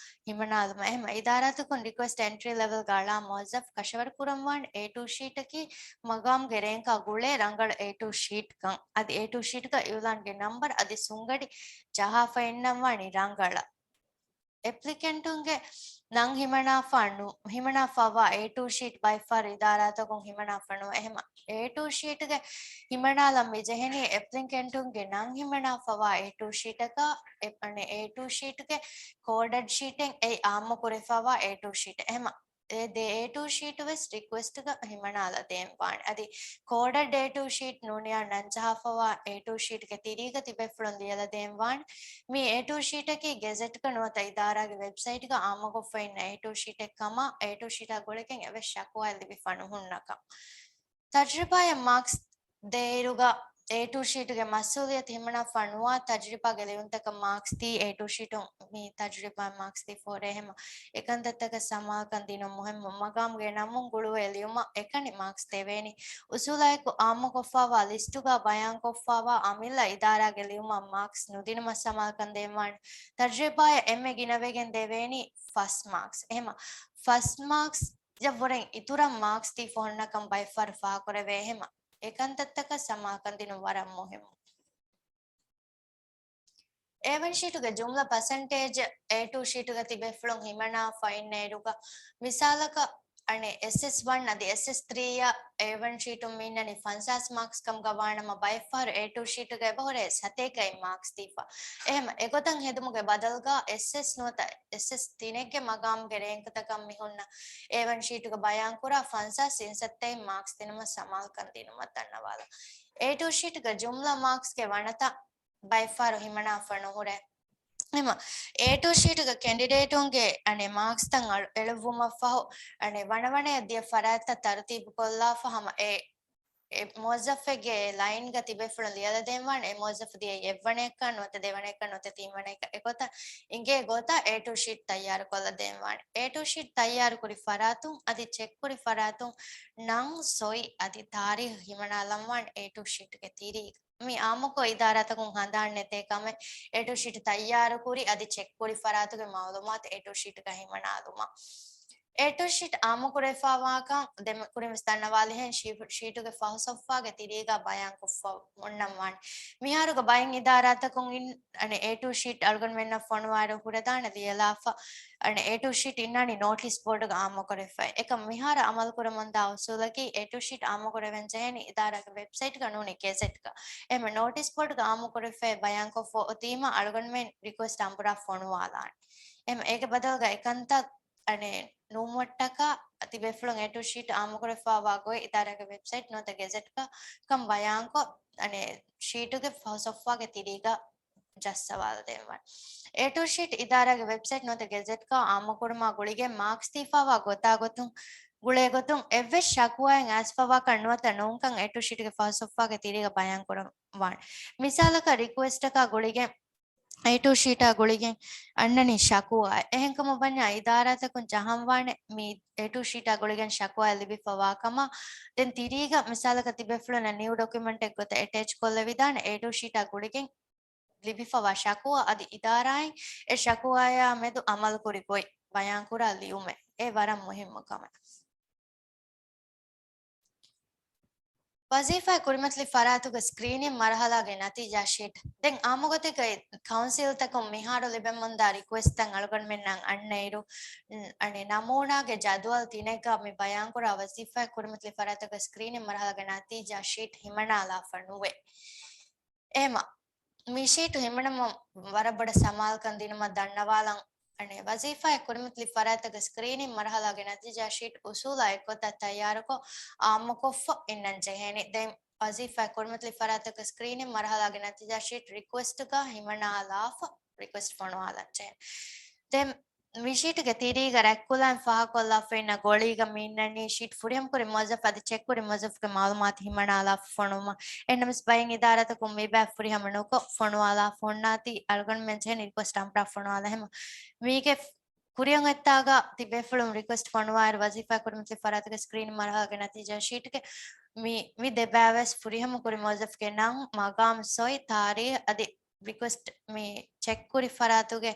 ހިމަނާލުމަށް. އެހެން އިދާރާތަކުން ރިކުއެސްޓް އެންޓްރީ ލެވެލްގަ އަޅާ މުވައްޒަފް ކަށަވަރު ކުރަންވާނެ އޭ ޓޫ ޝީޓަކީ މަގާމްގެ ރޭންކާ ގުޅޭ ރަނގަޅު އޭ ޓޫ ޝީޓްކަން. އަދި އޭ ޓޫ ޝީޓްގަ އިއުލާންގެ ނަންބަރު އަދި ސުންގަޑި ޖަހާފަ އިންނަންވާނީ ރަނގަޅަށް. އެޕްލިކެންޓުންގެ ނަން ހިމަނާފަ ނު-، ހިމަނާފައިވާ އޭ ޓޫ ޝީޓް ބައެއްފަހަރު އިދާރާތަކުން ހިމަނާފަ ނުވޭ. އެހެމަ އޭ ޓޫ ޝީޓްގެ ހިމަނާލަން މި ޖެހެނީ އެޕްލިކެންޓުންގެ ނަން ހިމަނާފައިވާ އޭ ޓޫ ޝީޓަކާ، އެ-، އަނެއް އޭ ޓޫ ޝީޓްގެ ކޯޑަޑް ޝީޓެއް އެއީ އާއްމު ކުރެފައިވާ އޭ ޓޫ ޝީޓެއް. އެހެމަ އެ ދެ އޭ ޓޫ ޝީޓު ވެސް ރިކުއެސްޓްގަ ހިމަނާލަދޭން ވާނެ. އަދި ކޯޑަޑް އޭ ޓޫ ޝީޓް ނޫނިޔާ ނަން ޖަހާފައިވާ އޭ ޓޫ ޝީޓްގެ ތިރީގަ ތިބޭފުޅުން ލިޔަލަދޭން ވާނެ. މި އޭ ޓޫ ޝީޓަކީ ގެޒެޓްގަ ނުވަތަ އިދާރާގެ ވެބްސައިޓްގަ އާއްމުކޮށްފަ އިންނަ އޭ ޓޫ ޝީޓެއް ކަމަށް، އޭ ޓޫ ޝީޓާ ގުޅިގެން އެވެސް ޝަކުވާއެއް ލިބިފަ ނުހުންނަކަން. ތަޖުރިބާއަށް މާކްސް ދޭއިރުގަ އޭ ޓޫ ޝީޓުގެ މަސްއޫލިއްޔަތު ހިމަނާފަ ނުވާ ތަޖުރިބާގެ ލިޔުންތަކަށް މާކްސް ދީ، އޭ ޓޫ ޝީޓުން މި ތަޖުރިބާއަށް މާކްސް ދީފަ ހުރޭ. އެހެމަ އެކަންތައްތަކަށް ސަމާލުކަން ދިނުން މުހިންމު. މަގާމްގެ ނަމުން ގުޅުވޭ ލިޔުމަށް އެކަނި މާކްސް ދެވޭނީ. އުސޫލާއެކު އާއްމުކޮށްފައިވާ ލިސްޓުގަ ބަޔާންކޮށްފައިވާ އަމިއްލަ އިދާރާގެ ލިޔުމަށް މާކްސް ނުދިނުމަށް ސަމާލުކަން ދޭންވާނެ. ތަޖުރިބާއަށް އެންމެ ގިނަވެގެން ދެވޭނީ ފަސް މާކްސް. އެހެމަ ފަސް މާކްސް އަށްވުރެން އިތުރަށް މާކްސް ދީފަ ހުންނަކަން ބައެއްފަހަރު ފާހަގަކުރެވޭ. އެހެމަ އެކަންތައްތަކަށް ސަމާލުކަން ދިނުން ވަރަށް މުހިންމު. އޭ ވަން ޝީޓުގެ ޖުމްލަ ޕަސެންޓޭޖް އޭ ޓޫ ޝީޓުގަ ތިބޭފުޅުން ހިމަނާފަ އިންނައިރުގަ، މިސާލަކަށް އަނެއް އެސް އެސް ވަން އަދި އެސް އެސް ތްރީ އަށް އޭ ވަން ޝީޓުން މި އިންނަނީ ފަންސާސް މާކްސް ކަމުގަ ވާނަމަ، ބައެއްފަހަރު އޭ ޓޫ ޝީޓުގަ އެބަހުރޭ ސަތޭކައެއް މާކްސް ދީފަ. އެހެމަ އެގޮތަށް ހެދުމުގެ ބަދަލުގަ އެސް އެސް ނުވަތަ އެސް އެސް ތިނެއްގެ މަގާމްގެ ރޭންކުތަކަށް މި ހުންނަ އޭ ވަން ޝީޓުގަ ބަޔާންކުރާ ފަންސާސް އިން ސައްތައެއް މާކްސް ދިނުމަށް ސަމާލުކަން ދިނުމަށް ދަންނަވާލަން. އޭ ޓޫ ޝީޓުގެ ޖުމްލަ މާކްސްގެ ވަނަތައް ބައެއްފަހަރު ހިމަނާފަ ނުހުރޭ. އެހެމަ އޭ ޓޫ ޝީޓުގަ ކެންޑިޑޭޓުންގެ އަނެއް މާކްސްތައް އަޅު-، އެޅުއްވުމަށްފަހު، އަނެއް ވަނަވަނަޔަށް ދިޔަ ފަރާތްތައް ތަރުތީބުކޮށްލާފަ ހަމަ އެ އެ މުވައްޒަފެއްގެ ލައިންގަ ތިބޭފުޅުން ލިޔަލަދޭންވާނެ، އެ މުވައްޒަފު ދިޔައީ އެއްވަނައަކަށް ނުވަތަ ދެވަނައަކަށް ނުވަތަ ތިންވަނައަކަށް. އެގޮތަށް އިނގޭ ގޮތަށް އޭ ޓޫ ޝީޓް ތައްޔާރުކޮށްލަދޭންވާނެ. އޭ ޓޫ ޝީޓް ތައްޔާރުކުރި ފަރާތުން އަދި ޗެކްކުރި ފަރާތުން ނަން، ސޮއި އަދި ތާރީހު ހިމަނާލަންވާނެ އޭ ޓޫ ޝީޓްގެ ތިރީގަ. މި އާއްމުކޮށް އިދާރާތަކުން ހަނދާން ނެތޭ ކަމެއް، އޭ ޓޫ ޝީޓް ތައްޔާރުކުރި އަދި ޗެކްކުރި ފަރާތުގެ މައުލޫމާތު އޭ ޓޫ ޝީޓްގަ ހިމަނާލުމަށް. އޭ ޓޫ ޝީޓް އާއްމުކުރެފައިވާކަން ދެން ކުރިން ވެސް ދަންނަވާލިހެން، ޝީ-، ޝީޓުގެ ފަހު ސޮފްވާގެ ތިރީގަ ބަޔާންކޮށްފަ އޮންނަންވާނެ. މިހާރުގަ ބައެއް އިދާރާތަކުން އިން-، އަނެއް އޭ ޓޫ ޝީޓް އަޅުގަނޑުމެންނަށް ފޮނުވާއިރު ހުރެދާނެ ލިޔެލާފަ، އަނެއް އޭ ޓޫ ޝީޓް އިންނާނީ ނޯޓިސް ބޯޑުގަ އާއްމުކުރެފައި. އެކަމް މިހާރު އަމަލުކުރަމުންދާ އުސޫލަކީ، އޭ ޓޫ ޝީޓް އާއްމުކުރެވެން ޖެހޭނީ އިދާރާގެ ވެބްސައިޓްގަ ނޫނީ ގެޒެޓްގަ. އެހެން ނޯޓިސް ބޯޑުގަ އާއްމުކުރެފައި ބަޔާންކޮށްފަ އޮތީމަ އަޅުގަނޑުމެން ރިކުއެސްޓް ނަންބަރާ ފޮނުވާލާނެ. އެހެން އޭގެ ބަދަލުގަ އެކަންތައް އަނެއް ނުވަތަކަށް ތިބޭފުޅުން އޭ ޓޫ ޝީޓް އާއްމުކުރެފައިވާ ގޮތް އިދާރާގެ ވެބްސައިޓް ނުވަތަ ގެޒެޓްގަ ކަން ބަޔާންކޮށް، އަނެއް ޝީޓުގެ ފަހު ސޮފްވާގެ ތިރީގަ ޖައްސަވާލަދޭންވާނެ. އޭ ޓޫ ޝީޓް އިދާރާގެ ވެބްސައިޓް ނުވަތަ ގެޒެޓްގަ އާއްމުކުރުމާ ގުޅިގެން މާކްސް ދީފައިވާ ގޮތާ ގޮތުން، ގުޅޭ ގޮތުން އެއްވެސް ޝަކުވާއެއް އައިސްފައިވާކަށް ނުވަތަ ނޫންކަން އޭ ޓޫ ޝީޓްގެ ފަހު ސޮފްވާގެ ތިރީގަ ބަޔާންކުރަން ވާނެ. މިސާލަކަށް ރިކުއެސްޓަކާ ގުޅިގެން އޭ ޓޫ ޝީޓާ ގުޅިގެން އަންނަނީ ޝަކުވާއެއް. އެހެންކަމަށްވަންޏާ އިދާރާތަކުން ޖަހަންވާނެ މި އޭ ޓޫ ޝީޓާ ގުޅިގެން ޝަކުވާއެއް ލިބިފައިވާ ކަމަށް. ދެން ތިރީގަ މިސާލަކަށް ތިބޭފުޅުންނަށް ނިއު ޑޮކިއުމެންޓެއް ގޮތަށް އެޓޭޗް ކޮށްލެވިދާނެ އޭ ޓޫ ޝީޓާ ގުޅިގެން ލިބިފައިވާ ޝަކުވާ އަދި އިދާރާއިން އެ ޝަކުވާޔާ މެދު އަމަލުކުރި ގޮތް ބަޔާންކުރާ ލިޔުމެއް. އެ ވަރަށް މުހިއްމު ކަމެއް. ވަޒީފާއެއް ކުރިމަތިލި ފަރާތުގެ ސްކްރީނިން މަރުހަލާގެ ނަތީޖާ ޝީޓް. ދެން އާއްމުގޮތެއްގައި ކައުންސިލްތަކުން މިހާރު ލިބެމުންދާ ރިކުއެސްޓްތައް އަޅުގަނޑުމެންނަށް އަންނައިރު، ން-، އަނެއް ނަމޫނާގެ ޖަދުވަލް ތިނެއްގަ މި ބަޔާންކުރާ ވަޒީފާއެއް ކުރިމަތިލި ފަރާތުގެ ސްކްރީނިން މަރުހަލާގެ ނަތީޖާ ޝީޓް ހިމަނާލާފަ ނުވޭ. އެހެމަ މި ޝީޓު ހިމަނަމުން ވަރަށް ބޮޑަށް ސަމާލުކަން ދިނުމަށް ދަންނަވާލަން. އަނެއް ވަޒީފާއެއް ކުރިމަތިލި ފަރާތުގެ ސްކްރީނިން މަރުހަލާގެ ނަތީޖާ ޝީޓް އުސޫލާ އެއްގޮތަށް ތައްޔާރުކޮށް އާއްމުކޮށްފަ އިންނަން ޖެހޭނެ. ދެން ވަޒީފާއެއް ކުރިމަތިލި ފަރާތުގެ ސްކްރީނިން މަރުހަލާގެ ނަތީޖާ ޝީޓް ރިކުއެސްޓްގަ ހިމަނާލާފަ ރިކުއެސްޓް ފޮނުވާލަން ޖެހޭނެ. ދެން މި ޝީޓުގެ ތިރީގަ ރަތްކުލައިން ފާހަގަކޮށްލާފަ އިންނަ ގޮޅީގަ މި އިންނަނީ ޝީޓް ފުރިހަމަ ކުރި މުވައްޒަފު އަދި ޗެކް ކުރި މުވައްޒަފުގެ މައުލޫމާތު ހިމަނާލާފަ ފޮނުވުމަށް. އެހެންނަމަވެސް ބައެއް އިދާރާތަކުން މި ބައި ފުރިހަމަ ނުކޮށް ފޮނުވާލާފަ ހުންނާތީ އަޅުގަނޑުމެން ޖެހޭނީ ރިކުއެސްޓް އަނބުރާ ފޮނުވާލަން. އެހެމަ މީގެ ކުރިއަށް އޮތްތާގަ ތިބޭފުޅުން ރިކުއެސްޓް ފޮނުވާއިރު ވަޒީފާ ކުރިމަތިލި ފަރާތުގެ ސްކްރީނިން މަރުހަލާގެ ނަތީޖާ ޝީޓްގެ މި، މި ދެބައިވެސް ފުރިހަމަ ކުރި މުވައްޒަފުގެ ނަން، މަގާމް، ސޮއި، ތާރީޚް އަދި ރިކުއެސްޓް މި ޗެކް ކުރި ފަރާތުގެ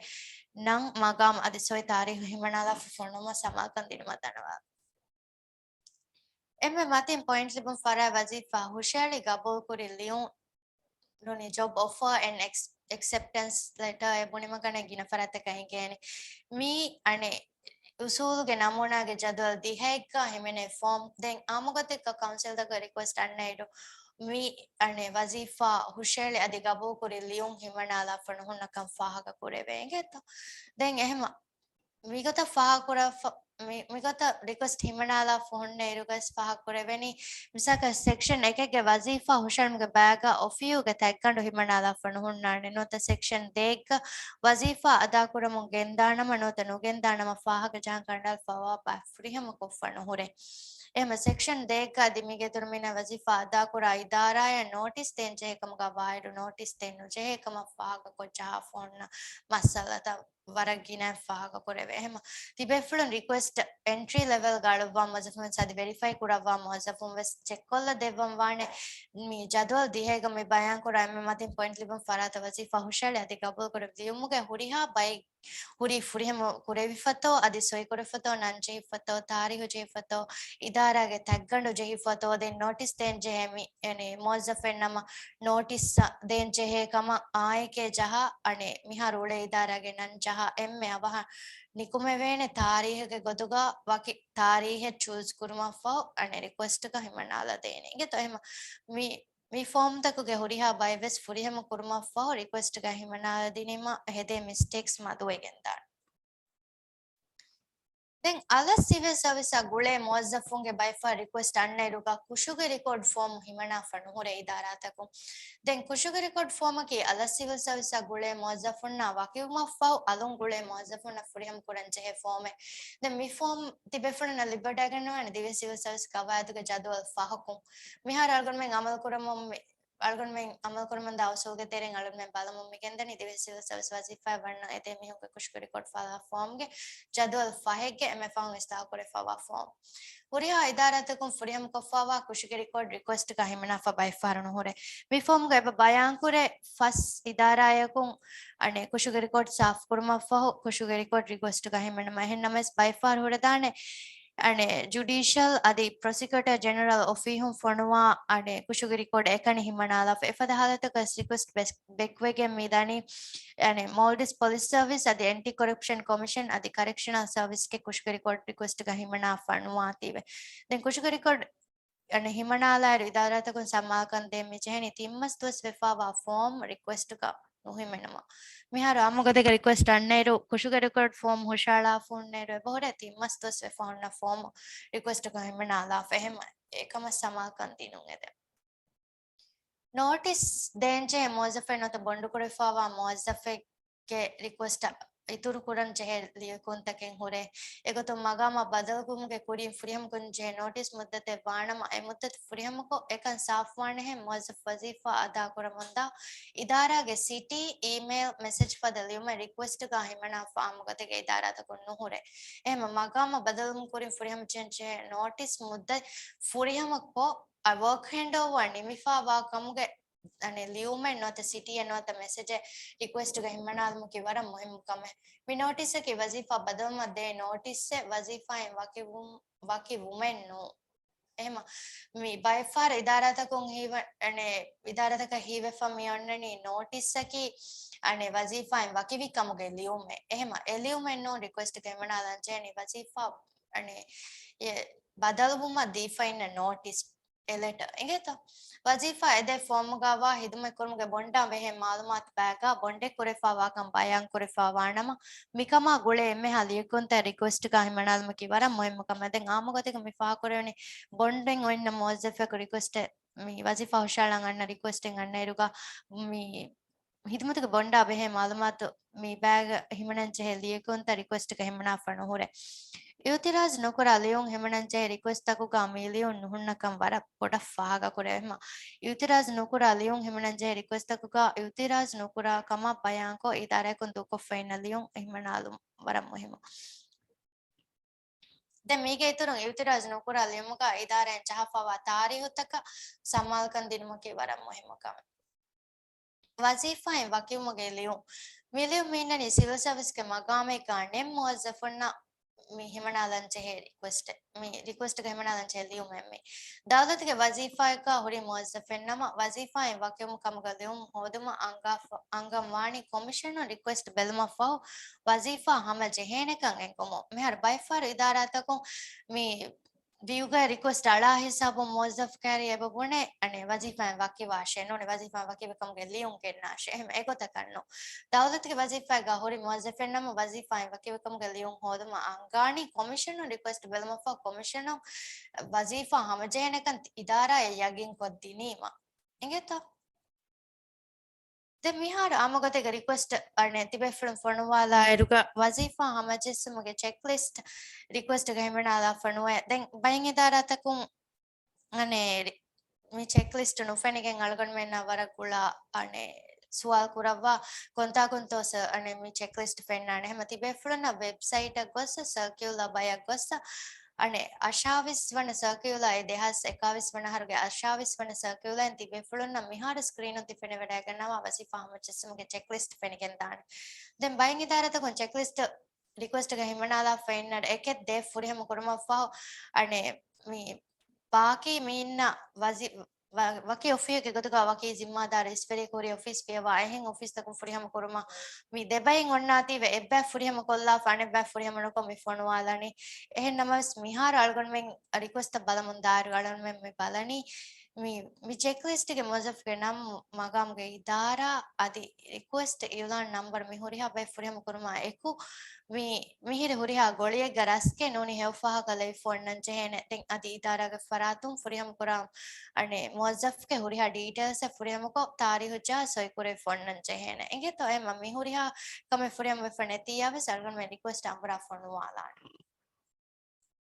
ނަން، މަގާމް އަދި ސޮއި ތާރީޚު ހިމަނާލާފަ ފޮނުވުމަށް ސަމާލުކަން ދިނުމަށް ދަންނަވާ. އެންމެ މަތިން ޕޮއިންޓް ލިބުން ފަރާތް ވަޒީފާ ހުށަހެޅި ގަބޫލުކުރި ލިޔުން ނޫނީ ޖޮބް އޮފާ އެންޑް އެކްސް-، އެކްސެޕްޓެންސް ލެޓާ އެ ބުނިމަގަނެ ގިނަ ފަރާތަކަށް އެނގޭނެ. މީ އަނެއް އުސޫލުގެ ނަމޫނާގެ ޖަދުވަލް ދިހައެއްގަ ހިމެނޭ ފޯމް. ދެން އާއްމުގޮތެއްގަ ކައުންސިލްތަކުގެ ރިކުއެސްޓް އަންނައިރު މި އަނެއް ވަޒީފާ ހުށަހެޅި އަދި ގަބޫލުކުރި ލިޔުން ހިމަނާލާފަ ނުހުންނަކަން ފާހަގަ ކުރެވޭ އިނގޭތޯ. ދެން އެހެމަ މިގޮތަށް ފާހަގަކުރާފަ-، މި-، މިގޮތަށް ރިކުއެސްޓް ހިމަނާލާފަ ހުންނައިރުވެސް ފާހަގަކުރެވެނީ، މިސާލަކަށް ސެކްޝަން އެކެއްގެ ވަޒީފާ ހުށަހެޅުމުގެ ބައިގަ އޮފީހުގެ ތަތްގަނޑު ހިމަނާލާފަ ނުހުންނާނެ. ނުވަތަ ސެކްޝަން ދޭއްގަ ވަޒީފާ އަދާކުރަމުން ގެންދާނަމަ ނުވަތަ ނުގެންދާނަމަ ފާހަގަ ޖަހަން ކަނޑާލަފަވާ ބައި ފުރިހަމަކޮށްފަ ނުހުރޭ. އެހެމަ ސެކްޝަން ދޭއްގަ އަދި މީގެ އިތުރު މީނަ ވަޒީފާ އަދާކުރާ އިދާރާއަށް ނޯޓިސް ދޭން ޖެހޭ ކަމުގަ ވާއިރު ނޯޓިސް ދޭން ނުޖެހޭ ކަމަށް ފާހަގަކޮށް ޖަހާފަ ހުންނަ މައްސަލަތައް ވަރަށް ގިނައިން ފާހަގަކުރެވޭ. އެހެމަ ތިބޭފުޅުން ރިކުއެސްޓް އެންޓްރީ ލެވެލްގަ އަޅުއްވާ މުވައްޒަފުން ވެސް އަދި ވެރިފައި ކުރައްވާ މުވައްޒަފުން ވެސް ޗެކްކޮށްލަ ދެއްވަން ވާނެ. މި ޖަދުވަލް ދިހައިގަ މި ބަޔާންކުރާ އެންމެ މަތިން ޕޮއިންޓް ލިބުން ފަރާތަށް ވަޒީފާ ހުށަހެޅި އަދި ގަބޫލުކުރެއްވި ލިޔުމުގެ ހުރިހާ ބައެއް ހުރީ ފުރިހަމަ ކުރެވިފަތޯ އަދި ސޮއިކުރެފަތޯ ނަން ޖެހިފަތޯ ތާރީހު ޖެހިފަތޯ އިދާރާގެ ތަތްގަނޑު ޖެހިފަތޯ ދެން ނޯޓިސް ދޭން ޖެހޭ މި އެނެ މުވައްޒަފެއް ނަމަ ނޯޓިސް ދޭން ޖެހޭ ކަމަށް އާއެކޭ ޖަހާ އަނެ މިހާރު އުޅޭ އިދާރާގެ ނަން ޖަހާ އެންމެ އަވަހަށް ނިކުމެވޭނެ ތާރީހުގެ ގޮތުގަ ވަކި ތާރީހެއް ޗޫސް ކުރުމަށްފަހު އަނެ ރިކުއެސްޓްގަ ހިމަނާލަ ދޭނެ. އިނގޭތޯ އެހެމަ މި މި ފޯމްތަކުގެ ހުރިހާ ބައެއްވެސް ފުރިހަމަ ކުރުމަށްފަހު ރިކުއެސްޓްގަ ހިމަނާލަދިނީމަ ހެދޭ މިސްޓޭކްސް މަދުވެގެންދާނެ. ދެން އަލަށް ސިވިލް ސަރވިސްއަށް ގުޅޭ މުވައްޒަފުންގެ ބައިފަހަރު ރިކުއެސްޓް އަންނައިރުގަ ކުށުގެ ރިކޯޑް ފޯމް ހިމަނާފަ ނުހުރޭ އިދާރާތަކުން. ދެން ކުށުގެ ރިކޯޑް ފޯމަކީ އަލަށް ސިވިލް ސަރވިސްއަށް ގުޅޭ މުވައްޒަފުންނާ ވަކިވުމަށްފަހު އަލުން ގުޅޭ މުވައްޒަފުންނަށް ފުރިހަމަ ކުރަން ޖެހޭ ފޯމެއް. ދެން މި ފޯމް ތިބޭފުޅުންނަށް ލިބިވަޑައިގަންނަވާނެ ދިވެހި ސިވިލް ސަރވިސް ގަވާއިދުގެ ޖަދުވަލް ފަހަކުން. މިހާރު އަޅުގަނޑުމެން އަމަލުކުރަމުން މި-، އަޅުގަނޑުމެން އަމަލުކުރަމުންދާ އުސޫލުގެ ތެރެއިން އަޅުގަނޑުމެން ބަލަމުން މިގެންދަނީ ދިވެހި ސިވިލް ސަރވިސް ވަޒީފާއެއް ވަންނަ އެދޭ މީހުންގެ ކުށުގެ ރިކޯޑް ފާލާ ފޯމްގެ ޖަދުވަލް ފަހެއްގެ އެންމެ ފަހުން އިސްލާހުކުރެވިފައިވާ ފޯމް. ހުރިހާ އިދާރާތަކުން ފުރިހަމަކޮށްފައިވާ ކުށުގެ ރިކޯޑް ރިކުއެސްޓްގަ ހިމަނާފަ ބައިފަހަރު ނުހުރޭ. މި ފޯމްގަ އެބަ ބަޔާންކުރޭ ފަސް އިދާރާއަކުން އަނެއް ކުށުގެ ރިކޯޑް ސާފުކުރުމަށްފަހު ކުށުގެ ރިކޯޑް ރިކުއެސްޓްގަ ހިމެނުމަށް. އެހެންނަމަވެސް ބައިފަހަރު ހުރެދާނެ އަނެއް ޖުޑީޝަލް އަދި ޕްރޮސިކިއުޓަރ ޖެނެރަލް އޮފީހުން ފޮނުވާ އަނެއް ކުށުގެ ރިކޯޑް އެކަނި ހިމަނާލާފަ. އެފަދަ ހާލަތަކަށް ރިކުއެސްޓް ބެސް-، ބެކްވެގެން މިދަނީ އަނެއް މޯލްޑިވްސް ޕޮލިސް ސަރވިސް އަދި އެންޓި ކޮރަޕްޝަން ކޮމިޝަން އަދި ކަރެކްޝަނަލް ސަރވިސްގެ ކުށުގެ ރިކޯޑް ރިކުއެސްޓްގަ ހިމަނާފަ ނުވާތީވެ. ދެން ކުށުގެ ރިކޯޑް އަނެއް ހިމަނާލާއިރު އިދާރާތަކުން ސަމާލުކަން ދޭން މިޖެހެނީ ތިން މަސް ދުވަސް ވެފައިވާ ފޯމް ރިކުއެސްޓްގަ ނުހިމެނުމަށް. މިހާރު އާއްމު ގޮތެއްގަ ރިކުއެސްޓް އަންނައިރު ކުށުގެ ރިކޯޑް ފޯމް ހުށަހަޅާފަ ހުންނައިރު އެބަހުރޭ ތިން މަސް ދުވަސް ވެފަ ހުންނަ ފޯމް ރިކުއެސްޓްގަ ހިމަނާލާފަ. އެހެން އެކަމަށް ސަމާލުކަން ދިނުން އެދެން. ނޯޓިސް ދޭންޖެހޭ މުވައްޒަފެއް ނުވަތަ ބޮންޑުކުރެވިފައިވާ މުވައްޒަފެއްގެ ރިކުއެސްޓަށް އިތުރުކުރަން ޖެހޭ ލިޔެކުންތަކެއް ހުރޭ. އެގޮތުން މަގާމާ ބަދަލުކުރުމުގެ ކުރިން ފުރިހަމަކުރަން ޖެހޭ ނޯޓިސް މުއްދަތެއް ވާނަމަ، އެ މުއްދަތު ފުރިހަމަކޮށް، އެކަން ސާފުވާނެހެން މުވައްޒަފު ވަޒީފާ އަދާކުރަމުންދާ އިދާރާގެ ސިޓީ، އީމެއިލް، މެސެޖް ފަދަ ލިޔުމެއް ރިކުއެސްޓްގަ ހިމަނާފަ އާއްމު ގޮތެއްގަ އިދާރާތަކުން ނުހުރޭ. އެހެން މަގާމާ ބަދަލުކުރުމުގެ ކުރިން ފުރިހަމަ ޖެހޭ ނޯޓިސް މުއްދަތު ފުރިހަމަކޮށް، އަ، ވޯކް ހެންޑްއޯވަރ ނިމިފައިވާ ކަމުގެ އަނެއް ލިޔުމެއް ނުވަތަ ސިޓީއެއް ނުވަތަ މެސެޖެއް ރިކުއެސްޓްގަ ހިމަނާލުމަކީ ވަރަށް މުހިއްމު ކަމެއް. މި ނޯޓިސްއަކީ ވަޒީފާ ބަދަލުވުމަށް ދޭ ނޯޓިސްއެއް، ވަޒީފާއިން ވަކިވު-، ވަކި ވުމެއް ނޫން. އެހެމަ މި ބައެއްފަހަރު އިދާރާތަކުން ހީވަ-، އަނެ، އިދާރާތަކަށް ހީވެފަ މި އޮންނަނީ ނޯޓިސްއަކީ، އަނެ، ވަޒީފާއިން ވަކިވި ކަމުގެ ލިޔުމެއް. އެހެމަ އެ ލިޔުމެއް ނޫން ރިކުއެސްޓްގަ ހިމަނާލަން ޖެހެނީ ވަޒީފާ، އަނެ، އެ ބަދަލުވުމަށް ދީފައިންނަ ނޯޓިސް. އެ ލެޓަ އިނގޭތޯ؟ ވަޒީފާ އެދޭ ފޯމުގަވާ ހިދުމަތް ކުރުމުގެ ބޮންޑާ ބެހޭ މައުލޫމާތު ބައިގަ ބޮންޑެއް ކުރެފާވާކަން ބަޔާން ކުރެފާވާނަމަ، މިކަމާ ގުޅޭ އެންމެހާ ލިޔެކުންތައް ރިކުއެސްޓްގަ ހިމަނާލުމަކީ ވަރަށް މުހިއްމު ކަމެއް. ދެން އާއްމު ގޮތެއްގަ މި ފާހަގަކުރެވެނީ ބޮންޑެއް އޮތްނަ މުވައްޒަފަކު ރިކުއެސްޓެއް، މި ވަޒީފާ ހުށައަޅަން އަންނަ ރިކުއެސްޓެއް އަންނައިރުގަ މި ހިދުމަތުގެ ބޮންޑާ ބެހޭ މައުލޫމާތު މި ބައިގަ ހިމަނަން ޖެހޭ ލިޔެކުންތައް ރިކުއެސްޓްގަ ހިމަނާފަ ނުހުރޭ. އިއުތިރާޒް ނުކުރާ ލިޔުން ހިމަނަން ޖެހޭ ރިކުއެސްޓްތަކުގަ މި ލިޔުން ނުހުންނަކަން ވަރަށް ބޮޑަށް ފާހަގަކުރެވޭ. އިއުތިރާޒް ނުކުރާ ލިޔުން ހިމަނަން ޖެހޭ ރިކުއެސްޓްތަކުގަ އިއުތިރާޒް ނުކުރާ ކަމަށް ބަޔާންކޮށް، އިދާރާއަކުން ދޫކޮށްފައިންނަ ލިޔުން ހިމަނާލުން ވަރަށް މުހިއްމު. ދެން މީގެ އިތުރުން އިއުތިރާޒް ނުކުރާ ލިޔުމުގަ އިދާރާއިން ޖަހާފަވާ ތާރީހުތަކަށް ސަމާލުކަން ދިނުމަކީ ވަރަށް މުހިއްމު ކަމެއް. ވަޒީފާއިން ވަކިވުމުގެ ލިޔުން. މި ލިޔުން މި އިންނަނީ ސިވިލް ސަރވިސްގެ މަގާމެއްގަ ނެތް މުވައްޒަފުންނަށް މި ހިމަނާލަން ޖެހޭ ރިކުއެސްޓެއް، މި ރިކުއެސްޓްގަ ހިމަނާލަން ޖެހޭ ލިޔުމެއް. މި ދައުލަތުގެ ވަޒީފާއެއްގަ ހުރި މުވައްޒަފެއްނަމަ، ވަޒީފާއިން ވަކިވުމު ކަމުގަ ލިޔުން ހޯދުމަށް އަންގާފަ-، އަންގަން ވާނީ ކޮމިޝަނުން ރިކުއެސްޓް ބެލުމަށްފަހު ވަޒީފާ ހަމަޖެހޭނެކަން އެނގުމުން. މިހާރު ބައެއްފަހަރު އިދާރާތަކުން މި ވިއުގައި ރިކުއެސްޓް އަޅާ ހިސާބުން މުވައްޒަފު ކައިރި އެބަ ބުނެ، އަނެއް ވަޒީފާއިން ވަކިވާށޭ، ނޫނީ ވަޒީފާއިން ވަކިވި ކަމުގެ ލިޔުން ގެންނާށޭ. އެހެން އެގޮތަކަށް ނޫން. ދައުލަތުގެ ވަޒީފާއެއްގަ ހުރި މުވައްޒަފެއްނަމަ، ވަޒީފާއިން ވަކިވި ކަމުގެ ލިޔުން ހޯދުމަށް އަންގާނީ ކޮމިޝަނުން ރިކުއެސްޓް ބެލުމަށްފަހު ކޮމިޝަނުން ވަޒީފާ ހަމަޖެހޭނެކަން އިދާރާއަށް ޔަގީންކޮށްދިނީމަ. އިނގޭތޯ؟ ދެން މިހާރު އާއްމު ގޮތެއްގަ ރިކުއެސްޓް، އަނެއް ތިބޭފުޅުން ފޮނުވާލާއިރުގަ ވަޒީފާ ހަމަޖެއްސުމުގެ ޗެކްލިސްޓް ރިކުއެސްޓްގަ ހިމަނާލާފަ ނުވޭ. ދެން ބައެއް އިދާރާތަކުން، އަނެއް، މި ޗެކްލިސްޓް ނުފެނިގެން އަޅުގަނޑުމެންނަށް ވަރަށް ގުޅާ، އަނެއް، ސުވާލު ކުރައްވާ ކޮންތާކުންތޯ ސަ-، އަނެއް، މި ޗެކްލިސްޓް ފެންނާނެ. ހަމަ ތިބޭފުޅުންނަށް ވެބްސައިޓަށް ގޮއްސަ ސަރކިއުލާ ބަޔަށް ގޮއްސަ، އަނެއް، އަށާވީސް ވަނަ ސަރކިއުލާ، އެ ދެހާސް އެކާވީސް ވަނަ އަހަރުގެ އަށާވީސް ވަނަ ސަރކިއުލާއިން ތިބޭފުޅުންނަށް މިހާރު ސްކްރީނުން ތިފެނިވަޑައިގަންނަވާ ވަޒީފާ ހަމަޖެއްސުމުގެ ޗެކްލިސްޓް ފެނިގެންދާނެ. ދެން ބައެއް އިދާރާތަކުން ޗެކްލިސްޓް ރިކުއެސްޓްގަ ހިމަނާލާފަ އިންނަ އެކެއް ދޭ ފުރިހަމަ ކުރުމަށްފަހު، އަނެއް، މި ބާކީ މީންނަ ވަޒި-، ވަ-، ވަކި އޮފީހެއްގެ ގޮތުގަ ވަކި ޒިންމާދާރު އިސްވެރިޔަކު ހުރި އޮފީސް ފިޔަވާ އެހެން އޮފީސްތަކުން ފުރިހަމަ ކުރުމަށް މި ދެބައިން އޮންނާތީވެ އެއްބައި ފުރިހަމަ ކޮށްލާފަ އަނެއްބައި ފުރިހަމަ ނުކޮށް މި ފޮނުވާލަނީ. އެހެން ނަމަވެސް މިހާރު އަޅުގަނޑުމެން ރިކުއެސްޓްތައް ބަލަމުން ދާއިރު އަޅުގަނޑުމެން މި ބަލަނީ މި، މި ޗެކްލިސްޓްގެ މުވައްޒަފުގެ ނަން މަގާމުގެ އިދާރާ އަދި ރިކުއެސްޓް އިއުލާން ނަންބަރު މި ހުރިހާ ބައެއް ފުރިހަމަ ކުރުމާ އެކު، މި، މިހިރި ހުރިހާ ގޮޅިއެއްގަ ރަސްކެއް ނޫނީ ހެޔޮ ފާހަގަ ލެވިފަ އޮންނަން ޖެހޭނެ. ދެން އަދި އިދާރާގެ ފަރާތުން ފުރިހަމަ ކުރާ، އަނެއް، މުވައްޒަފުގެ ހުރިހާ ޑީޓެއިލްސް އެއް ފުރިހަމަކޮށް ތާރީހު ޖަހާ ސޮއިކުރެވިފަ އޮންނަން ޖެހޭނެ. އިނގޭތޯ އެމަ މި ހުރިހާ ކަމެއް ފުރިހަމަ ވެފަ ނެތިއްޔާވެސް އަޅުގަނޑުމެން ރިކުއެސްޓް ނަންބަރާ ފޮނުވާލާނެ.